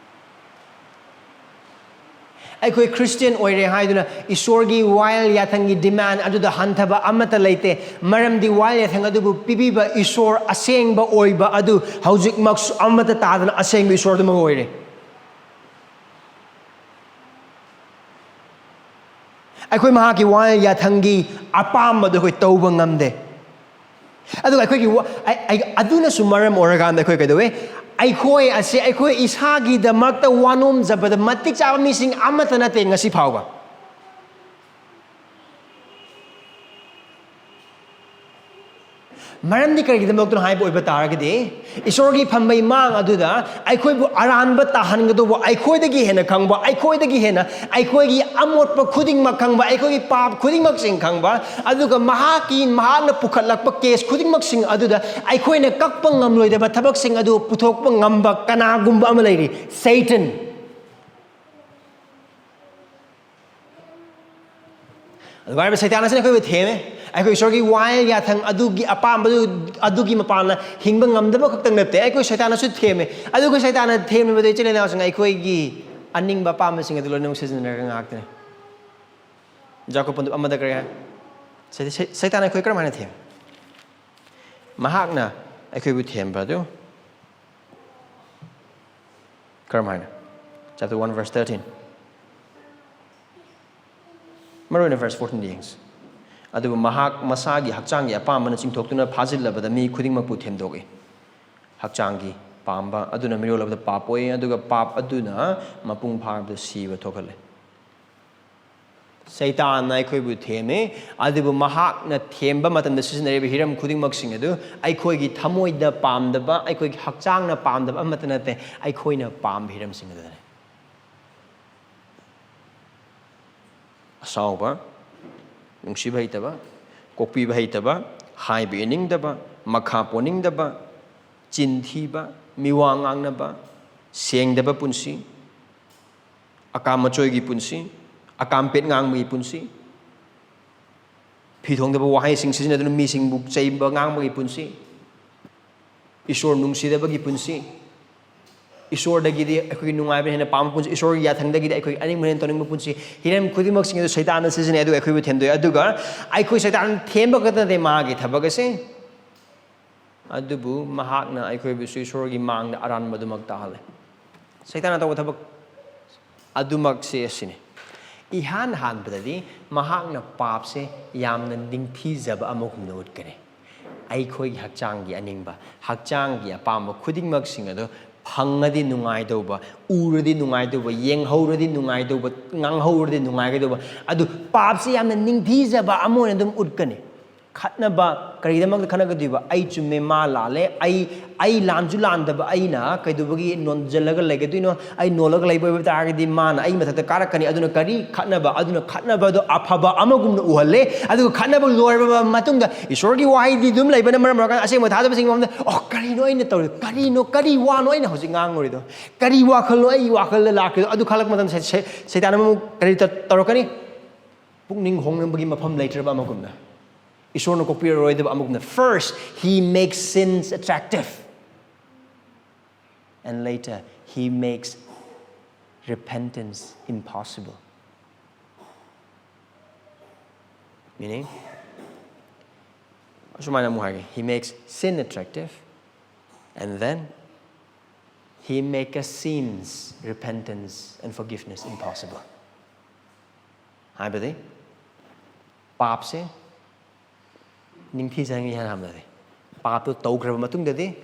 ꯑꯩꯈꯣꯏ ꯈ꯭ꯔꯤꯁꯇꯤꯌꯥꯟ ꯑꯣꯏꯔꯦ ꯍꯥꯏꯗꯨꯅ ꯏꯁꯣꯔꯒꯤ ꯋꯥꯌꯦꯜ ꯌꯥꯊꯪꯒꯤ demand ꯑꯗꯨꯗ ꯍꯟꯊꯕ ꯑꯃꯠꯇ ꯂꯩꯇꯦ, ꯃꯔꯝꯗꯤ ꯋꯥꯌꯦꯜ ꯌꯥꯊꯪ ꯑꯗꯨꯕꯨ ꯄꯤꯕꯤꯕ ꯏꯁꯣꯔ ꯑꯁꯦꯡꯕ ꯑꯣꯏꯕ ꯑꯗꯨ ꯍꯧꯖꯤꯛꯃꯛꯁꯨ ꯑꯃꯠꯇ ꯇꯥꯗꯅ ꯑꯁꯦꯡꯕ ꯏꯁꯣꯔ ꯑꯗꯨꯃꯛ ꯑꯣꯏꯔꯦ꯫ ꯑꯩꯈꯣꯏ ꯃꯍꯥꯛꯀꯤ ꯋꯥꯌꯦꯜ ꯌꯥꯊꯪꯒꯤ ꯑꯄꯥꯝꯕꯗꯨ ꯑꯩꯈꯣꯏ ꯇꯧꯕ ꯉꯝꯗꯦ꯫ ꯑꯗꯨꯒ ꯑꯩꯈꯣꯏꯒꯤ ꯋꯥ-, ꯑꯩ-, ꯑꯩ-, ꯑꯗꯨꯅꯁꯨ ꯃꯔꯝ ꯑꯣꯏꯔꯀꯥꯟꯗ ꯑꯩꯈꯣꯏ ꯀꯩꯗꯧꯋꯦ? ꯑꯩꯈꯣꯏ ꯑꯁꯤ ꯑꯩꯈꯣꯏ ꯏꯁꯥꯒꯤꯗꯃꯛꯇ ꯋꯥꯅꯣꯝꯖꯕꯗ ꯃꯇꯤꯛ ꯆꯥꯕ ꯃꯤꯁꯤꯡ ꯑꯃꯠꯇ ꯅꯠꯇꯦ ꯉꯁꯤ ꯐꯥꯎꯕ꯫ ꯃꯔꯝꯗꯤ ꯀꯔꯤꯒꯤꯗꯃꯛꯇꯅꯣ ꯍꯥꯏꯕ ꯑꯣꯏꯕ ꯇꯥꯔꯒꯗꯤ, ꯏꯁꯣꯔꯒꯤ ꯐꯝꯕꯩ ꯃꯥꯡ ꯑꯗꯨꯗ ꯑꯩꯈꯣꯏꯕꯨ ꯑꯔꯥꯟꯕ ꯇꯥꯍꯟꯒꯗꯧꯕ, ꯑꯩꯈꯣꯏꯗꯒꯤ ꯍꯦꯟꯅ ꯈꯪꯕ, ꯑꯩꯈꯣꯏꯗꯒꯤ ꯍꯦꯟꯅ ꯑꯩꯈꯣꯏꯒꯤ ꯑꯃꯣꯠꯄ ꯈꯨꯗꯤꯡꯃꯛ ꯈꯪꯕ, ꯑꯩꯈꯣꯏꯒꯤ ꯄꯥꯞ ꯈꯨꯗꯤꯡꯃꯛꯁꯤꯡ ꯈꯪꯕ, ꯑꯗꯨꯒ ꯃꯍꯥꯛꯀꯤ, ꯃꯍꯥꯛꯅ ꯄꯨꯈꯠꯂꯛꯄ ꯀꯦꯁ ꯈꯨꯗꯤꯡꯃꯛꯁꯤꯡ ꯑꯗꯨꯗ ꯑꯩꯈꯣꯏꯅ ꯀꯛꯄ ꯉꯝꯂꯣꯏꯗꯕ ꯊꯕꯛꯁꯤꯡ ꯑꯗꯨ ꯄꯨꯊꯣꯛꯄ ꯉꯝꯕ ꯀꯅꯥꯒꯨꯝꯕ ꯑꯃ ꯂꯩꯔꯤ, ꯁꯩꯇꯟ꯫ ꯑꯗꯨꯒ ꯍꯥꯏꯔꯤꯕ ꯁꯩꯇꯥꯟ ꯑꯁꯤꯅ ꯑꯩꯈꯣꯏꯕꯨ ꯊꯦꯝꯃꯦ꯫ ꯑꯩꯈꯣꯏ ꯏꯁꯣꯔꯒꯤ ꯋꯥꯌꯦꯜ ꯌꯥꯊꯪ ꯑꯗꯨꯒꯤ ꯑꯄꯥꯝꯕꯗꯨ, ꯑꯗꯨꯒꯤ ꯃꯄꯥꯟꯅ ꯍꯤꯡꯕ ꯉꯝꯗꯕ ꯈꯛꯇꯪ ꯅꯠꯇꯦ, ꯑꯩꯈꯣꯏ ꯁꯩꯇꯥꯟꯅꯁꯨ ꯊꯦꯝꯃꯦ꯫ ꯑꯗꯨꯒ ꯁꯩꯇꯥꯟꯅ ꯊꯦꯝꯂꯤꯕꯗ, ꯏꯆꯤꯜ ꯏꯅꯥꯎꯁꯤꯡ, ꯑꯩꯈꯣꯏꯒꯤ ꯑꯅꯤꯡꯕ ꯑꯄꯥꯝꯕꯁꯤꯡ ꯑꯗꯨ ꯂꯣꯏꯅꯃꯛ ꯁꯤꯖꯤꯟꯅꯔꯒ ꯉꯥꯛꯇꯅꯤ꯫ ꯖꯥꯀꯣꯕ ꯄꯟꯗꯨꯞ ꯑꯃꯗ ꯀꯔꯤ ꯍꯥꯏ? ꯁꯩ-, ꯁꯩ-, ꯁꯩꯇꯥꯟꯅ ꯑꯩꯈꯣꯏ ꯀꯔꯝꯍꯥꯏꯅ ꯊꯦꯝꯃꯤ? ꯃꯍꯥꯛꯅ ꯑꯩꯈꯣꯏꯕꯨ ꯊꯦꯝꯕ ꯑꯗꯨ ꯀꯔꯝꯍꯥꯏꯅ? Chapter one, verse thirteen. ꯃꯔꯨ ꯑꯣꯏꯅ verse fourteen ꯗ ꯌꯦꯡꯁꯤ꯫ "ꯑꯗꯨꯕꯨ ꯃꯍꯥꯛ ꯃꯁꯥꯒꯤ ꯍꯛꯆꯥꯡꯒꯤ ꯑꯄꯥꯝꯕꯅ ꯆꯤꯡꯊꯣꯛꯇꯨꯅ ꯐꯥꯖꯤꯜꯂꯕꯗ ꯃꯤ ꯈꯨꯗꯤꯡꯃꯛꯄꯨ ꯊꯦꯝꯗꯣꯛꯏ꯫ ꯍꯛꯆꯥꯡꯒꯤ ꯄꯥꯝꯕ ꯑꯗꯨꯅ ꯃꯤꯔꯣꯜ ꯑꯃꯗ ꯄꯥꯞ ꯑꯣꯏ, ꯑꯗꯨꯒ ꯄꯥꯞ ꯑꯗꯨꯅ ꯃꯄꯨꯡ ꯐꯥꯕꯗ ꯁꯤꯕ ꯊꯣꯛꯍꯜꯂꯤ꯫" ꯁꯩꯇꯥꯟꯅ ꯑꯩꯈꯣꯏꯕꯨ ꯊꯦꯝꯃꯤ, ꯑꯗꯨꯕꯨ ꯃꯍꯥꯛꯅ ꯊꯦꯝꯕ ꯃꯇꯝꯗ ꯁꯤꯖꯤꯟꯅꯔꯤꯕ ꯍꯤꯔꯝ ꯈꯨꯗꯤꯡꯃꯛꯁꯤꯡ ꯑꯗꯨ ꯑꯩꯈꯣꯏꯒꯤ ꯊꯃꯣꯏꯗ ꯄꯥꯝꯗꯕ, ꯑꯩꯈꯣꯏꯒꯤ ꯍꯛꯆꯥꯡꯅ ꯄꯥꯝꯗꯕ ꯑꯃꯠꯇ ꯅꯠꯇꯦ, ꯑꯩꯈꯣꯏꯅ ꯄꯥꯝꯕ ꯍꯤꯔꯝꯁꯤꯡ ꯑꯗꯨꯗꯅꯤ꯫ ꯑꯁꯥꯎꯕ, ꯅꯨꯡꯁꯤꯕ ꯍꯩꯇꯕ, ꯀꯣꯛꯄꯤꯕ ꯍꯩꯇꯕ, ꯍꯥꯏꯕ ꯏꯅꯤꯡꯗꯕ, ꯃꯈꯥ ꯄꯣꯟꯅꯤꯡꯗꯕ, ꯆꯤꯟ ꯊꯤꯕ, ꯃꯤꯋꯥ ꯉꯥꯡꯅꯕ, ꯁꯦꯡꯗꯕ ꯄꯨꯟꯁꯤ, ꯑꯀꯥꯝ ꯑꯆꯣꯏꯒꯤ ꯄꯨꯟꯁꯤ, ꯑꯀꯥꯝ ꯄꯦꯠ ꯉꯥꯡꯕꯒꯤ ꯄꯨꯟꯁꯤ, ꯐꯤ ꯊꯣꯡꯗꯕ ꯋꯥꯍꯩꯁꯤꯡ ꯁꯤꯖꯤꯟꯅꯗꯨꯅ ꯃꯤꯁꯤꯡꯕꯨ ꯆꯩꯕ ꯉꯥꯡꯕꯒꯤ ꯄꯨꯟꯁꯤ, ꯏꯁꯣꯔ ꯅꯨꯡꯁꯤꯗꯕꯒꯤ ꯄꯨꯟꯁꯤ, ꯏꯁꯣꯔꯗꯒꯤꯗꯤ ꯑꯩꯈꯣꯏꯒꯤ ꯅꯨꯡꯉꯥꯏꯕ ꯍꯦꯟꯅ ꯄꯥꯝꯕ ꯄꯨꯟꯁꯤ, ꯏꯁꯣꯔꯒꯤ ꯌꯥꯊꯪꯗꯒꯤꯗꯤ ꯑꯩꯈꯣꯏ ꯑꯅꯤꯡꯕ ꯍꯦꯟꯅ ꯇꯧꯅꯤꯡꯕ ꯄꯨꯟꯁꯤ, ꯍꯤꯔꯝ ꯈꯨꯗꯤꯡꯃꯛꯁꯤꯡ ꯑꯗꯨ ꯁꯩꯇꯥꯟꯅ ꯁꯤꯖꯤꯟꯅꯩ, ꯑꯗꯨꯒ ꯑꯩꯈꯣꯏꯕꯨ ꯊꯦꯝꯗꯣꯛꯑꯦ꯫ ꯑꯗꯨꯒ ꯑꯩꯈꯣꯏ ꯁꯩꯇꯥꯟꯅ ꯊꯦꯝꯕ ꯈꯛꯇ ꯅꯠꯇꯦ ꯃꯥꯒꯤ ꯊꯕꯛ ꯑꯁꯦ, ꯑꯗꯨꯕꯨ ꯃꯍꯥꯛꯅ ꯑꯩꯈꯣꯏꯕꯨꯁꯨ ꯏꯁꯣꯔꯒꯤ ꯃꯥꯡꯗ ꯑꯔꯥꯟꯕ ꯑꯗꯨꯃꯛ ꯇꯥꯍꯜꯂꯦ꯫ ꯁꯩꯇꯥꯟꯅ ꯇꯧꯕ ꯊꯕꯛ ꯑꯗꯨꯃꯛꯁꯦ ꯑꯁꯤꯅꯤ꯫ ꯏꯍꯥꯟ ꯍꯥꯟꯕꯗꯗꯤ ꯃꯍꯥꯛꯅ ꯄꯥꯞꯁꯦ ꯌꯥꯝꯅ ꯅꯤꯡꯊꯤꯖꯕ ꯑꯃꯒꯨꯝꯅ ꯎꯠꯀꯅꯤ꯫ ꯑꯩꯈꯣꯏꯒꯤ ꯍꯛꯆꯥꯡꯒꯤ ꯑꯅꯤꯡꯕ, ꯍꯛꯆꯥꯡꯒꯤ ꯑꯄꯥꯝꯕ ꯈꯨꯗꯤꯡꯃꯛꯁꯤꯡ ꯑꯗꯨ ꯐꯪꯉꯗꯤ ꯅꯨꯡꯉꯥꯏꯗꯧꯕ, ꯎꯔꯗꯤ ꯅꯨꯡꯉꯥꯏꯗꯧꯕ, ꯌꯦꯡꯍꯧꯔꯗꯤ ꯅꯨꯡꯉꯥꯏꯗꯧꯕ, ꯉꯥꯡꯍꯧꯔꯗꯤ ꯅꯨꯡꯉꯥꯏꯒꯗꯧꯕ, ꯑꯗꯨ ꯄꯥꯞꯁꯤ ꯌꯥꯝꯅ ꯅꯤꯡꯊꯤꯖꯕ ꯑꯃ ꯑꯣꯏꯅ ꯑꯗꯨꯝ ꯎꯠꯀꯅꯤ꯫ ꯈꯠꯅꯕ, ꯀꯔꯤꯒꯤꯗꯃꯛꯇ ꯈꯠꯅꯒꯗꯣꯏꯕ? ꯑꯩ ꯆꯨꯝꯃꯦ, ꯃꯥ ꯂꯥꯜꯂꯦ, ꯑꯩ, ꯑꯩ ꯂꯥꯟꯁꯨ ꯂꯥꯟꯗꯕ ꯑꯩꯅ ꯀꯩꯗꯧꯕꯒꯤ ꯅꯣꯟꯖꯜꯂꯒ ꯂꯩꯒꯗꯣꯏꯅꯣ? ꯑꯩ ꯅꯣꯜꯂꯒ ꯂꯩꯕ ꯑꯣꯏꯕ ꯇꯥꯔꯒꯗꯤ ꯃꯥꯅ ꯑꯩ ꯃꯊꯛꯇ ꯀꯥꯔꯛꯀꯅꯤ꯫ ꯑꯗꯨꯅ ꯀꯔꯤ ꯈꯠꯅꯕ? ꯑꯗꯨꯅ ꯈꯠꯅꯕꯗꯣ ꯑꯐꯕ ꯑꯃꯒꯨꯝꯅ ꯎꯍꯜꯂꯦ꯫ ꯑꯗꯨꯒ ꯈꯠꯅꯕ ꯂꯣꯏꯔꯕ ꯃꯇꯨꯡꯗ ꯏꯁꯣꯔꯒꯤ ꯋꯥꯍꯩꯗꯤ ꯑꯗꯨꯝ ꯂꯩꯕꯅ ꯃꯔꯝ ꯑꯣꯏꯔꯀꯥꯟꯗ ꯑꯁꯦꯡꯕ ꯊꯥꯖꯕꯁꯤꯡꯒꯤ ꯃꯐꯝꯗ, "ꯑꯣ, ꯀꯔꯤꯅꯣ ꯑꯩꯅ ꯇꯧꯔꯤ? ꯀꯔꯤꯅꯣ? ꯀꯔꯤ ꯋꯥꯅꯣ ꯑꯩꯅ ꯍꯧꯖꯤꯛ ꯉꯥꯡꯉꯨꯔꯤꯗꯣ? ꯀꯔꯤ ꯋꯥꯈꯜꯅꯣ ꯑꯩꯒꯤ ꯋꯥꯈꯜꯗ ꯂꯥꯛꯈ꯭ꯔꯤꯗꯣ?" ꯑꯗꯨ ꯈꯜꯂꯛꯄ ꯃꯇꯝꯗ ꯁꯩ-, ꯁꯩ-, ꯁꯩꯇꯥꯟ ꯑꯃꯨꯛ ꯀꯔꯤ ꯇ-, ꯇꯧꯔꯛꯀꯅꯤ? ꯄꯨꯛꯅꯤꯡ ꯍꯣꯡꯅꯕꯒꯤ ꯃꯐꯝ ꯂꯩꯇ꯭ꯔꯕ ꯑꯃꯒꯨꯝꯅ, ꯏꯁꯣꯔꯅ ꯀꯣꯛꯄꯤꯔꯔꯣꯏꯗꯕ ꯑꯃꯒꯨꯝꯅ, first he makes sins attractive and later he makes repentance impossible. Meaning, ꯑꯁꯨꯃꯥꯏꯅ ꯑꯃꯨꯛ ꯍꯥꯏꯒꯦ, he makes sin attractive and then he makes sins, repentance and forgiveness impossible. ꯍꯥꯏꯕꯗꯤ ꯄꯥꯞꯁꯦ ꯅꯤꯡꯊꯤꯖꯅ ꯏꯍꯥꯟ ꯍꯥꯟꯕꯗꯗꯤ, ꯄꯥꯞꯇꯨ ꯇꯧꯈ꯭ꯔꯕ ꯃꯇꯨꯡꯗꯗꯤ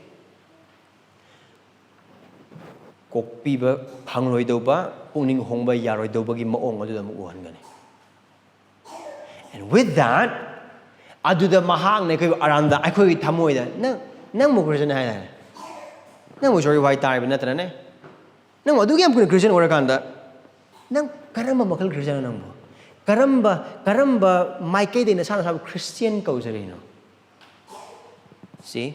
ꯀꯣꯛꯄꯤꯕ ꯐꯪꯂꯣꯏꯗꯧꯕ, ꯄꯨꯛꯅꯤꯡ ꯍꯣꯡꯕ ꯌꯥꯔꯣꯏꯗꯧꯕꯒꯤ ꯃꯑꯣꯡ ꯑꯗꯨꯗ ꯑꯃꯨꯛ ꯎꯍꯟꯒꯅꯤ꯫ And with that, ꯑꯗꯨꯗ ꯃꯍꯥꯛꯅ ꯑꯩꯈꯣꯏꯕꯨ ꯑꯔꯥꯟꯕ, ꯑꯩꯈꯣꯏꯒꯤ ꯊꯃꯣꯏꯗ, "ꯅꯪ, ꯅꯪꯕꯨ ꯈ꯭ꯔꯤꯁꯇꯤꯌꯥꯟ ꯍꯥꯏꯗꯥꯏꯅꯦ? ꯅꯪꯕꯨ ꯏꯁꯣꯔꯒꯤ ꯋꯥꯍꯩ ꯇꯥꯔꯤꯕ ꯅꯠꯇ꯭ꯔꯅꯦ? ꯅꯪꯕꯨ ꯑꯗꯨꯛ ꯌꯥꯝ ꯀꯨꯏꯅ ꯈ꯭ꯔꯤꯁꯇꯤꯌꯥꯟ ꯑꯣꯏꯔꯀꯥꯟꯗ, ꯅꯪ ꯀꯔꯝꯕ ꯃꯈꯜ ꯈ꯭ꯔꯤꯁꯇꯤꯌꯥꯟꯅꯣ ꯅꯪꯕꯨ? ꯀꯔꯝꯕ, ꯀꯔꯝꯕ ꯃꯥꯏꯀꯩꯗꯒꯤ ꯅꯁꯥ ꯅꯁꯥꯕꯨ ꯈ꯭ꯔꯤꯁꯇꯤꯌꯥꯟ ꯀꯧꯖꯔꯤꯅꯣ?" See?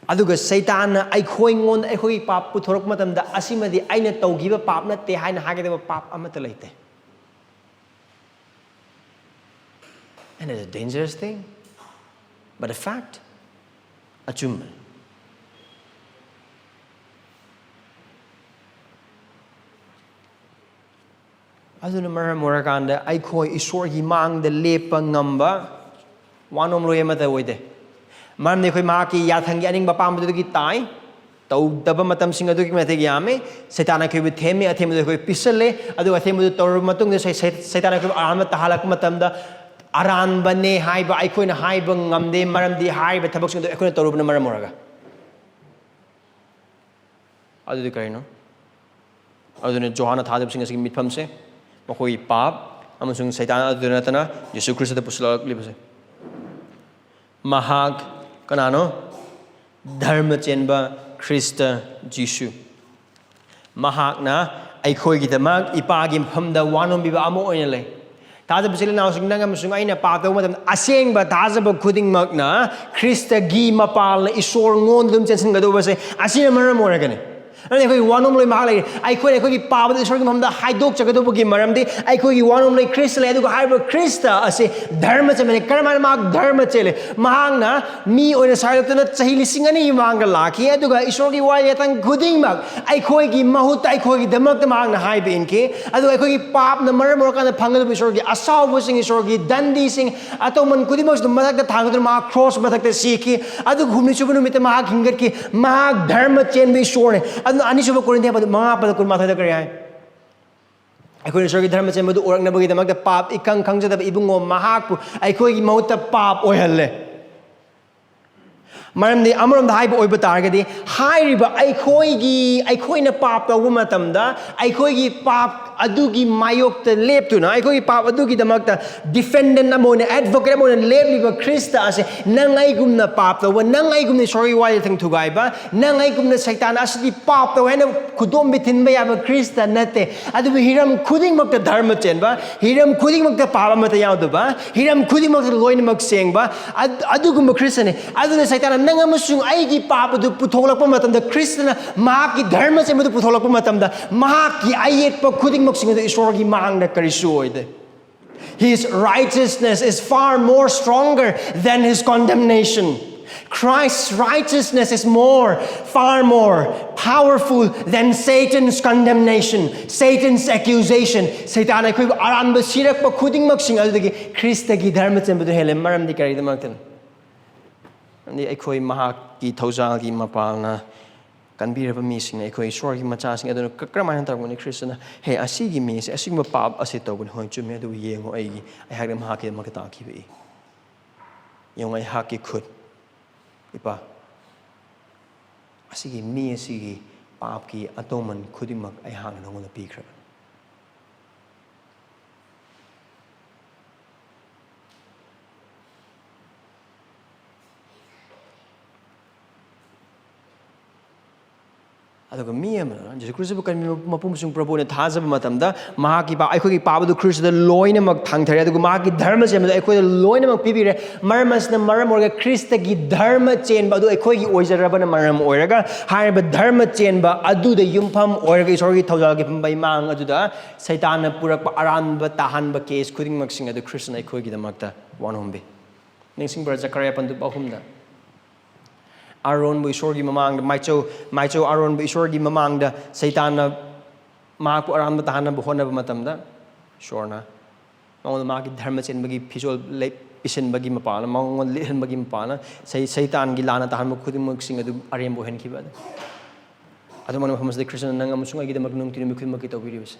ꯑꯗꯨꯒ ꯁꯩꯇꯥꯟꯅ ꯑꯩꯈꯣꯏꯉꯣꯟꯗ ꯑꯩꯈꯣꯏꯒꯤ ꯄꯥꯞ ꯄꯨꯊꯣꯔꯛꯄ ꯃꯇꯝꯗ, "ꯑꯁꯤꯃꯗꯤ ꯑꯩꯅ ꯇꯧꯈꯤꯕ ꯄꯥꯞ ꯅꯠꯇꯦ" ꯍꯥꯏꯅ ꯍꯥꯏꯒꯗꯕ ꯄꯥꯞ ꯑꯃꯠꯇ ꯂꯩꯇꯦ꯫ And it's a dangerous thing, but a fact. ꯑꯆꯨꯝꯕꯅꯤ꯫ ꯑꯗꯨꯅ ꯃꯔꯝ ꯑꯣꯏꯔꯀꯥꯟꯗ ꯑꯩꯈꯣꯏ ꯏꯁꯣꯔꯒꯤ ꯃꯥꯡꯗ ꯂꯦꯞꯄ ꯉꯝꯕ ꯋꯥꯅꯣꯝꯂꯣꯏ ꯑꯃꯠꯇ ꯑꯣꯏꯗꯦ꯫ ꯃꯔꯝꯗꯤ ꯑꯩꯈꯣꯏ ꯃꯍꯥꯛꯀꯤ ꯌꯥꯊꯪꯒꯤ ꯑꯅꯤꯡꯕ ꯑꯄꯥꯝꯕꯗꯨꯗꯒꯤ ꯇꯥꯏ꯫ ꯇꯧꯗꯕ ꯃꯇꯝꯁꯤꯡ ꯑꯗꯨꯛꯀꯤ ꯃꯇꯤꯛ ꯌꯥꯝꯃꯤ꯫ ꯁꯩꯇꯥꯟꯅ ꯑꯩꯈꯣꯏꯕꯨ ꯊꯦꯝꯃꯤ, ꯑꯊꯦꯝꯕꯗꯨ ꯑꯩꯈꯣꯏ ꯄꯤꯁꯜꯂꯦ꯫ ꯑꯗꯨꯒ ꯑꯊꯦꯝꯕꯗꯨ ꯇꯧꯔꯕ ꯃꯇꯨꯡꯗ ꯁꯩ-, ꯁꯩ-, ꯁꯩꯇꯥꯟꯅ ꯑꯩꯈꯣꯏꯕꯨ ꯑꯔꯥꯟꯕ ꯇꯥꯍꯜꯂꯛꯄ ꯃꯇꯝꯗ, ꯑꯔꯥꯟꯕꯅꯦ ꯍꯥꯏꯕ ꯑꯩꯈꯣꯏꯅ ꯍꯥꯏꯕ ꯉꯝꯗꯦ, ꯃꯔꯝꯗꯤ ꯍꯥꯏꯔꯤꯕ ꯊꯕꯛꯁꯤꯡ ꯑꯗꯨ ꯑꯩꯈꯣꯏꯅ ꯇꯧꯔꯨꯕꯅ ꯃꯔꯝ ꯑꯣꯏꯔꯒ꯫ ꯑꯗꯨꯗꯤ ꯀꯔꯤꯅꯣ? ꯑꯗꯨꯅ ꯖꯣꯍꯥꯟꯅ ꯊꯥꯖꯕꯁꯤꯡ ꯑꯁꯤꯒꯤ ꯃꯤꯠꯐꯝꯁꯦ ꯃꯈꯣꯏꯒꯤ ꯄꯥꯞ ꯑꯃꯁꯨꯡ ꯁꯩꯇꯥꯟ ꯑꯗꯨꯗ ꯅꯠꯇꯅ ꯖꯤꯁꯨ ꯈ꯭ꯔꯤꯁꯇꯗ ꯄꯨꯁꯤꯜꯂꯛꯂꯤꯕꯁꯦ꯫ ꯃꯍꯥꯛ ꯀꯅꯥꯅꯣ? ꯙꯔꯃ ꯆꯦꯟꯕ ꯈ꯭ꯔꯤꯁꯇ ꯖꯤꯁꯨ꯫ ꯃꯍꯥꯛꯅ ꯑꯩꯈꯣꯏꯒꯤꯗꯃꯛ ꯏꯄꯥꯒꯤ ꯃꯐꯝꯗ ꯋꯥꯅꯣꯝꯕꯤꯕ ꯑꯃ ꯑꯣꯏꯅ ꯂꯩ꯫ ꯊꯥꯖꯕ ꯏꯆꯤꯜ ꯏꯅꯥꯎꯁꯤꯡ, ꯅꯪ ꯑꯃꯁꯨꯡ ꯑꯩꯅ ꯄꯥꯞ ꯇꯧꯕ ꯃꯇꯝꯗ, ꯑꯁꯦꯡꯕ ꯊꯥꯖꯕ ꯈꯨꯗꯤꯡꯃꯛꯅ ꯈ꯭ꯔꯤꯁꯇꯒꯤ ꯃꯄꯥꯜꯅ ꯏꯁꯣꯔ ꯉꯣꯟꯗ ꯑꯗꯨꯝ ꯆꯦꯟꯁꯤꯟꯒꯗꯧꯕꯁꯦ ꯑꯁꯤꯅ ꯃꯔꯝ ꯑꯣꯏꯔꯒꯅꯤ꯫ ꯑꯗꯨꯅ ꯑꯩꯈꯣꯏꯒꯤ ꯋꯥꯅꯣꯝꯂꯣꯏ ꯃꯍꯥꯛ ꯂꯩꯔꯤ꯫ ꯑꯩꯈꯣꯏꯅ ꯑꯩꯈꯣꯏꯒꯤ ꯄꯥꯞ ꯑꯗꯨ ꯏꯁꯣꯔꯒꯤ ꯃꯐꯝꯗ ꯍꯥꯏꯗꯣꯛꯆꯒꯗꯧꯕꯒꯤ ꯃꯔꯝꯗꯤ, ꯑꯩꯈꯣꯏꯒꯤ ꯋꯥꯅꯣꯝꯂꯣꯏ ꯈ꯭ꯔꯤꯁꯇ ꯂꯩ꯫ ꯑꯗꯨꯒ ꯍꯥꯏꯔꯤꯕ ꯈ꯭ꯔꯤꯁꯇ ꯑꯁꯤ ꯙꯔꯃ ꯆꯦꯟꯕꯅꯤ꯫ ꯀꯔꯝꯍꯥꯏꯅ ꯃꯍꯥꯛ ꯙꯔꯃ ꯆꯦꯜꯂꯤ? ꯃꯍꯥꯛꯅ ꯃꯤ ꯑꯣꯏꯅ ꯁꯥꯏꯔꯛꯇꯨꯅ ꯆꯍꯤ ꯂꯤꯁꯤꯡ ꯑꯅꯤꯒꯤ ꯃꯃꯥꯡꯗ ꯂꯥꯛꯈꯤ, ꯑꯗꯨꯒ ꯏꯁꯣꯔꯒꯤ ꯋꯥ ꯌꯥꯊꯪ ꯈꯨꯗꯤꯡꯃꯛ ꯑꯩꯈꯣꯏꯒꯤ ꯃꯍꯨꯠꯇ, ꯑꯩꯈꯣꯏꯒꯤꯗꯃꯛꯇ ꯃꯍꯥꯛꯅ ꯍꯥꯏꯕ ꯏꯟꯈꯤ꯫ ꯑꯗꯨꯒ ꯑꯩꯈꯣꯏꯒꯤ ꯄꯥꯞꯅ ꯃꯔꯝ ꯑꯣꯏꯔꯀꯥꯟꯗ ꯐꯪꯒꯗꯕ ꯏꯁꯣꯔꯒꯤ ꯑꯁꯥꯎꯕꯁꯤꯡ, ꯏꯁꯣꯔꯒꯤ ꯗꯟꯗꯤꯁꯤꯡ, ꯑꯇꯣꯡꯃꯟ ꯈꯨꯗꯤꯡꯃꯛꯁꯨ ꯃꯊꯛꯇ ꯊꯥꯡꯒꯗꯨꯅ ꯃꯍꯥꯛ ꯀ꯭ꯔꯣꯁ ꯃꯊꯛꯇ ꯁꯤꯈꯤ꯫ ꯑꯗꯨꯒ ꯍꯨꯝꯅꯤꯁꯨꯕ ꯅꯨꯃꯤꯠꯇ ꯃꯍꯥꯛ ꯍꯤꯡꯒꯠꯈꯤ꯫ ꯃꯍꯥꯛ ꯙꯔꯃ ꯆꯦꯟꯕ ꯏꯁꯣꯔꯅꯤ꯫ ꯑꯗꯨꯅ ꯑꯅꯤꯁꯨꯕ ꯀꯣꯔꯤꯟꯊꯤꯌꯥ ꯃꯉꯥ ꯄꯗ ꯀꯨꯟꯃꯥꯊꯣꯏꯗ ꯀꯔꯤ ꯍꯥꯏ? ꯑꯩꯈꯣꯏꯅ ꯏꯁꯣꯔꯒꯤ ꯙꯔꯃ ꯆꯦꯟꯕꯗꯨ ꯑꯣꯏꯔꯛꯅꯕꯒꯤꯗꯃꯛꯇ ꯄꯥꯞ ꯏꯈꯪ ꯈꯪꯖꯗꯕ ꯏꯕꯨꯡꯉꯣ ꯃꯍꯥꯛꯄꯨ ꯑꯩꯈꯣꯏꯒꯤ ꯃꯍꯨꯠꯇ ꯄꯥꯞ ꯑꯣꯏꯍꯜꯂꯦ꯫ ꯃꯔꯝꯗꯤ ꯑꯃꯔꯣꯝꯗ ꯍꯥꯏꯕ ꯑꯣꯏꯕ ꯇꯥꯔꯒꯗꯤ, ꯍꯥꯏꯔꯤꯕ ꯑꯩꯈꯣꯏꯒꯤ, ꯑꯩꯈꯣꯏꯅ ꯄꯥꯞ ꯇꯧꯕ ꯃꯇꯝꯗ ꯑꯩꯈꯣꯏꯒꯤ ꯄꯥꯞ ꯑꯗꯨꯒꯤ ꯃꯥꯌꯣꯛꯇ ꯂꯦꯞꯇꯨꯅ, ꯑꯩꯈꯣꯏꯒꯤ ꯄꯥꯞ ꯑꯗꯨꯒꯤꯗꯃꯛꯇ ꯗꯤꯐꯦꯟꯗꯦꯟ ꯑꯃ ꯑꯣꯏꯅ, ꯑꯦꯗꯚꯣꯀꯦꯠ ꯑꯃ ꯑꯣꯏꯅ ꯂꯦꯞꯂꯤꯕ ꯈ꯭ꯔꯤꯁꯇ ꯑꯁꯦ, ꯅꯪ ꯑꯩꯒꯨꯝꯅ ꯄꯥꯞ ꯇꯧꯕ, ꯅꯪ ꯑꯩꯒꯨꯝꯅ ꯏꯁꯣꯔꯒꯤ ꯋꯥꯌꯦꯜꯊꯤꯡ ꯊꯨꯒꯥꯏꯕ, ꯅꯪ ꯑꯩꯒꯨꯝꯅ ꯁꯩꯇꯥꯟ ꯑꯁꯤꯗꯤ ꯄꯥꯞ ꯇꯧꯋꯦ ꯍꯥꯏꯅ ꯈꯨꯗꯣꯝꯕꯤ ꯊꯤꯟꯕ ꯌꯥꯕ ꯈ꯭ꯔꯤꯁꯇ ꯅꯠꯇꯦ꯫ ꯑꯗꯨꯕꯨ ꯍꯤꯔꯝ ꯈꯨꯗꯤꯡꯃꯛꯇ ꯙꯔꯃ ꯆꯦꯟꯕ, ꯍꯤꯔꯝ ꯈꯨꯗꯤꯡꯃꯛꯇ ꯄꯥꯞ ꯑꯃꯠꯇ ꯌꯥꯎꯗꯕ, ꯍꯤꯔꯝ ꯈꯨꯗꯤꯡꯃꯛꯇ ꯂꯣꯏꯅꯃꯛ ꯁꯦꯡꯕ, ꯑꯗ-, ꯑꯗꯨꯒꯨꯝꯕ ꯈ꯭ꯔꯤꯁꯇꯅꯤ꯫ ꯑꯗꯨꯅ ꯁꯩꯇꯥꯟꯅ ꯅꯪ ꯑꯃꯁꯨꯡ ꯑꯩꯒꯤ ꯄꯥꯞ ꯑꯗꯨ ꯄꯨꯊꯣꯛꯂꯛꯄ ꯃꯇꯝꯗ, ꯈ꯭ꯔꯤꯁꯇꯅ ꯃꯍꯥꯛꯀꯤ ꯙꯔꯃ ꯆꯦꯟꯕꯗꯨ ꯄꯨꯊꯣꯛꯂꯛꯄ ꯃꯇꯝꯗ, ꯃꯍꯥꯛꯀꯤ ꯑꯌꯦꯠꯄ ꯈꯨꯗꯤꯡꯃꯛꯁꯤꯡ ꯑꯗꯨ ꯏꯁꯣꯔꯒꯤ ꯃꯥꯡꯗ ꯀꯔꯤꯁꯨ ꯑꯣꯏꯗꯦ꯫ His righteousness is far more stronger than his condemnation. Christ's righteousness is more, far more powerful than Satan's condemnation, Satan's accusation. ꯁꯩꯇꯥꯟ ꯑꯩꯈꯣꯏꯕꯨ ꯑꯔꯥꯟꯕ ꯁꯤꯔꯛꯄ ꯈꯨꯗꯤꯡꯃꯛꯁꯤꯡ ꯑꯗꯨꯗꯒꯤ ꯈ꯭ꯔꯤꯁꯇꯒꯤ ꯙꯔꯃ ꯆꯦꯟꯕꯗꯨ ꯍꯦꯜꯂꯦ꯫ ꯃꯔꯝꯗꯤ ꯀꯔꯤꯒꯤꯗꯃꯛꯇꯅꯣ? ꯃꯔꯝꯗꯤ ꯑꯩꯈꯣꯏ ꯃꯍꯥꯛꯀꯤ ꯊꯧꯖꯥꯜꯒꯤ ꯃꯄꯥꯜꯅ ꯀꯟꯕꯤꯔꯕ ꯃꯤꯁꯤꯡꯅ, ꯑꯩꯈꯣꯏ ꯏꯁꯣꯔꯒꯤ ꯃꯆꯥꯁꯤꯡ ꯑꯗꯨꯅ ꯀ-, ꯀꯔꯝꯍꯥꯏꯅ ꯇꯧꯔꯝꯒꯅꯤ? ꯈ꯭ꯔꯤꯁꯇꯅ, "ꯍꯦ, ꯑꯁꯤꯒꯤ ꯃꯤꯁꯦ ꯑꯁꯤꯒꯨꯝꯕ ꯄꯥꯞ ꯑꯁꯤ ꯇꯧꯕꯅꯤ꯫ ꯍꯣꯏ, ꯆꯨꯝꯃꯦ, ꯑꯗꯨꯕꯨ ꯌꯦꯡꯉꯨ, ꯑꯩꯒꯤ, ꯑꯩꯍꯥꯛꯅ ꯃꯍꯥꯛꯀꯤꯗꯃꯛꯇ ꯇꯥꯈꯤꯕ ꯏ꯫ ꯌꯦꯡꯉꯨ, ꯑꯩꯍꯥꯛꯀꯤ ꯈꯨꯠ, ꯏꯄꯥ, ꯑꯁꯤꯒꯤ ꯃꯤ ꯑꯁꯤꯒꯤ ꯄꯥꯞꯀꯤ ꯑꯇꯣꯡꯃꯟ ꯈꯨꯗꯤꯡꯃꯛ ꯑꯩꯍꯥꯛꯅ ꯅꯉꯣꯟꯗ ꯄꯤꯈ꯭ꯔꯕꯅꯤ"꯫ ꯑꯗꯨꯒ ꯃꯤ ꯑꯃꯅ ꯖꯤꯁꯨ ꯈ꯭ꯔꯤꯁꯇꯕꯨ ꯀꯟꯕꯤꯕ ꯃꯄꯨ ꯑꯃꯁꯨꯡ ꯄ꯭ꯔꯚꯨꯅ ꯊꯥꯖꯕ ꯃꯇꯝꯗ, ꯃꯍꯥꯛꯀꯤ ꯄꯥ-, ꯑꯩꯈꯣꯏꯒꯤ ꯄꯥꯞ ꯑꯗꯨ ꯈ꯭ꯔꯤꯁꯇꯗ ꯂꯣꯏꯅꯃꯛ ꯊꯥꯡꯊꯔꯦ, ꯑꯗꯨꯒ ꯃꯍꯥꯛꯀꯤ ꯙꯔꯃ ꯆꯦꯟꯕꯗ ꯑꯩꯈꯣꯏꯗ ꯂꯣꯏꯅꯃꯛ ꯄꯤꯕꯤꯔꯦ꯫ ꯃꯔꯝ ꯑꯁꯤꯅ ꯃꯔꯝ ꯑꯣꯏꯔꯒ ꯈ꯭ꯔꯤꯁꯇꯒꯤ ꯙꯔꯃ ꯆꯦꯟꯕ ꯑꯗꯨ ꯑꯩꯈꯣꯏꯒꯤ ꯑꯣꯏꯖꯔꯕꯅ ꯃꯔꯝ ꯑꯣꯏꯔꯒ, ꯍꯥꯏꯔꯤꯕ ꯙꯔꯃ ꯆꯦꯟꯕ ꯑꯗꯨꯗ ꯌꯨꯝꯐꯝ ꯑꯣꯏꯔꯒ ꯏꯁꯣꯔꯒꯤ ꯊꯧꯖꯥꯜꯒꯤ ꯐꯝꯕꯩ ꯃꯥꯡ ꯑꯗꯨꯗ ꯁꯩꯇꯥꯟꯅ ꯄꯨꯔꯛꯄ ꯑꯔꯥꯟꯕ ꯇꯥꯍꯟꯕ ꯀꯦꯁ ꯈꯨꯗꯤꯡꯃꯛꯁꯤꯡ ꯑꯗꯨ ꯈ꯭ꯔꯤꯁꯇꯅ ꯑꯩꯈꯣꯏꯒꯤꯗꯃꯛꯇ ꯋꯥꯟꯍꯣꯝꯕꯤ꯫ ꯅꯤꯡꯁꯤꯡꯕ꯭ꯔꯥ? ꯖꯀꯔꯤꯌꯥ ꯄꯟꯗꯨꯞ ꯑꯍꯨꯝꯗ꯫ ꯑꯥꯔꯣꯟꯕꯨ ꯏꯁꯣꯔꯒꯤ ꯃꯃꯥꯡꯗ ꯃꯥꯏꯆꯧ, ꯃꯥꯏꯆꯧ ꯑꯥꯔꯣꯟꯕꯨ ꯏꯁꯣꯔꯒꯤ ꯃꯃꯥꯡꯗ ꯁꯩꯇꯥꯟꯅ ꯃꯍꯥꯛꯄꯨ ꯑꯔꯥꯟꯕ ꯇꯥꯍꯟꯅꯕ ꯍꯣꯠꯅꯕ ꯃꯇꯝꯗ, ꯏꯁꯣꯔꯅ ꯃꯉꯣꯟꯗ ꯃꯍꯥꯛꯀꯤ ꯙꯔꯃ ꯆꯦꯟꯕꯒꯤ ꯐꯤꯖꯣꯜ ꯂꯩ-, ꯄꯤꯁꯤꯟꯕꯒꯤ ꯃꯄꯥꯅ, ꯃꯉꯣꯟꯗ ꯂꯤꯠꯍꯟꯕꯒꯤ ꯃꯄꯥꯅ ꯁꯩ-, ꯁꯩꯇꯥꯟꯒꯤ ꯂꯥꯟꯅ ꯇꯥꯍꯟꯕ ꯈꯨꯗꯤꯡꯃꯛꯁꯤꯡ ꯑꯗꯨ ꯑꯔꯦꯝꯕ ꯑꯣꯏꯍꯟꯈꯤꯕ ꯑꯗꯨ꯫ ꯑꯗꯨꯃꯥꯏꯅ ꯃꯐꯝ ꯑꯁꯤꯗ ꯈ꯭ꯔꯤꯁꯇꯅ ꯅꯪ ꯑꯃꯁꯨꯡ ꯑꯩꯒꯤꯗꯃꯛ ꯅꯨꯡꯇꯤ ꯅꯨꯃꯤꯠ ꯈꯨꯗꯤꯡꯃꯛꯀꯤ ꯇꯧꯕꯤꯔꯤꯕꯁꯦ꯫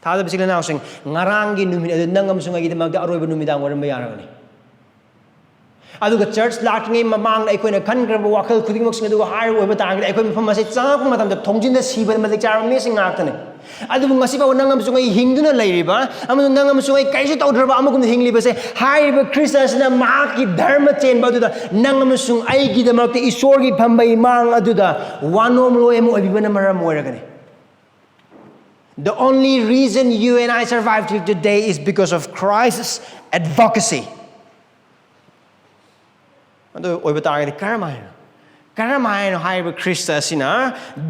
ꯊꯥꯖꯕ ꯏꯆꯤꯜ ꯏꯅꯥꯎꯁꯤꯡ, ꯉꯔꯥꯡꯒꯤ ꯅꯨꯃꯤꯠ ꯑꯗꯨ ꯅꯪ ꯑꯃꯁꯨꯡ ꯑꯩꯒꯤꯗꯃꯛꯇ ꯑꯔꯣꯏꯕ ꯅꯨꯃꯤꯗꯥꯡ ꯑꯣꯏꯔꯝꯕ ꯌꯥꯔꯒꯅꯤ꯫ ꯑꯗꯨꯒ ꯆꯔꯆ ꯂꯥꯛꯇ꯭ꯔꯤꯉꯩ ꯃꯃꯥꯡꯗ ꯑꯩꯈꯣꯏꯅ ꯈꯟꯈ꯭ꯔꯕ ꯋꯥꯈꯜ ꯈꯨꯗꯤꯡꯃꯛꯁꯤꯡ ꯑꯗꯨꯒ ꯍꯥꯏꯔꯒ ꯑꯣꯏꯕ ꯇꯥꯔꯒꯗꯤ, ꯑꯩꯈꯣꯏ ꯃꯐꯝ ꯑꯁꯤ ꯆꯪꯉꯛꯄ ꯃꯇꯝꯗ ꯊꯣꯡꯖꯤꯟꯗ ꯁꯤꯕꯗ ꯃꯇꯤꯛ ꯆꯥꯔꯕ ꯃꯤꯁꯤꯡ ꯉꯥꯛꯇꯅꯤ꯫ ꯑꯗꯨꯕꯨ ꯉꯁꯤ ꯐꯥꯎꯕ ꯅꯪ ꯑꯃꯁꯨꯡ ꯑꯩ ꯍꯤꯡꯗꯨꯅ ꯂꯩꯔꯤꯕ ꯑꯃꯁꯨꯡ ꯅꯪ ꯑꯃꯁꯨꯡ ꯑꯩ ꯀꯔꯤꯁꯨ ꯇꯧꯗ꯭ꯔꯕ ꯑꯃꯒꯨꯝꯅ ꯍꯤꯡꯂꯤꯕꯁꯦ, ꯍꯥꯏꯔꯤꯕ ꯈ꯭ꯔꯤꯁꯇ ꯑꯁꯤꯅ ꯃꯍꯥꯛꯀꯤ ꯙꯔꯃ ꯆꯦꯟꯕ ꯑꯗꯨꯗ ꯅꯪ ꯑꯃꯁꯨꯡ ꯑꯩꯒꯤꯗꯃꯛꯇ ꯏꯁꯣꯔꯒꯤ ꯐꯝꯕꯩ ꯃꯥꯡ ꯑꯗꯨꯗ ꯋꯥꯅꯣꯝꯂꯣꯏ ꯑꯃ ꯑꯣꯏꯕꯤꯕꯅ ꯃꯔꯝ ꯑꯣꯏꯔꯒꯅꯤ꯫ The only reason you and I survive till today is because of Christ's advocacy. ꯑꯗꯨ ꯑꯣꯏꯕ ꯇꯥꯔꯒꯗꯤ ꯀꯔꯝ ꯍꯥꯏꯅ, ꯀꯔꯝ ꯍꯥꯏꯅ ꯍꯥꯏꯔꯤꯕ ꯈ꯭ꯔꯤꯁꯇ ꯑꯁꯤꯅ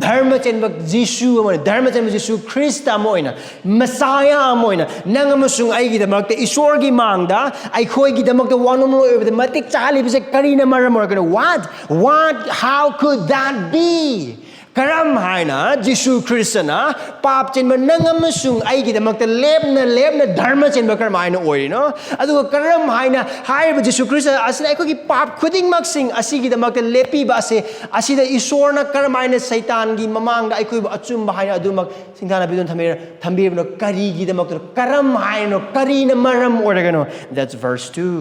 ꯙꯔꯃ ꯆꯦꯟꯕ ꯖꯤꯁꯨ ꯑꯃ ꯑꯣꯏꯅ, ꯙꯔꯃ ꯆꯦꯟꯕ ꯖꯤꯁꯨ ꯈ꯭ꯔꯤꯁꯇ ꯑꯃ ꯑꯣꯏꯅ, ꯃꯁꯥꯌꯥ ꯑꯃ ꯑꯣꯏꯅ ꯅꯪ ꯑꯃꯁꯨꯡ ꯑꯩꯒꯤꯗꯃꯛꯇ, ꯏꯁꯣꯔꯒꯤ ꯃꯥꯡꯗ ꯑꯩꯈꯣꯏꯒꯤꯗꯃꯛꯇ ꯋꯥꯅꯣꯝꯂꯣꯏ ꯑꯣꯏꯕꯗ ꯃꯇꯤꯛ ꯆꯥꯍꯜꯂꯤꯕꯁꯦ ꯀꯔꯤꯅ ꯃꯔꯝ ꯑꯣꯏꯔꯒꯅꯣ? What? What? How could that be? ꯀꯔꯝ ꯍꯥꯏꯅ ꯖꯤꯁꯨ ꯈ꯭ꯔꯤꯁꯇꯅ ꯄꯥꯞ ꯆꯦꯟꯕ ꯅꯪ ꯑꯃꯁꯨꯡ ꯑꯩꯒꯤꯗꯃꯛꯇ ꯂꯦꯞꯅ ꯂꯦꯞꯅ ꯙꯔꯃ ꯆꯦꯟꯕ ꯀꯔꯝ ꯍꯥꯏꯅ ꯑꯣꯏꯔꯤꯅꯣ? ꯑꯗꯨꯒ ꯀꯔꯝ ꯍꯥꯏꯅ ꯍꯥꯏꯔꯤꯕ ꯖꯤꯁꯨ ꯈ꯭ꯔꯤꯁꯇ ꯑꯁꯤꯅ ꯑꯩꯈꯣꯏꯒꯤ ꯄꯥꯞ ꯈꯨꯗꯤꯡꯃꯛꯁꯤꯡ ꯑꯁꯤꯒꯤꯗꯃꯛꯇ ꯂꯦꯞꯄꯤꯕ ꯑꯁꯦ, ꯑꯁꯤꯗ ꯏꯁꯣꯔꯅ ꯀꯔꯝ ꯍꯥꯏꯅ ꯁꯩꯇꯥꯟꯒꯤ ꯃꯃꯥꯡꯗ ꯑꯩꯈꯣꯏꯕꯨ ꯑꯆꯨꯝꯕ ꯍꯥꯏꯅ ꯑꯗꯨꯃꯛ ꯁꯤꯡꯊꯥꯅꯕꯤꯗꯨꯅ ꯊꯝꯕꯤꯔ-, ꯊꯝꯕꯤꯔꯤꯕꯅꯣ? ꯀꯔꯤꯒꯤꯗꯃꯛꯇꯅꯣ? ꯀꯔꯝ ꯍꯥꯏꯅꯣ? ꯀꯔꯤꯅ ꯃꯔꯝ ꯑꯣꯏꯔꯒꯅꯣ? That's verse two.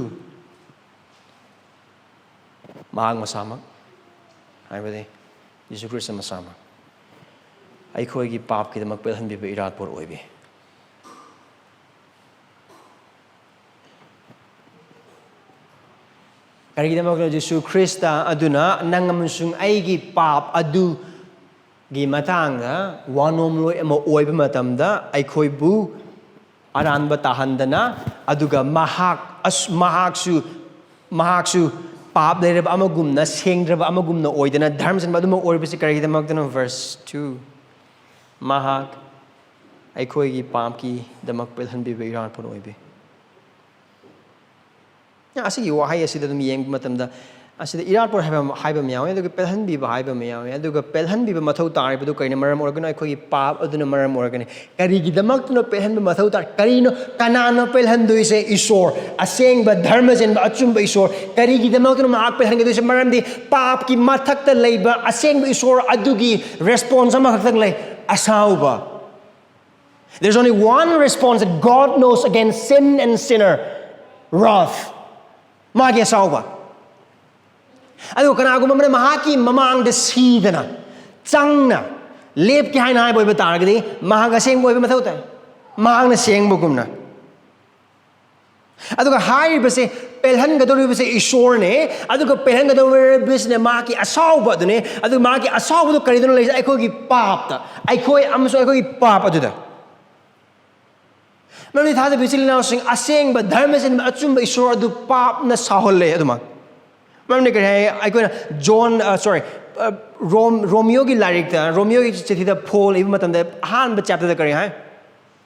ꯃꯍꯥꯛ ꯃꯁꯥꯃꯛ, ꯍꯥꯏꯕꯗꯤ ꯖꯤꯁꯨ ꯈ꯭ꯔꯤꯁꯇ ꯃꯁꯥꯃꯛ ꯑꯩꯈꯣꯏꯒꯤ ꯄꯥꯞꯀꯤꯗꯃꯛ ꯄꯦꯜꯍꯟꯕꯤꯕ ꯏꯔꯥꯠꯄꯣꯠ ꯑꯣꯏꯕꯤ꯫ ꯀꯔꯤꯒꯤꯗꯃꯛꯇꯅꯣ? ꯖꯤꯁꯨ ꯈ꯭ꯔꯤꯁꯇ ꯑꯗꯨꯅ ꯅꯪ ꯑꯃꯁꯨꯡ ꯑꯩꯒꯤ ꯄꯥꯞ ꯑꯗꯨꯒꯤ ꯃꯇꯥꯡꯗ ꯋꯥꯅꯣꯝꯂꯣꯏ ꯑꯃ ꯑꯣꯏꯕ ꯃꯇꯝꯗ ꯑꯩꯈꯣꯏꯕꯨ ꯑꯔꯥꯟꯕ ꯇꯥꯍꯟꯗꯅ, ꯑꯗꯨꯒ ꯃꯍꯥꯛ ꯑꯁ-, ꯃꯍꯥꯛꯁꯨ, ꯃꯍꯥꯛꯁꯨ ꯄꯥꯞ ꯂꯩꯔꯕ ꯑꯃꯒꯨꯝꯅ, ꯁꯦꯡꯗ꯭ꯔꯕ ꯑꯃꯒꯨꯝꯅ ꯑꯣꯏꯗꯅ, ꯙꯔꯃ ꯆꯦꯟꯕ ꯑꯗꯨꯃꯛ ꯑꯣꯏꯔꯤꯕꯁꯤ ꯀꯔꯤꯒꯤꯗꯃꯛꯇꯅꯣ? Verse two. ꯃꯍꯥꯛ ꯑꯩꯈꯣꯏꯒꯤ ꯄꯥꯞꯀꯤꯗꯃꯛ ꯄꯦꯜꯍꯟꯕꯤꯕ ꯏꯔꯥꯠꯄꯣꯠ ꯑꯣꯏꯕꯤ꯫ ꯑꯁꯤꯒꯤ ꯋꯥꯍꯩ ꯑꯁꯤꯗ ꯑꯗꯨꯝ ꯌꯦꯡꯕ ꯃꯇꯝꯗ, ꯑꯁꯤꯗ ꯏꯔꯥꯠꯄꯣꯠ ꯍꯥꯏꯕ, ꯍꯥꯏꯕ ꯑꯃ ꯌꯥꯎꯏ, ꯑꯗꯨꯒ ꯄꯦꯜꯍꯟꯕꯤꯕ ꯍꯥꯏꯕ ꯑꯃ ꯌꯥꯎꯏ꯫ ꯑꯗꯨꯒ ꯄꯦꯜꯍꯟꯕꯤꯕ ꯃꯊꯧ ꯇꯥꯔꯤꯕꯗꯨ ꯀꯔꯤꯅ ꯃꯔꯝ ꯑꯣꯏꯔꯒꯅꯣ? ꯑꯩꯈꯣꯏꯒꯤ ꯄꯥꯞ ꯑꯗꯨꯅ ꯃꯔꯝ ꯑꯣꯏꯔꯒꯅꯤ꯫ ꯀꯔꯤꯒꯤꯗꯃꯛꯇꯅꯣ ꯄꯦꯜꯍꯟꯕ ꯃꯊꯧ ꯇꯥꯔꯤ? ꯀꯔꯤꯅꯣ, ꯀꯅꯥꯅꯣ ꯄꯦꯜꯍꯟꯗꯣꯏꯁꯦ? ꯏꯁꯣꯔ, ꯑꯁꯦꯡꯕ ꯙꯔꯃ ꯆꯦꯟꯕ ꯑꯆꯨꯝꯕ ꯏꯁꯣꯔ꯫ ꯀꯔꯤꯒꯤꯗꯃꯛꯇꯅꯣ ꯃꯍꯥꯛ ꯄꯦꯜꯍꯟꯒꯗꯣꯏꯁꯦ? ꯃꯔꯝꯗꯤ ꯄꯥꯞꯀꯤ ꯃꯊꯛꯇ ꯂꯩꯕ ꯑꯁꯦꯡꯕ ꯏꯁꯣꯔ ꯑꯗꯨꯒꯤ response ꯑꯃꯈꯛꯇꯪ ꯂꯩ, ꯑꯁꯥꯎꯕ꯫ There's only one response that God knows against sin and sinner: wrath. ꯃꯥꯒꯤ ꯑꯁꯥꯎꯕ꯫ ꯑꯗꯨꯒ ꯀꯅꯥꯒꯨꯝꯕ ꯑꯃꯅ ꯃꯍꯥꯛꯀꯤ ꯃꯃꯥꯡꯗ ꯁꯤꯗꯅ ꯆꯪꯅ ꯂꯦꯞꯀꯦ ꯍꯥꯏꯅ ꯍꯥꯏꯕ ꯑꯣꯏꯕ ꯇꯥꯔꯒꯗꯤ, ꯃꯍꯥꯛ ꯑꯁꯦꯡꯕ ꯑꯣꯏꯕ ꯃꯊꯧ ꯇꯥꯏ, ꯃꯍꯥꯛꯅ ꯁꯦꯡꯕꯒꯨꯝꯅ꯫ ꯑꯗꯨꯒ ꯍꯥꯏꯔꯤꯕꯁꯦ ꯄꯦꯜꯍꯟꯒꯗꯧꯔꯤꯕꯁꯦ ꯏꯁꯣꯔꯅꯦ, ꯑꯗꯨꯒ ꯄꯦꯜꯍꯟꯒꯗꯧꯔꯤꯕꯁꯤꯅꯦ ꯃꯍꯥꯛꯀꯤ ꯑꯁꯥꯎꯕ ꯑꯗꯨꯅꯦ꯫ ꯑꯗꯨꯒ ꯃꯍꯥꯛꯀꯤ ꯑꯁꯥꯎꯕꯗꯨ ꯀꯔꯤꯗꯅꯣ ꯂꯩꯔꯤꯁꯦ? ꯑꯩꯈꯣꯏꯒꯤ ꯄꯥꯞꯇ, ꯑꯩꯈꯣꯏ ꯑꯃꯁꯨꯡ ꯑꯩꯈꯣꯏꯒꯤ ꯄꯥꯞ ꯑꯗꯨꯗ꯫ ꯃꯔꯝꯗꯤ ꯊꯥꯖꯕ ꯏꯆꯤꯜ ꯏꯅꯥꯎꯁꯤꯡ, ꯑꯁꯦꯡꯕ ꯙꯔꯃ ꯆꯦꯟꯕ ꯑꯆꯨꯝꯕ ꯏꯁꯣꯔ ꯑꯗꯨ ꯄꯥꯞꯅ ꯁꯥꯎꯍꯜꯂꯦ ꯑꯗꯨꯃꯛ꯫ ꯃꯔꯝꯗꯤ ꯀꯔꯤ ꯍꯥꯏ? ꯑꯩꯈꯣꯏꯅ ꯖꯣꯟ, ꯑ, ꯁꯣꯔꯤ, ꯑ, ꯔꯣꯝ-, ꯔꯣꯃꯤꯌꯣꯒꯤ ꯂꯥꯏꯔꯤꯛꯇ, ꯔꯣꯃꯤꯌꯣꯒꯤ ꯆꯤꯊꯤꯗ ꯄꯣꯜ ꯏꯕ ꯃꯇꯝꯗ ꯑꯍꯥꯟꯕ ꯆꯦꯞꯇꯔꯗ ꯀꯔꯤ ꯍꯥꯏ?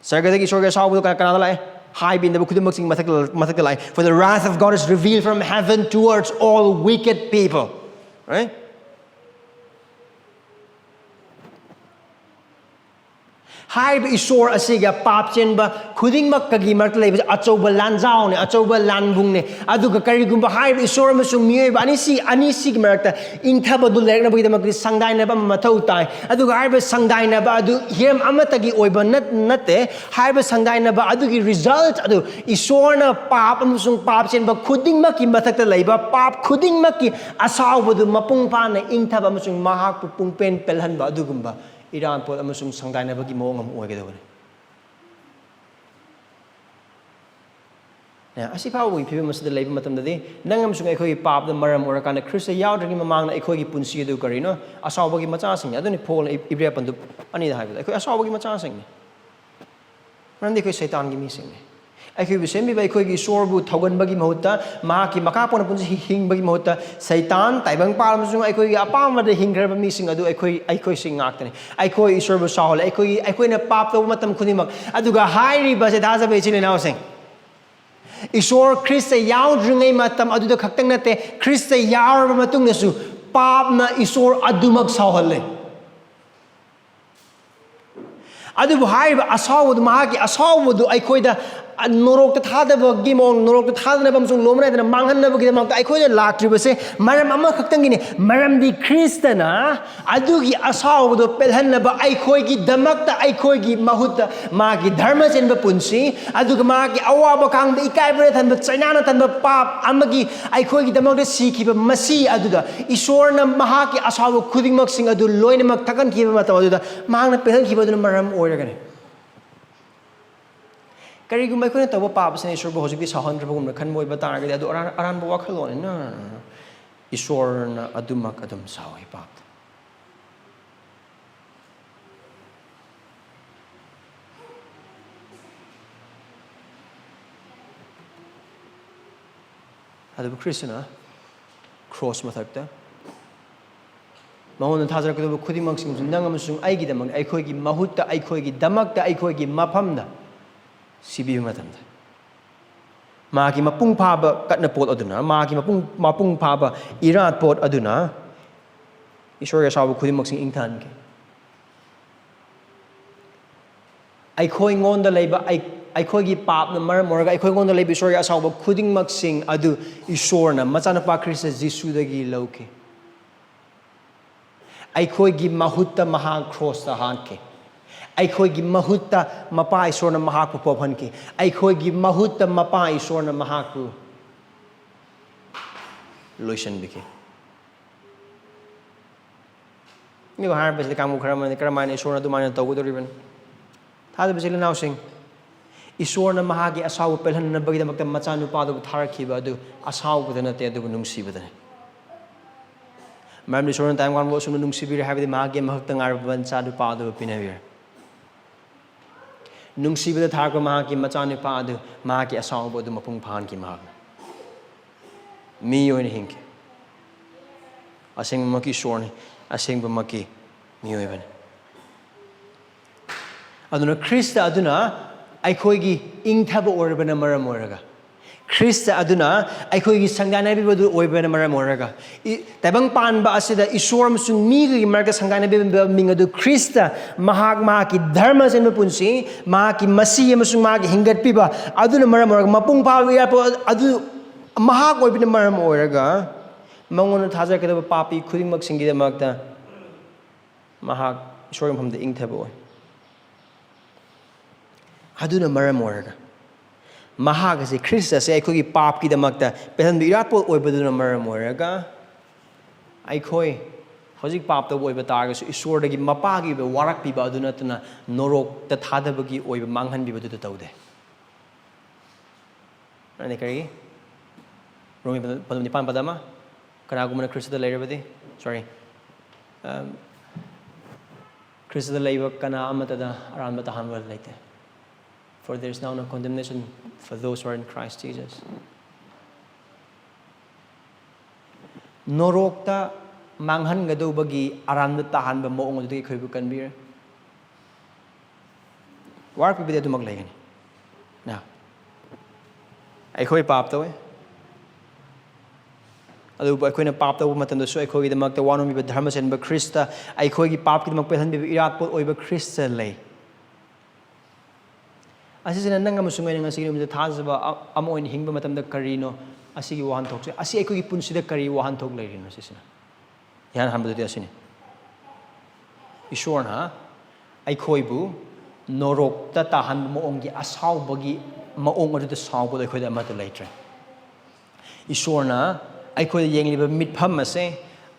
ꯁꯔꯒꯗꯒꯤ ꯏꯁꯣꯔꯒꯤ ꯑꯁꯥꯎꯕꯗꯨ ꯀꯅꯥ-, ꯀꯅꯥꯗ ꯂꯥꯛꯑꯦ? ꯍꯥꯏꯕ ꯏꯟꯗꯕ ꯈꯨꯗꯤꯡꯃꯛꯁꯤꯡ ꯃꯊꯛꯇ, ꯃꯊꯛꯇ ꯂꯥꯛꯑꯦ꯫ "For the wrath of God is revealed from heaven towards all wicked people." Right? ꯍꯥꯏꯔꯤꯕ ꯏꯁꯣꯔ ꯑꯁꯤꯒ ꯄꯥꯞ ꯆꯦꯟꯕ ꯈꯨꯗꯤꯡꯃꯛꯀꯒꯤ ꯃꯔꯛꯇ ꯂꯩꯕꯁꯦ ꯑꯆꯧꯕ ꯂꯥꯟꯖꯥꯎꯅꯦ, ꯑꯆꯧꯕ ꯂꯥꯟꯕꯨꯡꯅꯦ꯫ ꯑꯗꯨꯒ ꯀꯔꯤꯒꯨꯝꯕ ꯍꯥꯏꯔꯤꯕ ꯏꯁꯣꯔ ꯑꯃꯁꯨꯡ ꯃꯤꯑꯣꯏꯕ ꯑꯅꯤꯁꯤ, ꯑꯅꯤꯁꯤꯒꯤ ꯃꯔꯛꯇ ꯏꯪꯊꯕꯗꯨ ꯂꯩꯔꯛꯅꯕꯒꯤꯗꯃꯛꯇꯗꯤ ꯁꯪꯗꯥꯏꯅꯕ ꯑꯃ ꯃꯊꯧ ꯇꯥꯏ꯫ ꯑꯗꯨꯒ ꯍꯥꯏꯔꯤꯕ ꯁꯪꯗꯥꯏꯅꯕ ꯑꯗꯨ ꯍꯤꯔꯝ ꯑꯃꯠꯇꯒꯤ ꯑꯣꯏꯕ ꯅꯠ-, ꯅꯠꯇꯦ꯫ ꯍꯥꯏꯔꯤꯕ ꯁꯪꯗꯥꯏꯅꯕ ꯑꯗꯨꯒꯤ ꯔꯤꯖꯜꯠ ꯑꯗꯨ ꯏꯁꯣꯔꯅ ꯄꯥꯞ ꯑꯃꯁꯨꯡ ꯄꯥꯞ ꯆꯦꯟꯕ ꯈꯨꯗꯤꯡꯃꯛꯀꯤ ꯃꯊꯛꯇ ꯂꯩꯕ ꯄꯥꯞ ꯈꯨꯗꯤꯡꯃꯛꯀꯤ ꯑꯁꯥꯎꯕꯗꯨ ꯃꯄꯨꯡ ꯐꯥꯅ ꯏꯪꯊꯕ ꯑꯃꯁꯨꯡ ꯃꯍꯥꯛꯄꯨ ꯄꯨꯡꯄꯦꯟ ꯄꯦꯜꯍꯟꯕ ꯑꯗꯨꯒꯨꯝꯕ ꯏꯔꯥꯟꯄꯣꯠ ꯑꯃꯁꯨꯡ ꯁꯪꯗꯥꯏꯅꯕꯒꯤ ꯃꯑꯣꯡ ꯑꯃ ꯑꯣꯏꯒꯗꯕꯅꯤ꯫ ꯑꯦ, ꯑꯁꯤ ꯐꯥꯎꯕꯒꯤ ꯐꯤꯕꯝ ꯑꯁꯤꯗ ꯂꯩꯕ ꯃꯇꯝꯗꯗꯤ, ꯅꯪ ꯑꯃꯁꯨꯡ ꯑꯩꯈꯣꯏꯒꯤ ꯄꯥꯞꯇ ꯃꯔꯝ ꯑꯣꯏꯔꯀꯥꯟꯗ, ꯈ꯭ꯔꯤꯁꯇ ꯌꯥꯎꯗ꯭ꯔꯤꯉꯩ ꯃꯃꯥꯡꯗ ꯑꯩꯈꯣꯏꯒꯤ ꯄꯨꯟꯁꯤ ꯑꯗꯨ ꯀꯔꯤꯅꯣ? ꯑꯁꯥꯎꯕꯒꯤ ꯃꯆꯥꯁꯤꯡꯅꯤ꯫ ꯑꯗꯨꯅꯤ ꯄꯣꯜꯅ ꯏꯕ꯭ꯔꯤꯌꯥ ꯄꯟꯗꯨꯞ ꯑꯅꯤꯗ ꯍꯥꯏꯕꯗ, ꯑꯩꯈꯣꯏ ꯑꯁꯥꯎꯕꯒꯤ ꯃꯆꯥꯁꯤꯡꯅꯤ꯫ ꯃꯔꯝꯗꯤ ꯑꯩꯈꯣꯏ ꯁꯩꯇꯥꯟꯒꯤ ꯃꯤꯁꯤꯡꯅꯤ꯫ ꯑꯩꯈꯣꯏꯕꯨ ꯁꯦꯝꯕꯤꯕ ꯑꯩꯈꯣꯏꯒꯤ ꯏꯁꯣꯔꯕꯨ ꯊꯧꯒꯟꯕꯒꯤ ꯃꯍꯨꯠꯇ, ꯃꯍꯥꯛꯀꯤ ꯃꯈꯥ ꯄꯣꯟꯅ ꯄꯨꯟꯁꯤ ꯍꯤꯡꯕꯒꯤ ꯃꯍꯨꯠꯇ, ꯁꯩꯇꯥꯟ, ꯇꯥꯏꯕꯪ ꯄꯥꯜ ꯑꯃꯁꯨꯡ ꯑꯩꯈꯣꯏꯒꯤ ꯑꯄꯥꯝꯕꯗ ꯍꯤꯡꯈ꯭ꯔꯕ ꯃꯤꯁꯤꯡ ꯑꯗꯨ ꯑꯩꯈꯣꯏ, ꯑꯩꯈꯣꯏꯁꯤ ꯉꯥꯛꯇꯅꯤ꯫ ꯑꯩꯈꯣꯏ ꯏꯁꯣꯔꯕꯨ ꯁꯥꯎꯍꯜꯂꯦ꯫ ꯑꯩꯈꯣꯏꯒꯤ, ꯑꯩꯈꯣꯏꯅ ꯄꯥꯞ ꯇꯧꯕ ꯃꯇꯝ ꯈꯨꯗꯤꯡꯃꯛ꯫ ꯑꯗꯨꯒ ꯍꯥꯏꯔꯤꯕꯁꯦ, ꯊꯥꯖꯕ ꯏꯆꯤꯜ ꯏꯅꯥꯎꯁꯤꯡ, ꯏꯁꯣꯔ ꯈ꯭ꯔꯤꯁꯇ ꯌꯥꯎꯗ꯭ꯔꯤꯉꯩ ꯃꯇꯝ ꯑꯗꯨꯗ ꯈꯛꯇꯪ ꯅꯠꯇꯦ, ꯈ꯭ꯔꯤꯁꯇ ꯌꯥꯎꯔꯕ ꯃꯇꯨꯡꯗꯁꯨ ꯄꯥꯞꯅ ꯏꯁꯣꯔ ꯑꯗꯨꯃꯛ ꯁꯥꯎꯍꯜꯂꯦ꯫ ꯑꯗꯨꯕꯨ ꯍꯥꯏꯔꯤꯕ ꯑꯁꯥꯎꯕꯗꯨ, ꯃꯍꯥꯛꯀꯤ ꯑꯁꯥꯎꯕꯗꯨ ꯑꯩꯈꯣꯏꯗ ꯅꯣꯔꯣꯛꯇ ꯊꯥꯗꯕꯒꯤ ꯃꯑꯣꯡ, ꯅꯣꯔꯣꯛꯇ ꯊꯥꯗꯅꯕ ꯑꯃꯁꯨꯡ ꯂꯣꯝꯕ ꯅꯥꯏꯗꯅ ꯃꯥꯡꯍꯟꯅꯕꯒꯤꯗꯃꯛꯇ ꯑꯩꯈꯣꯏꯗ ꯂꯥꯛꯇ꯭ꯔꯤꯕꯁꯦ ꯃꯔꯝ ꯑꯃꯈꯛꯇꯪꯒꯤꯅꯤ꯫ ꯃꯔꯝꯗꯤ ꯈ꯭ꯔꯤꯁꯇꯅ ꯑꯗꯨꯒꯤ ꯑꯁꯥꯎꯕꯗꯣ ꯄꯦꯜꯍꯟꯅꯕ ꯑꯩꯈꯣꯏꯒꯤꯗꯃꯛꯇ, ꯑꯩꯈꯣꯏꯒꯤ ꯃꯍꯨꯠꯇ ꯃꯥꯒꯤ ꯙꯔꯃ ꯆꯦꯟꯕ ꯄꯨꯟꯁꯤ, ꯑꯗꯨꯒ ꯃꯥꯒꯤ ꯑꯋꯥꯕ ꯈꯥꯡꯕ, ꯏꯀꯥꯏꯕꯅ ꯊꯟꯕ, ꯆꯩꯅꯥꯅ ꯊꯟꯕ ꯄꯥꯞ ꯑꯃꯒꯤ ꯑꯩꯈꯣꯏꯒꯤꯗꯃꯛꯇ ꯁꯤꯈꯤꯕ ꯃꯁꯤ ꯑꯗꯨꯗ ꯏꯁꯣꯔꯅ ꯃꯍꯥꯛꯀꯤ ꯑꯁꯥꯎꯕ ꯈꯨꯗꯤꯡꯃꯛꯁꯤꯡ ꯑꯗꯨ ꯂꯣꯏꯅꯃꯛ ꯊꯛꯍꯟꯈꯤꯕ ꯃꯇꯝ ꯑꯗꯨꯗ ꯃꯍꯥꯛꯅ ꯄꯦꯜꯍꯟꯈꯤꯕ ꯑꯗꯨꯅ ꯃꯔꯝ ꯑꯣꯏꯔꯒꯅꯤ꯫ ꯀꯔꯤꯒꯨꯝꯕ ꯑꯩꯈꯣꯏꯅ ꯇꯧꯕ ꯄꯥꯞ ꯑꯁꯤꯅ ꯏꯁꯣꯔꯕꯨ ꯍꯧꯖꯤꯛꯇꯤ ꯁꯥꯎꯍꯟꯗ꯭ꯔꯕꯒꯨꯝꯅ ꯈꯟꯕ ꯑꯣꯏꯕ ꯇꯥꯔꯒꯗꯤ, ꯑꯗꯨ ꯑꯔꯥꯟ-, ꯑꯔꯥꯟꯕ ꯋꯥꯈꯜꯂꯣꯟꯅꯤ꯫ No, no, no, no. ꯏꯁꯣꯔꯅ ꯑꯗꯨꯃꯛ ꯑꯗꯨꯝ ꯁꯥꯎꯏ ꯄꯥꯞꯇ꯫ ꯑꯗꯨꯕꯨ ꯈ꯭ꯔꯤꯁꯇꯅ ꯀ꯭ꯔꯣꯁ ꯃꯊꯛꯇ ꯃꯉꯣꯟꯗ ꯊꯥꯖꯔꯛꯀꯗꯕ ꯈꯨꯗꯤꯡꯃꯛꯁꯤꯡꯁꯨ ꯅꯪ ꯑꯃꯁꯨꯡ ꯑꯩꯒꯤꯗꯃꯛ, ꯑꯩꯈꯣꯏꯒꯤ ꯃꯍꯨꯠꯇ, ꯑꯩꯈꯣꯏꯒꯤꯗꯃꯛꯇ, ꯑꯩꯈꯣꯏꯒꯤ ꯃꯐꯝꯗ ꯁꯤꯕꯤꯕ ꯃꯇꯝꯗ, ꯃꯥꯒꯤ ꯃꯄꯨꯡ ꯐꯥꯕ ꯀꯠꯅ ꯄꯣꯠ ꯑꯗꯨꯅ, ꯃꯥꯒꯤ ꯃꯄꯨꯡ, ꯃꯄꯨꯡ ꯐꯥꯕ ꯏꯔꯥꯠ ꯄꯣꯠ ꯑꯗꯨꯅ ꯏꯁꯣꯔꯒꯤ ꯑꯁꯥꯎꯕ ꯈꯨꯗꯤꯡꯃꯛꯁꯤꯡ ꯏꯪꯊꯍꯟꯈꯤ꯫ ꯑꯩꯈꯣꯏꯉꯣꯟꯗ ꯂꯩꯕ, ꯑꯩ-, ꯑꯩꯈꯣꯏꯒꯤ ꯄꯥꯞꯅ ꯃꯔꯝ ꯑꯣꯏꯔꯒ ꯑꯩꯈꯣꯏꯉꯣꯟꯗ ꯂꯩꯕ ꯏꯁꯣꯔꯒꯤ ꯑꯁꯥꯎꯕ ꯈꯨꯗꯤꯡꯃꯛꯁꯤꯡ ꯑꯗꯨ ꯏꯁꯣꯔꯅ ꯃꯆꯥꯅꯨꯄꯥ ꯈ꯭ꯔꯤꯁꯇ ꯖꯤꯁꯨꯗꯒꯤ ꯂꯧꯈꯤ꯫ ꯑꯩꯈꯣꯏꯒꯤ ꯃꯍꯨꯠꯇ ꯃꯍꯥꯛ ꯀ꯭ꯔꯣꯁꯇ ꯍꯥꯠꯈꯤ꯫ ꯑꯩꯈꯣꯏꯒꯤ ꯃꯍꯨꯠꯇ ꯃꯄꯥ ꯏꯁꯣꯔꯅ ꯃꯍꯥꯛꯄꯨ ꯄꯣꯛꯍꯟꯈꯤ꯫ ꯑꯩꯈꯣꯏꯒꯤ ꯃꯍꯨꯠꯇ ꯃꯄꯥ ꯏꯁꯣꯔꯅ ꯃꯍꯥꯛꯄꯨ ꯂꯣꯏꯁꯤꯟꯕꯤꯈꯤ꯫ ꯑꯗꯨꯒ ꯍꯥꯏꯔꯛꯄꯁꯤꯗ ꯀꯥꯡꯕꯨ ꯈꯔ ꯑꯃꯅ, "ꯀꯔꯝꯍꯥꯏꯅ ꯏꯁꯣꯔꯅ ꯑꯗꯨꯃꯥꯏꯅ ꯇꯧꯒꯗꯧꯔꯤꯕꯅꯣ?" ꯊꯥꯖꯕ ꯏꯆꯤꯜ ꯏꯅꯥꯎꯁꯤꯡ, ꯏꯁꯣꯔꯅ ꯃꯍꯥꯛꯀꯤ ꯑꯁꯥꯎꯕ ꯄꯦꯜꯍꯟꯅꯕꯒꯤꯗꯃꯛꯇ ꯃꯆꯥꯅꯨꯄꯥꯗꯨꯕꯨ ꯊꯥꯔꯛꯈꯤꯕ ꯑꯗꯨ ꯑꯁꯥꯎꯕꯗ ꯅꯠꯇꯦ, ꯑꯗꯨꯕꯨ ꯅꯨꯡꯁꯤꯕꯗꯅꯤ꯫ ꯃꯔꯝꯗꯤ ꯏꯁꯣꯔꯅ ꯇꯥꯏꯕꯪ ꯄꯥꯟꯕꯕꯨ ꯑꯁꯨꯝꯅ ꯅꯨꯡꯁꯤꯕꯤꯔꯦ ꯍꯥꯏꯕꯗꯤ ꯃꯍꯥꯛꯀꯤ ꯑꯃꯈꯛꯇ ꯉꯥꯏꯔꯕ ꯃꯆꯥꯅꯨꯄꯥ ꯑꯗꯨꯕꯨ ꯄꯤꯅꯕꯤꯔꯦ꯫ ꯅꯨꯡꯁꯤꯕꯗ ꯊꯥꯔꯛꯄ ꯃꯍꯥꯛꯀꯤ ꯃꯆꯥꯅꯨꯄꯥ ꯑꯗꯨ, ꯃꯍꯥꯛꯀꯤ ꯑꯁꯥꯎꯕ ꯑꯗꯨ ꯃꯄꯨꯡ ꯐꯥꯍꯟꯈꯤ꯫ ꯃꯍꯥꯛꯅ ꯃꯤ ꯑꯣꯏꯅ ꯍꯤꯡꯈꯤ꯫ ꯑꯁꯦꯡꯕꯃꯛꯀꯤ ꯏꯁꯣꯔꯅꯤ, ꯑꯁꯦꯡꯕꯃꯛꯀꯤ ꯃꯤꯑꯣꯏꯕꯅꯤ꯫ ꯑꯗꯨꯅ ꯈ꯭ꯔꯤꯁꯇ ꯑꯗꯨꯅ ꯑꯩꯈꯣꯏꯒꯤ ꯏꯪꯊꯕ ꯑꯣꯏꯔꯕꯅ ꯃꯔꯝ ꯑꯣꯏꯔꯒ, ꯈ꯭ꯔꯤꯁꯇ ꯑꯗꯨꯅ ꯑꯩꯈꯣꯏꯒꯤ ꯁꯪꯒꯥꯏꯅꯕꯤꯕꯗꯨ ꯑꯣꯏꯕꯅ ꯃꯔꯝ ꯑꯣꯏꯔꯒ, ꯏ-, ꯇꯥꯏꯕꯪ ꯄꯥꯟꯕ ꯑꯁꯤꯗ ꯏꯁꯣꯔ ꯑꯃꯁꯨꯡ ꯃꯤꯒꯤ ꯃꯔꯛꯇ ꯁꯪꯒꯥꯏꯅꯕꯤꯕ ꯃꯤꯡ ꯑꯗꯨ ꯈ꯭ꯔꯤꯁꯇ, ꯃꯍꯥꯛ ꯃꯍꯥꯛꯀꯤ ꯙꯔꯃ ꯆꯦꯟꯕ ꯄꯨꯟꯁꯤ, ꯃꯍꯥꯛꯀꯤ ꯃꯁꯤ ꯑꯃꯁꯨꯡ ꯃꯍꯥꯛꯀꯤ ꯍꯤꯡꯒꯠꯄꯤꯕ ꯑꯗꯨꯅ ꯃꯔꯝ ꯑꯣꯏꯔꯒ, ꯃꯄꯨꯡ ꯐꯥꯕ ꯏꯔꯥꯠꯄ ꯑꯗꯨ ꯃꯍꯥꯛ ꯑꯣꯏꯕꯅ ꯃꯔꯝ ꯑꯣꯏꯔꯒ, ꯃꯉꯣꯟꯗ ꯊꯥꯖꯔꯛꯀꯗꯕ ꯄꯥꯄꯤ ꯈꯨꯗꯤꯡꯃꯛꯁꯤꯡꯒꯤꯗꯃꯛꯇ ꯃꯍꯥꯛ ꯏꯁꯣꯔꯒꯤ ꯃꯐꯝꯗ ꯏꯪꯊꯕ ꯑꯣꯏ꯫ ꯑꯗꯨꯅ ꯃꯔꯝ ꯑꯣꯏꯔꯒ, ꯃꯍꯥꯛ ꯑꯁꯤ, ꯈ꯭ꯔꯤꯁ ꯑꯁꯤ ꯑꯩꯈꯣꯏꯒꯤ ꯄꯥꯞꯀꯤꯗꯃꯛꯇ ꯄꯦꯜꯍꯟꯕ ꯏꯔꯥꯠꯄ ꯑꯣꯏꯕꯗꯨꯅ ꯃꯔꯝ ꯑꯣꯏꯔꯒ, ꯑꯩꯈꯣꯏ ꯍꯧꯖꯤꯛ ꯄꯥꯞꯇ ꯑꯣꯏꯕ ꯇꯥꯔꯒꯁꯨ, ꯏꯁꯣꯔꯗꯒꯤ ꯃꯄꯥꯒꯤ ꯑꯣꯏꯕ ꯋꯥꯔꯛꯄꯤꯕ ꯑꯗꯨ ꯅꯠꯇꯅ ꯅꯣꯔꯣꯛꯇ ꯊꯥꯗꯕꯒꯤ ꯑꯣꯏꯕ ꯃꯥꯡꯍꯟꯕꯤꯕꯗꯨꯗ ꯇꯧꯗꯦ꯫ ꯑꯗꯩ ꯀꯔꯤ? ꯔꯣꯃꯤ ꯄꯗ-, ꯄꯗ ꯅꯤꯄꯥꯟ ꯄꯗ ꯑꯃ, ꯀꯅꯥꯒꯨꯝꯕꯅ ꯈ꯭ꯔꯤꯁꯇꯗ ꯂꯩꯔꯕꯗꯤ, sorry, ꯑꯝ, ꯈ꯭ꯔꯤꯁꯇꯗ ꯂꯩꯕ ꯀꯅꯥ ꯑꯃꯠꯇꯗ ꯑꯔꯥꯟꯕ ꯇꯥꯍꯟꯕ ꯂꯩꯇꯦ꯫ For there is now no condemnation for those who are in Christ Jesus. ꯅꯣꯔꯣꯛꯇ ꯃꯥꯡꯍꯟꯒꯗꯧꯕꯒꯤ ꯑꯔꯥꯟꯕ ꯇꯥꯍꯟꯕ ꯃꯑꯣꯡ ꯑꯗꯨꯗꯒꯤ ꯑꯩꯈꯣꯏꯕꯨ ꯀꯟꯕꯤꯔꯦ꯫ ꯋꯥꯔꯛꯄꯤꯕꯗꯤ ꯑꯗꯨꯃꯛ ꯂꯩꯒꯅꯤ꯫ ꯅ, ꯑꯩꯈꯣꯏ ꯄꯥꯞ ꯇꯧꯋꯦ, ꯑꯗꯨꯕꯨ ꯑꯩꯈꯣꯏꯅ ꯄꯥꯞ ꯇꯧꯕ ꯃꯇꯝꯗꯁꯨ ꯑꯩꯈꯣꯏꯒꯤꯗꯃꯛꯇ ꯋꯥꯅꯣꯝꯕꯤꯕ ꯙꯔꯃ ꯆꯦꯟꯕ ꯈ꯭ꯔꯤꯁꯇ, ꯑꯩꯈꯣꯏꯒꯤ ꯄꯥꯞꯀꯤꯗꯃꯛ ꯄꯦꯜꯍꯟꯕꯤꯕ ꯏꯔꯥꯠꯄ ꯑꯣꯏꯕ ꯈ꯭ꯔꯤꯁꯇ ꯂꯩ꯫ ꯑꯁꯤꯁꯤꯅ ꯅꯪ ꯑꯃꯁꯨꯡ ꯑꯩꯅ ꯉꯁꯤꯒꯤ ꯅꯨꯃꯤꯠꯇ ꯊꯥꯖꯕ ꯑ-, ꯑꯃ ꯑꯣꯏꯅ ꯍꯤꯡꯕ ꯃꯇꯝꯗ ꯀꯔꯤꯅꯣ ꯑꯁꯤꯒꯤ ꯋꯥꯍꯟꯊꯣꯛꯁꯦ? ꯑꯁꯤ ꯑꯩꯈꯣꯏꯒꯤ ꯄꯨꯟꯁꯤꯗ ꯀꯔꯤ ꯋꯥꯍꯟꯊꯣꯛ ꯂꯩꯔꯤꯅꯣ? ꯁꯤꯁꯤꯅ ꯏꯍꯥꯟ ꯍꯥꯟꯕꯗꯗꯤ ꯑꯁꯤꯅꯤ꯫ ꯏꯁꯣꯔꯅ ꯑꯩꯈꯣꯏꯕꯨ ꯅꯣꯔꯣꯛꯇ ꯇꯥꯍꯟꯕ ꯃꯑꯣꯡꯒꯤ ꯑꯁꯥꯎꯕꯒꯤ ꯃꯑꯣꯡ ꯑꯗꯨꯗ ꯁꯥꯎꯕꯗ ꯑꯩꯈꯣꯏꯗ ꯑꯃꯠꯇ ꯂꯩꯇ꯭ꯔꯦ꯫ ꯏꯁꯣꯔꯅ ꯑꯩꯈꯣꯏꯗ ꯌꯦꯡꯂꯤꯕ ꯃꯤꯠꯐꯝ ꯑꯁꯦ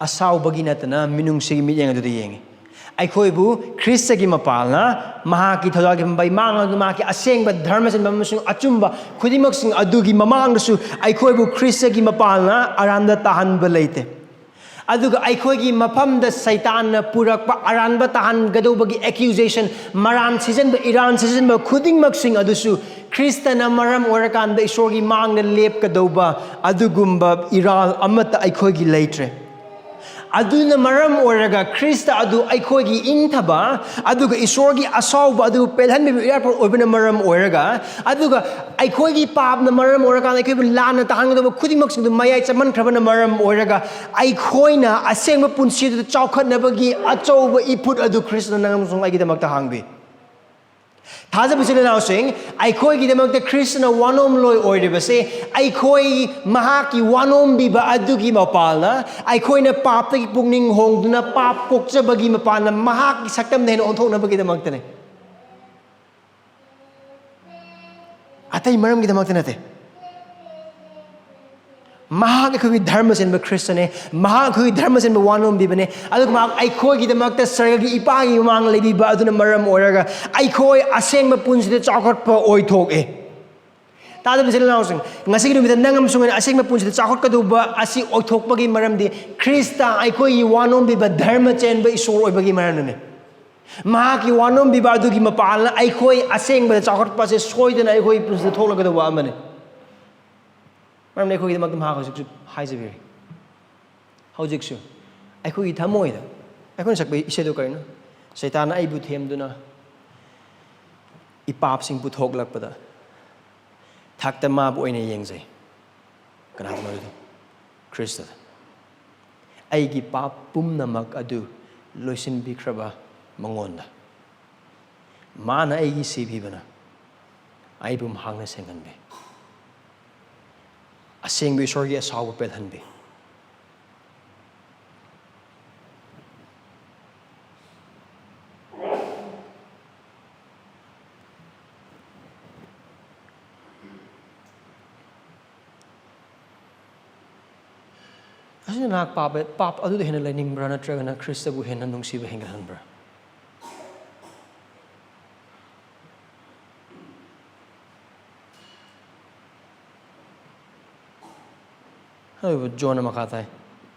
ꯑꯁꯥꯎꯕꯒꯤ ꯅꯠꯇꯅ ꯃꯤꯅꯨꯡꯁꯤꯒꯤ ꯃꯤꯠꯌꯦꯡ ꯑꯗꯨꯗ ꯌꯦꯡꯉꯤ꯫ ꯑꯩꯈꯣꯏꯕꯨ ꯈ꯭ꯔꯤꯁꯇꯒꯤ ꯃꯄꯥꯜꯅ ꯃꯍꯥꯛꯀꯤ ꯊꯧꯖꯥꯜꯒꯤ ꯐꯝꯕ ꯏꯃꯥꯡ ꯑꯗꯨ ꯃꯍꯥꯛꯀꯤ ꯑꯁꯦꯡꯕ ꯙꯔꯃ ꯆꯦꯟꯕ ꯑꯃꯁꯨꯡ ꯑꯆꯨꯝꯕ ꯈꯨꯗꯤꯡꯃꯛꯁꯤꯡ ꯑꯗꯨꯒꯤ ꯃꯃꯥꯡꯗꯁꯨ ꯑꯩꯈꯣꯏꯕꯨ ꯈ꯭ꯔꯤꯁꯇꯒꯤ ꯃꯄꯥꯜꯅ ꯑꯔꯥꯟꯕ ꯇꯥꯍꯟꯕ ꯂꯩꯇꯦ꯫ ꯑꯗꯨꯒ ꯑꯩꯈꯣꯏꯒꯤ ꯃꯐꯝꯗ ꯁꯩꯇꯥꯟꯅ ꯄꯨꯔꯛꯄ ꯑꯔꯥꯟꯕ ꯇꯥꯍꯟꯒꯗꯧꯕꯒꯤ accusation, ꯃꯔꯥꯟ ꯁꯤꯖꯤꯟꯕ, ꯏꯔꯥꯟ ꯁꯤꯖꯤꯟꯕ ꯈꯨꯗꯤꯡꯃꯛꯁꯤꯡ ꯑꯗꯨꯁꯨ ꯈ꯭ꯔꯤꯁꯇꯅ ꯃꯔꯝ ꯑꯣꯏꯔꯀꯥꯟꯗ ꯏꯁꯣꯔꯒꯤ ꯃꯥꯡꯗ ꯂꯦꯞꯀꯗꯧꯕ ꯑꯗꯨꯒꯨꯝꯕ ꯏꯔꯥꯜ ꯑꯃꯠꯇ ꯑꯩꯈꯣꯏꯒꯤ ꯂꯩꯇ꯭ꯔꯦ꯫ ꯑꯗꯨꯅ ꯃꯔꯝ ꯑꯣꯏꯔꯒ ꯈ꯭ꯔꯤꯁꯇ ꯑꯗꯨ ꯑꯩꯈꯣꯏꯒꯤ ꯏꯪꯊꯕ ꯑꯗꯨꯒ ꯏꯁꯣꯔꯒꯤ ꯑꯁꯥꯎꯕ ꯑꯗꯨ ꯄꯦꯜꯍꯟꯕꯤꯕ ꯏꯌꯥꯔꯄꯣꯔꯠ ꯑꯣꯏꯕꯅ ꯃꯔꯝ ꯑꯣꯏꯔꯒ, ꯑꯗꯨꯒ ꯑꯩꯈꯣꯏꯒꯤ ꯄꯥꯞꯅ ꯃꯔꯝ ꯑꯣꯏꯔꯀꯥꯟꯗ ꯑꯩꯈꯣꯏꯕꯨ ꯂꯥꯟꯅ ꯇꯥꯍꯟꯒꯗꯕ ꯈꯨꯗꯤꯡꯃꯛꯁꯤꯡꯗꯨ ꯃꯌꯥꯏ ꯆꯝꯍꯟꯈ꯭ꯔꯕꯅ ꯃꯔꯝ ꯑꯣꯏꯔꯒ, ꯑꯩꯈꯣꯏꯅ ꯑꯁꯦꯡꯕ ꯄꯨꯟꯁꯤꯗꯨꯗ ꯆꯥꯎꯈꯠꯅꯕꯒꯤ ꯑꯆꯧꯕ ꯏꯐꯨꯠ ꯑꯗꯨ ꯈ꯭ꯔꯤꯁꯇꯅ ꯅꯪ ꯑꯃꯁꯨꯡ ꯑꯩꯒꯤꯗꯃꯛꯇ ꯍꯥꯡꯕꯤ꯫ ꯊꯥꯖꯕ ꯏꯆꯤꯜ ꯏꯅꯥꯎꯁꯤꯡ, ꯑꯩꯈꯣꯏꯒꯤꯗꯃꯛꯇ ꯈ꯭ꯔꯤꯁꯇꯅ ꯋꯥꯅꯣꯝꯂꯣꯏ ꯑꯣꯏꯔꯤꯕꯁꯦ, ꯑꯩꯈꯣꯏ ꯃꯍꯥꯛꯀꯤ ꯋꯥꯅꯣꯝꯕꯤꯕ ꯑꯗꯨꯒꯤ ꯃꯄꯥꯜꯅ, ꯑꯩꯈꯣꯏꯅ ꯄꯥꯞꯇꯒꯤ ꯄꯨꯛꯅꯤꯡ ꯍꯣꯡꯗꯨꯅ ꯄꯥꯞ ꯀꯣꯛꯆꯕꯒꯤ ꯃꯄꯥꯟꯅ ꯃꯍꯥꯛꯀꯤ ꯁꯛꯇꯝꯗ ꯍꯦꯟꯅ ꯑꯣꯟꯊꯣꯛꯅꯕꯒꯤꯗꯃꯛꯇꯅꯤ꯫ ꯑꯇꯩ ꯃꯔꯝꯒꯤꯗꯃꯛꯇ ꯅꯠꯇꯦ꯫ ꯃꯍꯥꯛ ꯑꯩꯈꯣꯏꯒꯤ ꯙꯔꯃ ꯆꯦꯟꯕ ꯈ꯭ꯔꯤꯁꯇꯅꯦ꯫ ꯃꯍꯥꯛ ꯑꯩꯈꯣꯏꯒꯤ ꯙꯔꯃ ꯆꯦꯟꯕ ꯋꯥꯅꯣꯝꯕꯤꯕꯅꯦ꯫ ꯑꯗꯨꯒ ꯃꯍꯥꯛ ꯑꯩꯈꯣꯏꯒꯤꯗꯃꯛꯇ ꯁꯔꯒꯒꯤ ꯏꯄꯥꯒꯤ ꯃꯃꯥꯡ ꯂꯩꯕꯤꯕ ꯑꯗꯨꯅ ꯃꯔꯝ ꯑꯣꯏꯔꯒ ꯑꯩꯈꯣꯏ ꯑꯁꯦꯡꯕ ꯄꯨꯟꯁꯤꯗ ꯆꯥꯎꯈꯠꯄ ꯑꯣꯏꯊꯣꯛꯑꯦ꯫ ꯇꯥꯗꯕ ꯏꯆꯤꯜ ꯏꯅꯥꯎꯁꯤꯡ, ꯉꯁꯤꯒꯤ ꯅꯨꯃꯤꯠꯇ ꯅꯪ ꯑꯃꯁꯨꯡ ꯑꯩꯅ ꯑꯁꯦꯡꯕ ꯄꯨꯟꯁꯤꯗ ꯆꯥꯎꯈꯠꯀꯗꯧꯕ ꯑꯁꯤ ꯑꯣꯏꯊꯣꯛꯄꯒꯤ ꯃꯔꯝꯗꯤ ꯈ꯭ꯔꯤꯁꯇ ꯑꯩꯈꯣꯏꯒꯤ ꯋꯥꯅꯣꯝꯕꯤꯕ ꯙꯔꯃ ꯆꯦꯟꯕ ꯏꯁꯣꯔ ꯑꯣꯏꯕꯒꯤ ꯃꯔꯝꯅꯅꯤ꯫ ꯃꯍꯥꯛꯀꯤ ꯋꯥꯅꯣꯝꯕꯤꯕ ꯑꯗꯨꯒꯤ ꯃꯄꯥꯟꯅ ꯑꯩꯈꯣꯏ ꯑꯁꯦꯡꯕꯗ ꯆꯥꯎꯈꯠꯄ ꯑꯁꯤ ꯁꯣꯏꯗꯅ ꯑꯩꯈꯣꯏꯒꯤ ꯄꯨꯟꯁꯤꯗ ꯊꯣꯛꯂꯛꯀꯗꯧꯕ ꯑꯃꯅꯤ꯫ ꯃꯔꯝꯗꯤ ꯑꯩꯈꯣꯏꯒꯤꯗꯃꯛꯇ ꯃꯍꯥꯛ ꯍꯧꯖꯤꯛꯁꯨ ꯍꯥꯏꯖꯕꯤꯔꯤ꯫ ꯍꯧꯖꯤꯛꯁꯨ ꯑꯩꯈꯣꯏꯒꯤ ꯊꯃꯣꯏꯗ ꯑꯩꯈꯣꯏꯅ ꯁꯛꯄ ꯏꯁꯩꯗꯨ ꯀꯔꯤꯅꯣ? ꯁꯩꯇꯥꯟꯅ ꯑꯩꯕꯨ ꯊꯦꯝꯗꯨꯅ ꯏꯄꯥꯞꯁꯤꯡ ꯄꯨꯊꯣꯛꯂꯛꯄꯗ ꯊꯥꯛꯇ ꯃꯥꯕꯨ ꯑꯣꯏꯅ ꯌꯦꯡꯖꯩ꯫ ꯀꯅꯥꯗꯅꯣ ꯑꯗꯨꯗꯣ? ꯈ꯭ꯔꯤꯁꯇꯗ꯫ ꯑꯩꯒꯤ ꯄꯥꯞ ꯄꯨꯝꯅꯃꯛ ꯑꯗꯨ ꯂꯣꯏꯁꯤꯟꯕꯤꯈ꯭ꯔꯕ ꯃꯉꯣꯟꯗ꯫ ꯃꯥꯅ ꯑꯩꯒꯤ ꯁꯤꯕꯤꯕꯅ ꯑꯩꯕꯨ ꯃꯍꯥꯛꯅ ꯁꯦꯡꯍꯟꯕꯤ꯫ ꯑꯁꯦꯡꯕ ꯏꯁꯣꯔꯒꯤ ꯑꯁꯥꯎꯕ ꯄꯦꯜꯍꯟꯕꯤ꯫ ꯑꯁꯤꯅ ꯅꯍꯥꯛ ꯄꯥꯞ, ꯄꯥꯞ ꯑꯗꯨꯗ ꯍꯦꯟꯅ ꯂꯩꯅꯤꯡꯕ꯭ꯔꯥ, ꯅꯠꯇ꯭ꯔꯒꯅ ꯈ꯭ꯔꯤꯁꯇꯕꯨ ꯍꯦꯟꯅ ꯅꯨꯡꯁꯤꯕ ꯍꯦꯟꯒꯠꯍꯟꯕ꯭ꯔꯥ? ꯑꯗꯨꯕꯨ ꯖꯣꯟꯅ ꯃꯈꯥ ꯇꯥꯏ꯫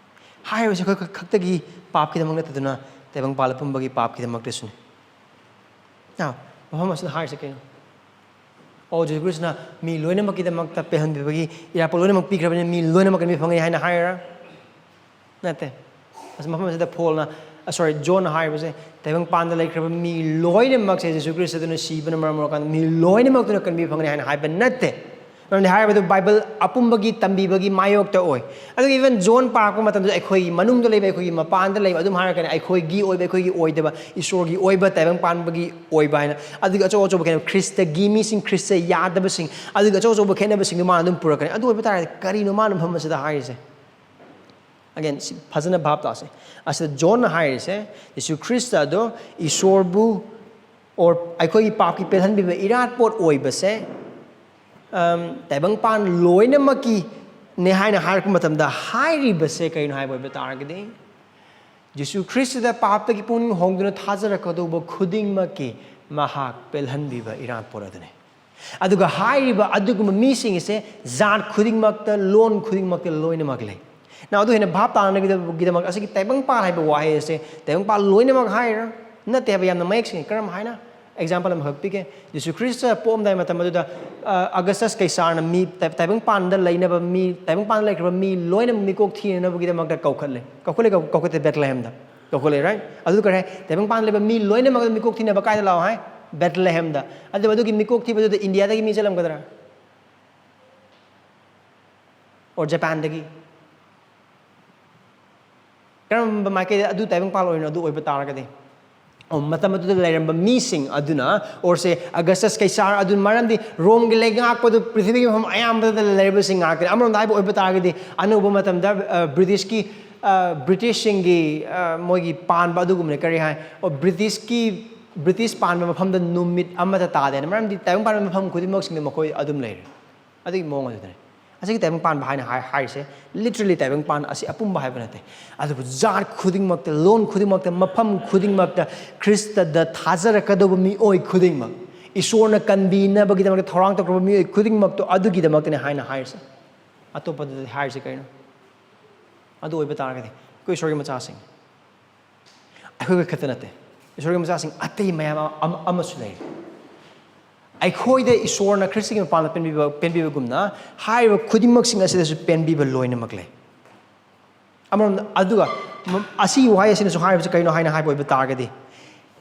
ꯍꯥꯏꯔꯤꯕꯁꯤ ꯑꯩꯈꯣꯏ ꯈꯛ-, ꯈꯛꯇꯒꯤ ꯄꯥꯞꯀꯤꯗꯃꯛ ꯅꯠꯇꯗꯨꯅ, ꯇꯥꯏꯕꯪꯄꯥꯜ ꯄꯨꯝꯕꯒꯤ ꯄꯥꯞꯀꯤꯗꯃꯛꯇꯁꯨꯅꯤ꯫ Now, ꯃꯐꯝ ꯑꯁꯤꯗ ꯍꯥꯏꯔꯤꯁꯤ ꯀꯩꯅꯣ? ꯑꯣ, ꯖꯤꯁꯨ ꯈ꯭ꯔꯤꯁꯇꯅ ꯃꯤ ꯂꯣꯏꯅꯃꯛꯀꯤꯗꯃꯛꯇ ꯄꯦꯟꯍꯟꯕꯤꯕꯒꯤ ꯏꯔꯥꯠꯄ ꯂꯣꯏꯅꯃꯛ ꯄꯤꯈ꯭ꯔꯕꯅꯤꯅ ꯃꯤ ꯂꯣꯏꯅꯃꯛꯀ ꯃꯤ ꯐꯪꯒꯅꯤ ꯍꯥꯏꯅ ꯍꯥꯏꯔ? ꯅꯠꯇꯦ꯫ ꯑꯁ, ꯃꯐꯝ ꯑꯁꯤꯗ ꯄꯣꯜꯅ, ꯁꯣꯔꯤ, ꯖꯣꯟꯅ ꯍꯥꯏꯔꯤꯕꯁꯦ ꯇꯥꯏꯕꯪꯄꯥꯟꯗ ꯂꯩꯈ꯭ꯔꯕ ꯃꯤ ꯂꯣꯏꯅꯃꯛꯁꯦ ꯖꯤꯁꯨ ꯈ꯭ꯔꯤꯁꯇꯗꯨꯅ ꯁꯤꯕꯅ ꯃꯔꯝ ꯑꯣꯏꯔꯀꯥꯟꯗ ꯃꯤ ꯂꯣꯏꯅꯃꯛꯇꯨꯅ ꯀꯟꯕꯤꯕ ꯐꯪꯒꯅꯤ ꯍꯥꯏꯅ ꯍꯥꯏꯕ ꯅꯠꯇꯦ꯫ ꯃꯔꯝꯗꯤ ꯍꯥꯏꯔꯤꯕꯗꯨ ꯕꯥꯏꯕꯜ ꯑꯄꯨꯝꯕꯒꯤ ꯇꯝꯕꯤꯕꯒꯤ ꯃꯥꯌꯣꯛꯇ ꯑꯣꯏ꯫ ꯑꯗꯨꯒ even ꯖꯣꯟ ꯄꯥꯔꯛꯄ ꯃꯇꯝꯗ ꯑꯩꯈꯣꯏꯒꯤ ꯃꯅꯨꯡꯗ ꯂꯩꯕ, ꯑꯩꯈꯣꯏꯒꯤ ꯃꯄꯥꯟꯗ ꯂꯩꯕ ꯑꯗꯨꯝ ꯍꯥꯏꯔꯛꯀꯅꯤ, ꯑꯩꯈꯣꯏꯒꯤ ꯑꯣꯏꯕ, ꯑꯩꯈꯣꯏꯒꯤ ꯑꯣꯏꯗꯕ, ꯏꯁꯣꯔꯒꯤ ꯑꯣꯏꯕ, ꯇꯥꯏꯕꯪ ꯄꯥꯟꯕꯒꯤ ꯑꯣꯏꯕ ꯍꯥꯏꯅ꯫ ꯑꯗꯨꯒꯤ ꯑꯆꯧ ꯑꯆꯧꯕ ꯈꯦꯠꯅꯕ, ꯈ꯭ꯔꯤꯁꯇꯒꯤ ꯃꯤꯁꯤꯡ, ꯈ꯭ꯔꯤꯁꯇ ꯌꯥꯗꯕꯁꯤꯡ, ꯑꯗꯨꯒꯤ ꯑꯆꯧ ꯑꯆꯧꯕ ꯈꯦꯠꯅꯕꯁꯤꯡꯗꯨ ꯃꯥꯅ ꯑꯗꯨꯝ ꯄꯨꯔꯛꯀꯅꯤ꯫ ꯑꯗꯨ ꯑꯣꯏꯕ ꯇꯥꯔꯗꯤ ꯀꯔꯤꯅꯣ ꯃꯥꯅ ꯃꯐꯝ ꯑꯁꯤꯗ ꯍꯥꯏꯔꯤꯁꯦ? Again, ꯁꯤ ꯐꯖꯅ ꯚꯥꯞ ꯇꯥꯁꯦ꯫ ꯑꯁꯤꯗ ꯖꯣꯟꯅ ꯍꯥꯏꯔꯤꯁꯦ, ꯌꯤꯁꯨ ꯈ꯭ꯔꯤꯁꯇ ꯑꯗꯣ ꯏꯁꯣꯔꯕꯨ, or ꯑꯩꯈꯣꯏꯒꯤ ꯄꯥꯞꯀꯤ ꯄꯦꯜꯍꯟꯕꯤꯕ ꯏꯔꯥꯠꯄꯣꯠ ꯑꯣꯏꯕꯁꯦ, ꯑꯝ, ꯇꯥꯏꯕꯪꯄꯥꯟ ꯂꯣꯏꯅꯃꯛꯀꯤꯅꯦ ꯍꯥꯏꯅ ꯍꯥꯏꯔꯛꯄ ꯃꯇꯝꯗ ꯍꯥꯏꯔꯤꯕꯁꯦ ꯀꯔꯤꯅꯣ ꯍꯥꯏꯕ ꯑꯣꯏꯕ ꯇꯥꯔꯒꯗꯤ, ꯖꯤꯁꯨ ꯈ꯭ꯔꯤꯁꯇꯗ ꯄꯥꯞꯇꯒꯤ ꯄꯨꯛꯅꯤꯡ ꯍꯣꯡꯗꯨꯅ ꯊꯥꯖꯔꯛꯀꯗꯧꯕ ꯈꯨꯗꯤꯡꯃꯛꯀꯤ ꯃꯍꯥꯛ ꯄꯦꯜꯍꯟꯕꯤꯕ ꯏꯔꯥꯠꯄꯣꯠ ꯑꯗꯨꯅꯤ꯫ ꯑꯗꯨꯒ ꯍꯥꯏꯔꯤꯕ ꯑꯗꯨꯒꯨꯝꯕ ꯃꯤꯁꯤꯡ ꯑꯁꯦ ꯖꯥꯠ ꯈꯨꯗꯤꯡꯃꯛꯇ, ꯂꯣꯟ ꯈꯨꯗꯤꯡꯃꯛꯇ ꯂꯣꯏꯅꯃꯛ ꯂꯩ꯫ Now, ꯑꯗꯨ ꯍꯦꯟꯅ ꯚꯥꯞ ꯇꯥꯅꯕꯒꯤꯗꯃꯛ ꯑꯁꯤꯒꯤ ꯇꯥꯏꯕꯪꯄꯥꯟ ꯍꯥꯏꯕ ꯋꯥꯍꯩ ꯑꯁꯦ ꯇꯥꯏꯕꯪꯄꯥꯟ ꯂꯣꯏꯅꯃꯛ ꯍꯥꯏꯔ ꯅꯠꯇꯦ ꯍꯥꯏꯕ ꯌꯥꯝꯅ ꯃꯌꯦꯛ ꯁꯦꯡꯉꯤ꯫ ꯀꯔꯝ ꯍꯥꯏꯅ? Example ꯑꯃꯈꯛ ꯄꯤꯒꯦ꯫ ꯖꯤꯁꯨ ꯈ꯭ꯔꯤꯁꯇ ꯄꯣꯛꯑꯝꯗꯥꯏ ꯃꯇꯝ ꯑꯗꯨꯗ, ꯑ, ꯑꯒꯁꯇꯁ ꯀꯩꯁꯥꯔꯅ ꯃꯤ, ꯇꯥꯏ-, ꯇꯥꯏꯕꯪꯄꯥꯟꯗ ꯂꯩꯅꯕ ꯃꯤ, ꯇꯥꯏꯕꯪꯄꯥꯟꯗ ꯂꯩꯈ꯭ꯔꯕ ꯃꯤ ꯂꯣꯏꯅꯃꯛ ꯃꯤꯀꯣꯛ ꯊꯤꯅꯅꯕꯒꯤꯗꯃꯛꯇ ꯀꯧꯈꯠꯂꯦ꯫ ꯀꯧꯈꯠꯂꯦ, ꯀꯧ-, ꯀꯧꯈꯠꯂꯦ ꯕꯦꯠꯂꯦꯍꯦꯝꯗ꯫ ꯀꯧꯈꯠꯂꯦ, right? ꯑꯗꯨ ꯀꯔꯤ ꯍꯥꯏ? ꯇꯥꯏꯕꯪꯄꯥꯟꯗ ꯂꯩꯕ ꯃꯤ ꯂꯣꯏꯅꯃꯛ ꯃꯤꯀꯣꯛ ꯊꯤꯅꯕ ꯀꯥꯏꯗ ꯂꯥꯛꯑꯣ ꯍꯥꯏ? ꯕꯦꯠꯂꯦꯍꯦꯝꯗ꯫ ꯑꯗꯨ, ꯑꯗꯨꯒꯤ ꯃꯤꯀꯣꯛ ꯊꯤꯕꯗꯨꯗ ꯏꯟꯗꯤꯌꯥꯗꯒꯤ ꯃꯤ ꯆꯠꯂꯝꯒꯗ꯭ꯔꯥ? Or ꯖꯄꯥꯟꯗꯒꯤ? ꯀꯔꯝꯕ ꯃꯥꯏꯀꯩꯗ ꯑꯗꯨ ꯇꯥꯏꯕꯪꯄꯥꯟ ꯑꯣꯏꯔꯤꯅꯣ, ꯑꯗꯨ ꯑꯣꯏꯕ ꯇꯥꯔꯒꯗꯤ? ꯑꯣ, ꯃꯇꯝ ꯑꯗꯨꯗ ꯂꯩꯔꯝꯕ ꯃꯤꯁꯤꯡ ꯑꯗꯨꯅ, or ꯁꯦ ꯑꯒꯁꯇꯁ ꯀꯩꯁꯥꯔ ꯑꯗꯨ, ꯃꯔꯝꯗꯤ ꯔꯣꯝꯒꯤ ꯂꯩꯉꯥꯛꯄꯗꯨ ꯄ꯭ꯔꯤꯊꯤꯕꯤꯒꯤ ꯃꯐꯝ ꯑꯌꯥꯝꯕꯗ ꯂꯩꯔꯤꯕꯁꯤꯡ ꯉꯥꯛꯇꯅꯤ꯫ ꯑꯃꯔꯣꯝꯗ ꯍꯥꯏꯕ ꯑꯣꯏꯕ ꯇꯥꯔꯒꯗꯤ, ꯑꯅꯧꯕ ꯃꯇꯝꯗ, ꯑ, ꯕ꯭ꯔꯤꯇꯤꯁꯀꯤ, ꯑ, ꯕ꯭ꯔꯤꯇꯤꯁꯁꯤꯡꯒꯤ, ꯑ, ꯃꯣꯏꯒꯤ ꯄꯥꯟꯕ ꯑꯗꯨꯒꯨꯝꯕꯅ ꯀꯔꯤ ꯍꯥꯏ? ꯑꯣ, ꯕ꯭ꯔꯤꯇꯤꯁꯀꯤ, ꯕ꯭ꯔꯤꯇꯤꯁ ꯄꯥꯟꯕ ꯃꯐꯝꯗ ꯅꯨꯃꯤꯠ ꯑꯃꯠꯇ ꯇꯥꯗꯦꯅ, ꯃꯔꯝꯗꯤ ꯇꯥꯏꯕꯪ ꯄꯥꯟꯕ ꯃꯐꯝ ꯈꯨꯗꯤꯡꯃꯛꯁꯤꯡꯗ ꯃꯈꯣꯏ ꯑꯗꯨꯝ ꯂꯩꯔꯦ꯫ ꯑꯗꯨꯒꯤ ꯃꯑꯣꯡ ꯑꯗꯨꯗꯅꯤ꯫ ꯑꯁꯤꯒꯤ ꯇꯥꯏꯕꯪ ꯄꯥꯟꯕ ꯍꯥꯏꯅ ꯍꯥꯏ-, ꯍꯥꯏꯔꯤꯁꯦ literally ꯇꯥꯏꯕꯪ ꯄꯥꯟ ꯑꯁꯤ ꯑꯄꯨꯝꯕ ꯍꯥꯏꯕ ꯅꯠꯇꯦ꯫ ꯑꯗꯨꯕꯨ ꯖꯥꯠ ꯈꯨꯗꯤꯡꯃꯛꯇ, ꯂꯣꯟ ꯈꯨꯗꯤꯡꯃꯛꯇ, ꯃꯐꯝ ꯈꯨꯗꯤꯡꯃꯛꯇ ꯈ꯭ꯔꯤꯁꯇꯗ ꯊꯥꯖꯔꯛꯀꯗꯧꯕ ꯃꯤꯑꯣꯏ ꯈꯨꯗꯤꯡꯃꯛ, ꯏꯁꯣꯔꯅ ꯀꯟꯕꯤꯅꯕꯒꯤꯗꯃꯛꯇ ꯊꯧꯔꯥꯡ ꯇꯧꯈ꯭ꯔꯕ ꯃꯤꯑꯣꯏ ꯈꯨꯗꯤꯡꯃꯛꯇꯣ ꯑꯗꯨꯒꯤꯗꯃꯛꯇꯅꯤ ꯍꯥꯏꯅ ꯍꯥꯏꯔꯤꯁꯦ꯫ ꯑꯇꯣꯞꯄꯗꯗꯤ ꯍꯥꯏꯔꯤꯁꯦ ꯀꯩꯅꯣ? ꯑꯗꯨ ꯑꯣꯏꯕ ꯇꯥꯔꯒꯗꯤ ꯑꯩꯈꯣꯏ ꯏꯁꯣꯔꯒꯤ ꯃꯆꯥꯁꯤꯡ, ꯑꯩꯈꯣꯏ ꯈꯛꯇ ꯅꯠꯇꯦ, ꯏꯁꯣꯔꯒꯤ ꯃꯆꯥꯁꯤꯡ ꯑꯇꯩ ꯃꯌꯥꯝ ꯑꯃ, ꯑꯃ-, ꯑꯃꯁꯨ ꯂꯩ꯫ ꯑꯩꯈꯣꯏꯗ ꯏꯁꯣꯔꯅ ꯈ꯭ꯔꯤꯁꯇꯒꯤ ꯃꯄꯥꯟꯗ ꯄꯦꯟꯕꯤꯕ, ꯄꯦꯟꯕꯤꯕꯒꯨꯝꯅ ꯍꯥꯏꯔꯤꯕ ꯈꯨꯗꯤꯡꯃꯛꯁꯤꯡ ꯑꯁꯤꯗꯁꯨ ꯄꯦꯟꯕꯤꯕ ꯂꯣꯏꯅꯃꯛ ꯂꯩ꯫ ꯑꯃꯔꯣꯝꯗ, ꯑꯗꯨꯒ ꯃ-, ꯑꯁꯤꯒꯤ ꯋꯥꯍꯩ ꯑꯁꯤꯅꯁꯨ ꯍꯥꯏꯔꯤꯕꯁꯤ ꯀꯩꯅꯣ ꯍꯥꯏꯅ ꯍꯥꯏꯕ ꯑꯣꯏꯕ ꯇꯥꯔꯒꯗꯤ,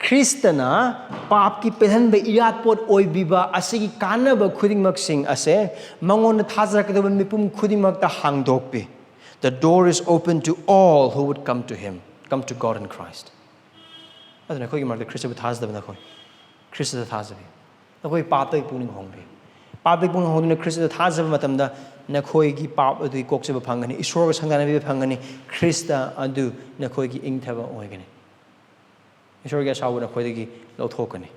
ꯈ꯭ꯔꯤꯁꯇꯅ ꯄꯥꯞꯀꯤ ꯄꯦꯜꯍꯟꯕ ꯏꯔꯥꯠꯄꯣꯠ ꯑꯣꯏꯕꯤꯕ ꯑꯁꯤꯒꯤ ꯀꯥꯟꯅꯕ ꯈꯨꯗꯤꯡꯃꯛꯁꯤꯡ ꯑꯁꯦ ꯃꯉꯣꯟꯗ ꯊꯥꯖꯔꯛꯀꯗꯕ ꯃꯤꯄꯨꯝ ꯈꯨꯗꯤꯡꯃꯛꯇ ꯍꯥꯡꯗꯣꯛꯄꯤ꯫ The door is open to all who would come to him, come to God in Christ. ꯑꯗꯨꯅ ꯑꯩꯈꯣꯏꯒꯤ ꯃꯔꯛꯇ ꯈ꯭ꯔꯤꯁꯇꯕꯨ ꯊꯥꯖꯗꯕ ꯅꯈꯣꯏ, ꯈ꯭ꯔꯤꯁꯇꯗ ꯊꯥꯖꯕꯤ꯫ ꯅꯈꯣꯏ ꯄꯥꯞꯇꯒꯤ ꯄꯨꯛꯅꯤꯡ ꯍꯣꯡꯕꯤ꯫ ꯄꯥꯞꯇꯒꯤ ꯄꯨꯛꯅꯤꯡ ꯍꯣꯡꯗꯨꯅ ꯈ꯭ꯔꯤꯁꯇꯗ ꯊꯥꯖꯕ ꯃꯇꯝꯗ ꯅꯈꯣꯏꯒꯤ ꯄꯥꯞ ꯑꯗꯨꯒꯤ ꯀꯣꯛꯆꯕ ꯐꯪꯒꯅꯤ, ꯏꯁꯣꯔꯒ ꯁꯪꯒꯥꯅꯕꯤꯕ ꯐꯪꯒꯅꯤ, ꯈ꯭ꯔꯤꯁꯇ ꯑꯗꯨ ꯅꯈꯣꯏꯒꯤ ꯏꯪꯊꯕ ꯑꯣꯏꯒꯅꯤ꯫ ꯏꯁꯣꯔꯒꯤ ꯑꯁꯥꯎꯕ ꯅꯈꯣꯏꯗꯒꯤ ꯂꯧꯊꯣꯛꯀꯅꯤ꯫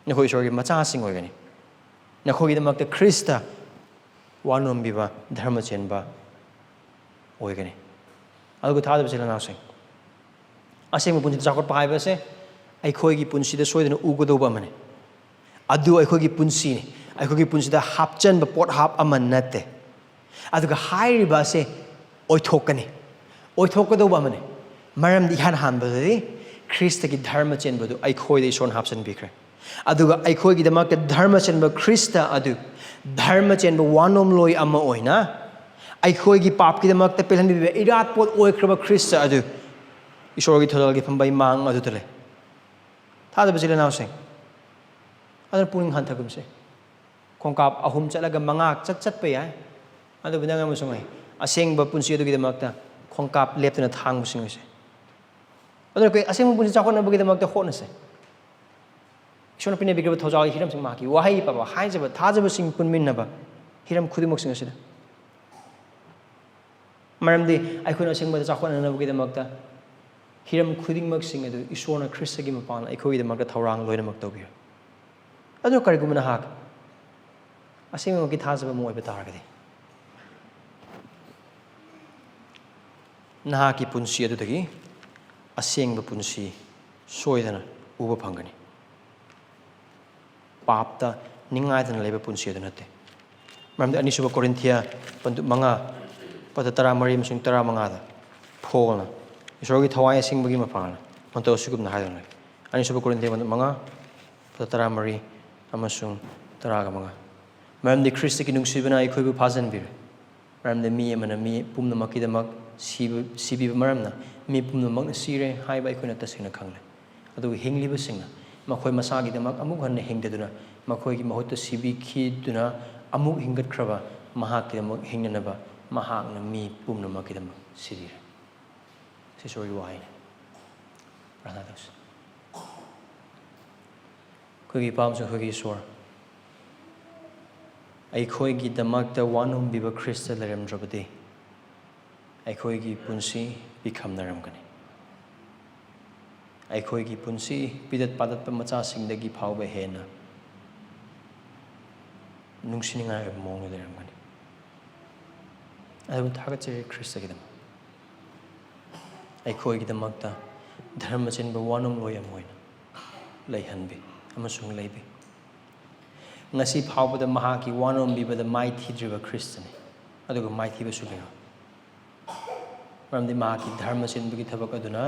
ꯅꯈꯣꯏ ꯏꯁꯣꯔꯒꯤ ꯃꯆꯥꯁꯤꯡ ꯑꯣꯏꯒꯅꯤ꯫ ꯅꯈꯣꯏꯒꯤꯗꯃꯛꯇ ꯈ꯭ꯔꯤꯁꯇ ꯋꯥꯅꯣꯝꯕꯤꯕ ꯙꯔꯃ ꯆꯦꯟꯕ ꯑꯣꯏꯒꯅꯤ꯫ ꯑꯗꯨꯒ ꯊꯥꯖꯕꯁꯦ ꯂꯅꯥꯎꯁꯤꯡ, ꯑꯁꯦꯡꯕ ꯄꯨꯟꯁꯤꯗ ꯆꯥꯎꯈꯠꯄ ꯍꯥꯏꯕꯁꯦ ꯑꯩꯈꯣꯏꯒꯤ ꯄꯨꯟꯁꯤꯗ ꯁꯣꯏꯗꯅ ꯎꯒꯗꯧꯕ ꯑꯃꯅꯤ꯫ ꯑꯗꯨ ꯑꯩꯈꯣꯏꯒꯤ ꯄꯨꯟꯁꯤꯅꯤ꯫ ꯑꯩꯈꯣꯏꯒꯤ ꯄꯨꯟꯁꯤꯗ ꯍꯥꯞꯆꯟꯕ ꯄꯣꯠꯍꯥꯞ ꯑꯃ ꯅꯠꯇꯦ꯫ ꯑꯗꯨꯒ ꯍꯥꯏꯔꯤꯕ ꯑꯁꯦ ꯑꯣꯏꯊꯣꯛꯀꯅꯤ, ꯑꯣꯏꯊꯣꯛꯀꯗꯧꯕ ꯑꯃꯅꯤ꯫ ꯃꯔꯝꯗꯤ ꯏꯍꯥꯟ ꯍꯥꯟꯕꯗꯗꯤ ꯈ꯭ꯔꯤꯁꯇꯒꯤ ꯙꯔꯃ ꯆꯦꯟꯕꯗꯨ ꯑꯩꯈꯣꯏꯗ ꯏꯁꯣꯔꯅ ꯍꯥꯞꯆꯤꯟꯕꯤꯈ꯭ꯔꯦ꯫ ꯑꯗꯨꯒ ꯑꯩꯈꯣꯏꯒꯤꯗꯃꯛꯇ ꯙꯔꯃ ꯆꯦꯟꯕ ꯈ꯭ꯔꯤꯁꯇ ꯑꯗꯨ, ꯙꯔꯃ ꯆꯦꯟꯕ ꯋꯥꯅꯣꯝꯂꯣꯏ ꯑꯃ ꯑꯣꯏꯅ ꯑꯩꯈꯣꯏꯒꯤ ꯄꯥꯞꯀꯤꯗꯃꯛꯇ ꯄꯦꯜꯍꯟꯕꯤꯕ ꯏꯔꯥꯠꯄꯣꯠ ꯑꯣꯏꯈ꯭ꯔꯕ ꯈ꯭ꯔꯤꯁꯇ ꯑꯗꯨ ꯏꯁꯣꯔꯒꯤ ꯊꯧꯖꯥꯜꯒꯤ ꯐꯝꯕꯩ ꯃꯥꯡ ꯑꯗꯨꯗ ꯂꯩ꯫ ꯊꯥꯖꯕ ꯏꯆꯤꯜ ꯏꯅꯥꯎꯁꯤꯡ, ꯑꯗꯨꯅ ꯄꯨꯛꯅꯤꯡ ꯍꯟꯊꯒꯨꯝꯁꯦ꯫ ꯈꯣꯡꯀꯥꯞ ꯑꯍꯨꯝ ꯆꯠꯂꯒ ꯃꯉꯥ ꯆꯠ ꯆꯠꯄ ꯌꯥꯏ, ꯑꯗꯨꯕꯨ ꯅꯪ ꯑꯃꯁꯨꯡ ꯑꯩ ꯑꯁꯦꯡꯕ ꯄꯨꯟꯁꯤ ꯑꯗꯨꯒꯤꯗꯃꯛꯇ ꯈꯣꯡꯀꯥꯞ ꯂꯦꯞꯇꯅ ꯊꯥꯡꯕꯁꯤꯡ ꯑꯣꯏꯁꯦ꯫ ꯑꯗꯨꯅ ꯑꯩꯈꯣꯏ ꯑꯁꯦꯡꯕ ꯄꯨꯟꯁꯤ ꯆꯥꯎꯈꯠꯅꯕꯒꯤꯗꯃꯛꯇ ꯍꯣꯠꯅꯁꯦ꯫ ꯏꯁꯣꯔꯅ ꯄꯤꯅꯕꯤꯈ꯭ꯔꯕ ꯊꯧꯖꯥꯜꯒꯤ ꯍꯤꯔꯝꯁꯤꯡ, ꯃꯍꯥꯛꯀꯤ ꯋꯥꯍꯩ ꯄꯥꯕ, ꯍꯥꯏꯖꯕ, ꯊꯥꯖꯕꯁꯤꯡ ꯄꯨꯟꯃꯤꯟꯅꯕ ꯍꯤꯔꯝ ꯈꯨꯗꯤꯡꯃꯛꯁꯤꯡ ꯑꯁꯤꯗ꯫ ꯃꯔꯝꯗꯤ ꯑꯩꯈꯣꯏꯅ ꯑꯁꯦꯡꯕꯗ ꯆꯥꯎꯈꯠꯅꯅꯕꯒꯤꯗꯃꯛꯇ ꯍꯤꯔꯝ ꯈꯨꯗꯤꯡꯃꯛꯁꯤꯡ ꯑꯗꯨ ꯏꯁꯣꯔꯅ ꯈ꯭ꯔꯤꯁꯇꯒꯤ ꯃꯄꯥꯟ ꯑꯩꯈꯣꯏꯒꯤꯗꯃꯛꯇ ꯊꯧꯔꯥꯡ ꯂꯣꯏꯅꯃꯛ ꯇꯧꯕꯤꯔꯦ꯫ ꯑꯗꯨ ꯀꯔꯤꯒꯨꯝꯕ ꯅꯍꯥꯛ ꯑꯁꯦꯡꯕꯃꯛꯀꯤ ꯊꯥꯖꯕ ꯑꯃ ꯑꯣꯏꯕ ꯇꯥꯔꯒꯗꯤ, ꯅꯍꯥꯛꯀꯤ ꯄꯨꯟꯁꯤ ꯑꯗꯨꯗꯒꯤ ꯑꯁꯦꯡꯕ ꯄꯨꯟꯁꯤ ꯁꯣꯏꯗꯅ ꯎꯕ ꯐꯪꯒꯅꯤ꯫ ꯄꯥꯞꯇ ꯅꯤꯡꯉꯥꯏꯗꯅ ꯂꯩꯕ ꯄꯨꯟꯁꯤ ꯑꯗꯨ ꯅꯠꯇꯦ꯫ ꯃꯔꯝꯗꯤ ꯑꯅꯤꯁꯨꯕ ꯀꯣꯔꯤꯟꯊꯤꯌꯥ ꯄꯟꯗꯨꯞ ꯃꯉꯥ, ꯄꯗ ꯇꯔꯥꯃꯔꯤ ꯑꯃꯁꯨꯡ ꯇꯔꯥꯃꯉꯥꯗ ꯄꯣꯜꯅ ꯏꯁꯣꯔꯒꯤ ꯊꯋꯥꯏ ꯑꯁꯦꯡꯕꯒꯤ ꯃꯄꯥꯟꯅ ꯃꯇꯧ ꯑꯁꯤꯒꯨꯝꯅ ꯍꯥꯏꯗꯨꯅ ꯂꯩ꯫ ꯑꯅꯤꯁꯨꯕ ꯀꯣꯔꯤꯟꯊꯤꯌꯥ ꯄꯟꯗꯨꯞ ꯃꯉꯥ, ꯄꯗ ꯇꯔꯥꯃꯔꯤ ꯑꯃꯁꯨꯡ ꯇꯔꯥꯒ ꯃꯉꯥ꯫ ꯃꯔꯝꯗꯤ ꯈ꯭ꯔꯤꯁꯇꯒꯤ ꯅꯨꯡꯁꯤꯕꯅ ꯑꯩꯈꯣꯏꯕꯨ ꯐꯥꯖꯤꯟꯕꯤꯔꯦ꯫ ꯃꯔꯝꯗꯤ ꯃꯤ ꯑꯃꯅ ꯃꯤ ꯄꯨꯝꯅꯃꯛꯀꯤꯗꯃꯛ ꯁꯤꯕ, ꯁꯤꯕꯤꯕ ꯃꯔꯝꯅ ꯃꯤ ꯄꯨꯝꯅꯃꯛꯅ ꯁꯤꯔꯦ ꯍꯥꯏꯕ ꯑꯩꯈꯣꯏꯅ ꯇꯁꯦꯡꯅ ꯈꯪꯂꯦ꯫ ꯑꯗꯨꯒ ꯍꯤꯡꯂꯤꯕꯁꯤꯡꯅ ꯃꯈꯣꯏ ꯃꯁꯥꯒꯤꯗꯃꯛ ꯑꯃꯨꯛ ꯍꯟꯅ ꯍꯤꯡꯗꯗꯨꯅ ꯃꯈꯣꯏꯒꯤ ꯃꯍꯨꯠꯇ ꯁꯤꯕꯤꯈꯤꯗꯨꯅ ꯑꯃꯨꯛ ꯍꯤꯡꯒꯠꯈ꯭ꯔꯕ ꯃꯍꯥꯛꯀꯤꯗꯃꯛ ꯍꯤꯡꯅꯅꯕ ꯃꯍꯥꯛꯅ ꯃꯤ ꯄꯨꯝꯅꯃꯛꯀꯤꯗꯃꯛ ꯁꯤꯕꯤꯔꯦ꯫ ꯁꯤꯁꯨ ꯑꯩꯒꯤ ꯋꯥꯍꯩꯅꯤ꯫ ꯄ꯭ꯔꯥꯔꯊꯅꯥ ꯇꯧꯁꯤ꯫ ꯑꯩꯈꯣꯏꯒꯤ ꯏꯄꯥ ꯑꯃꯁꯨꯡ ꯑꯩꯈꯣꯏꯒꯤ ꯏꯁꯣꯔ, ꯑꯩꯈꯣꯏꯒꯤꯗꯃꯛꯇ ꯋꯥꯅꯣꯝꯕꯤꯕ ꯈ꯭ꯔꯤꯁꯇ ꯂꯩꯔꯝꯗ꯭ꯔꯕꯗꯤ ꯑꯩꯈꯣꯏꯒꯤ ꯄꯨꯟꯁꯤ ꯄꯤꯈꯝꯅꯔꯝꯒꯅꯤ꯫ ꯑꯩꯈꯣꯏꯒꯤ ꯄꯨꯟꯁꯤ ꯄꯤꯗꯠ ꯄꯥꯗꯠꯄ ꯃꯆꯥꯁꯤꯡꯗꯒꯤ ꯐꯥꯎꯕ ꯍꯦꯟꯅ ꯅꯨꯡꯁꯤꯅꯤꯡꯉꯥꯏ ꯑꯣꯏꯕ ꯃꯑꯣꯡꯗ ꯂꯩꯔꯝꯒꯅꯤ꯫ ꯑꯗꯨꯕꯨ ꯊꯥꯒꯠꯆꯔꯤ ꯈ꯭ꯔꯤꯁꯇꯒꯤꯗꯃꯛ꯫ ꯑꯩꯈꯣꯏꯒꯤꯗꯃꯛꯇ ꯙꯔꯃ ꯆꯦꯟꯕ ꯋꯥꯅꯣꯝꯂꯣꯏ ꯑꯃ ꯑꯣꯏꯅ ꯂꯩꯍꯟꯕꯤ ꯑꯃꯁꯨꯡ ꯂꯩꯕꯤ꯫ ꯉꯁꯤ ꯐꯥꯎꯕꯗ ꯃꯍꯥꯛꯀꯤ ꯋꯥꯅꯣꯝꯕꯤꯕꯗ ꯃꯥꯏꯊꯤꯗ꯭ꯔꯤꯕ ꯈ꯭ꯔꯤꯁꯇꯅꯤ, ꯑꯗꯨꯒ ꯃꯥꯏꯊꯤꯕꯁꯨ ꯂꯩꯔꯣꯏ꯫ ꯃꯔꯝꯗꯤ ꯃꯍꯥꯛꯀꯤ ꯙꯔꯃ ꯆꯦꯟꯕꯒꯤ ꯊꯕꯛ ꯑꯗꯨꯅ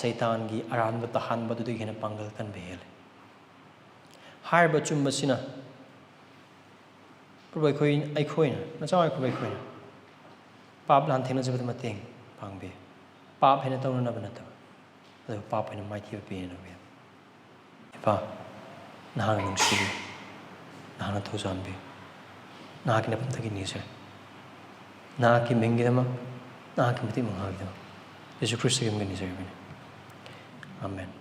ꯁꯩꯇꯥꯟꯒꯤ ꯑꯔꯥꯟꯕ ꯇꯍꯥꯟꯕ ꯑꯗꯨꯗꯒꯤ ꯍꯦꯟꯅ ꯄꯥꯡꯒꯜ ꯀꯟꯕ ꯍꯦꯜꯂꯤ꯫ ꯍꯥꯏꯔꯤꯕ ꯑꯆꯨꯝꯕꯁꯤꯅ ꯄ꯭ꯔꯚꯨ, ꯑꯩꯈꯣꯏ, ꯑꯩꯈꯣꯏꯅ, ꯅꯆꯥ ꯑꯣꯏꯈ꯭ꯔꯕ ꯑꯩꯈꯣꯏꯅ ꯄꯥꯞ ꯂꯥꯟ ꯊꯦꯡꯅꯖꯕꯗ ꯃꯇꯦꯡ ꯄꯥꯡꯕꯤ꯫ ꯄꯥꯞ ꯍꯦꯟꯅ ꯇꯧꯅꯅꯕ ꯅꯠꯇꯕ, ꯑꯗꯨꯕꯨ ꯄꯥꯞ ꯍꯦꯟꯅ ꯃꯥꯏꯊꯤꯕ ꯄꯤꯅꯅꯕ꯫ ꯏꯄꯥ, ꯅꯍꯥꯛꯅ ꯅꯨꯡꯁꯤꯕꯤꯌꯨ, ꯅꯍꯥꯛꯅ ꯊꯧꯖꯥꯟꯕꯤꯌꯨ, ꯅꯍꯥꯛꯀꯤ ꯅꯐꯝꯗꯒꯤ ꯅꯤꯖꯔꯤ, ꯅꯍꯥꯛꯀꯤ ꯃꯤꯡꯒꯤꯗꯃꯛ, ꯅꯍꯥꯛꯀꯤ ꯃꯇꯤꯛ ꯃꯉꯥꯒꯤꯗꯃꯛ, ꯌꯦꯁꯨ ꯈ꯭ꯔꯤꯁꯇꯒꯤ ꯃꯤꯡꯗ ꯅꯤꯖꯔꯤꯕꯅꯤ꯫ ꯑꯥꯃꯦꯟ꯫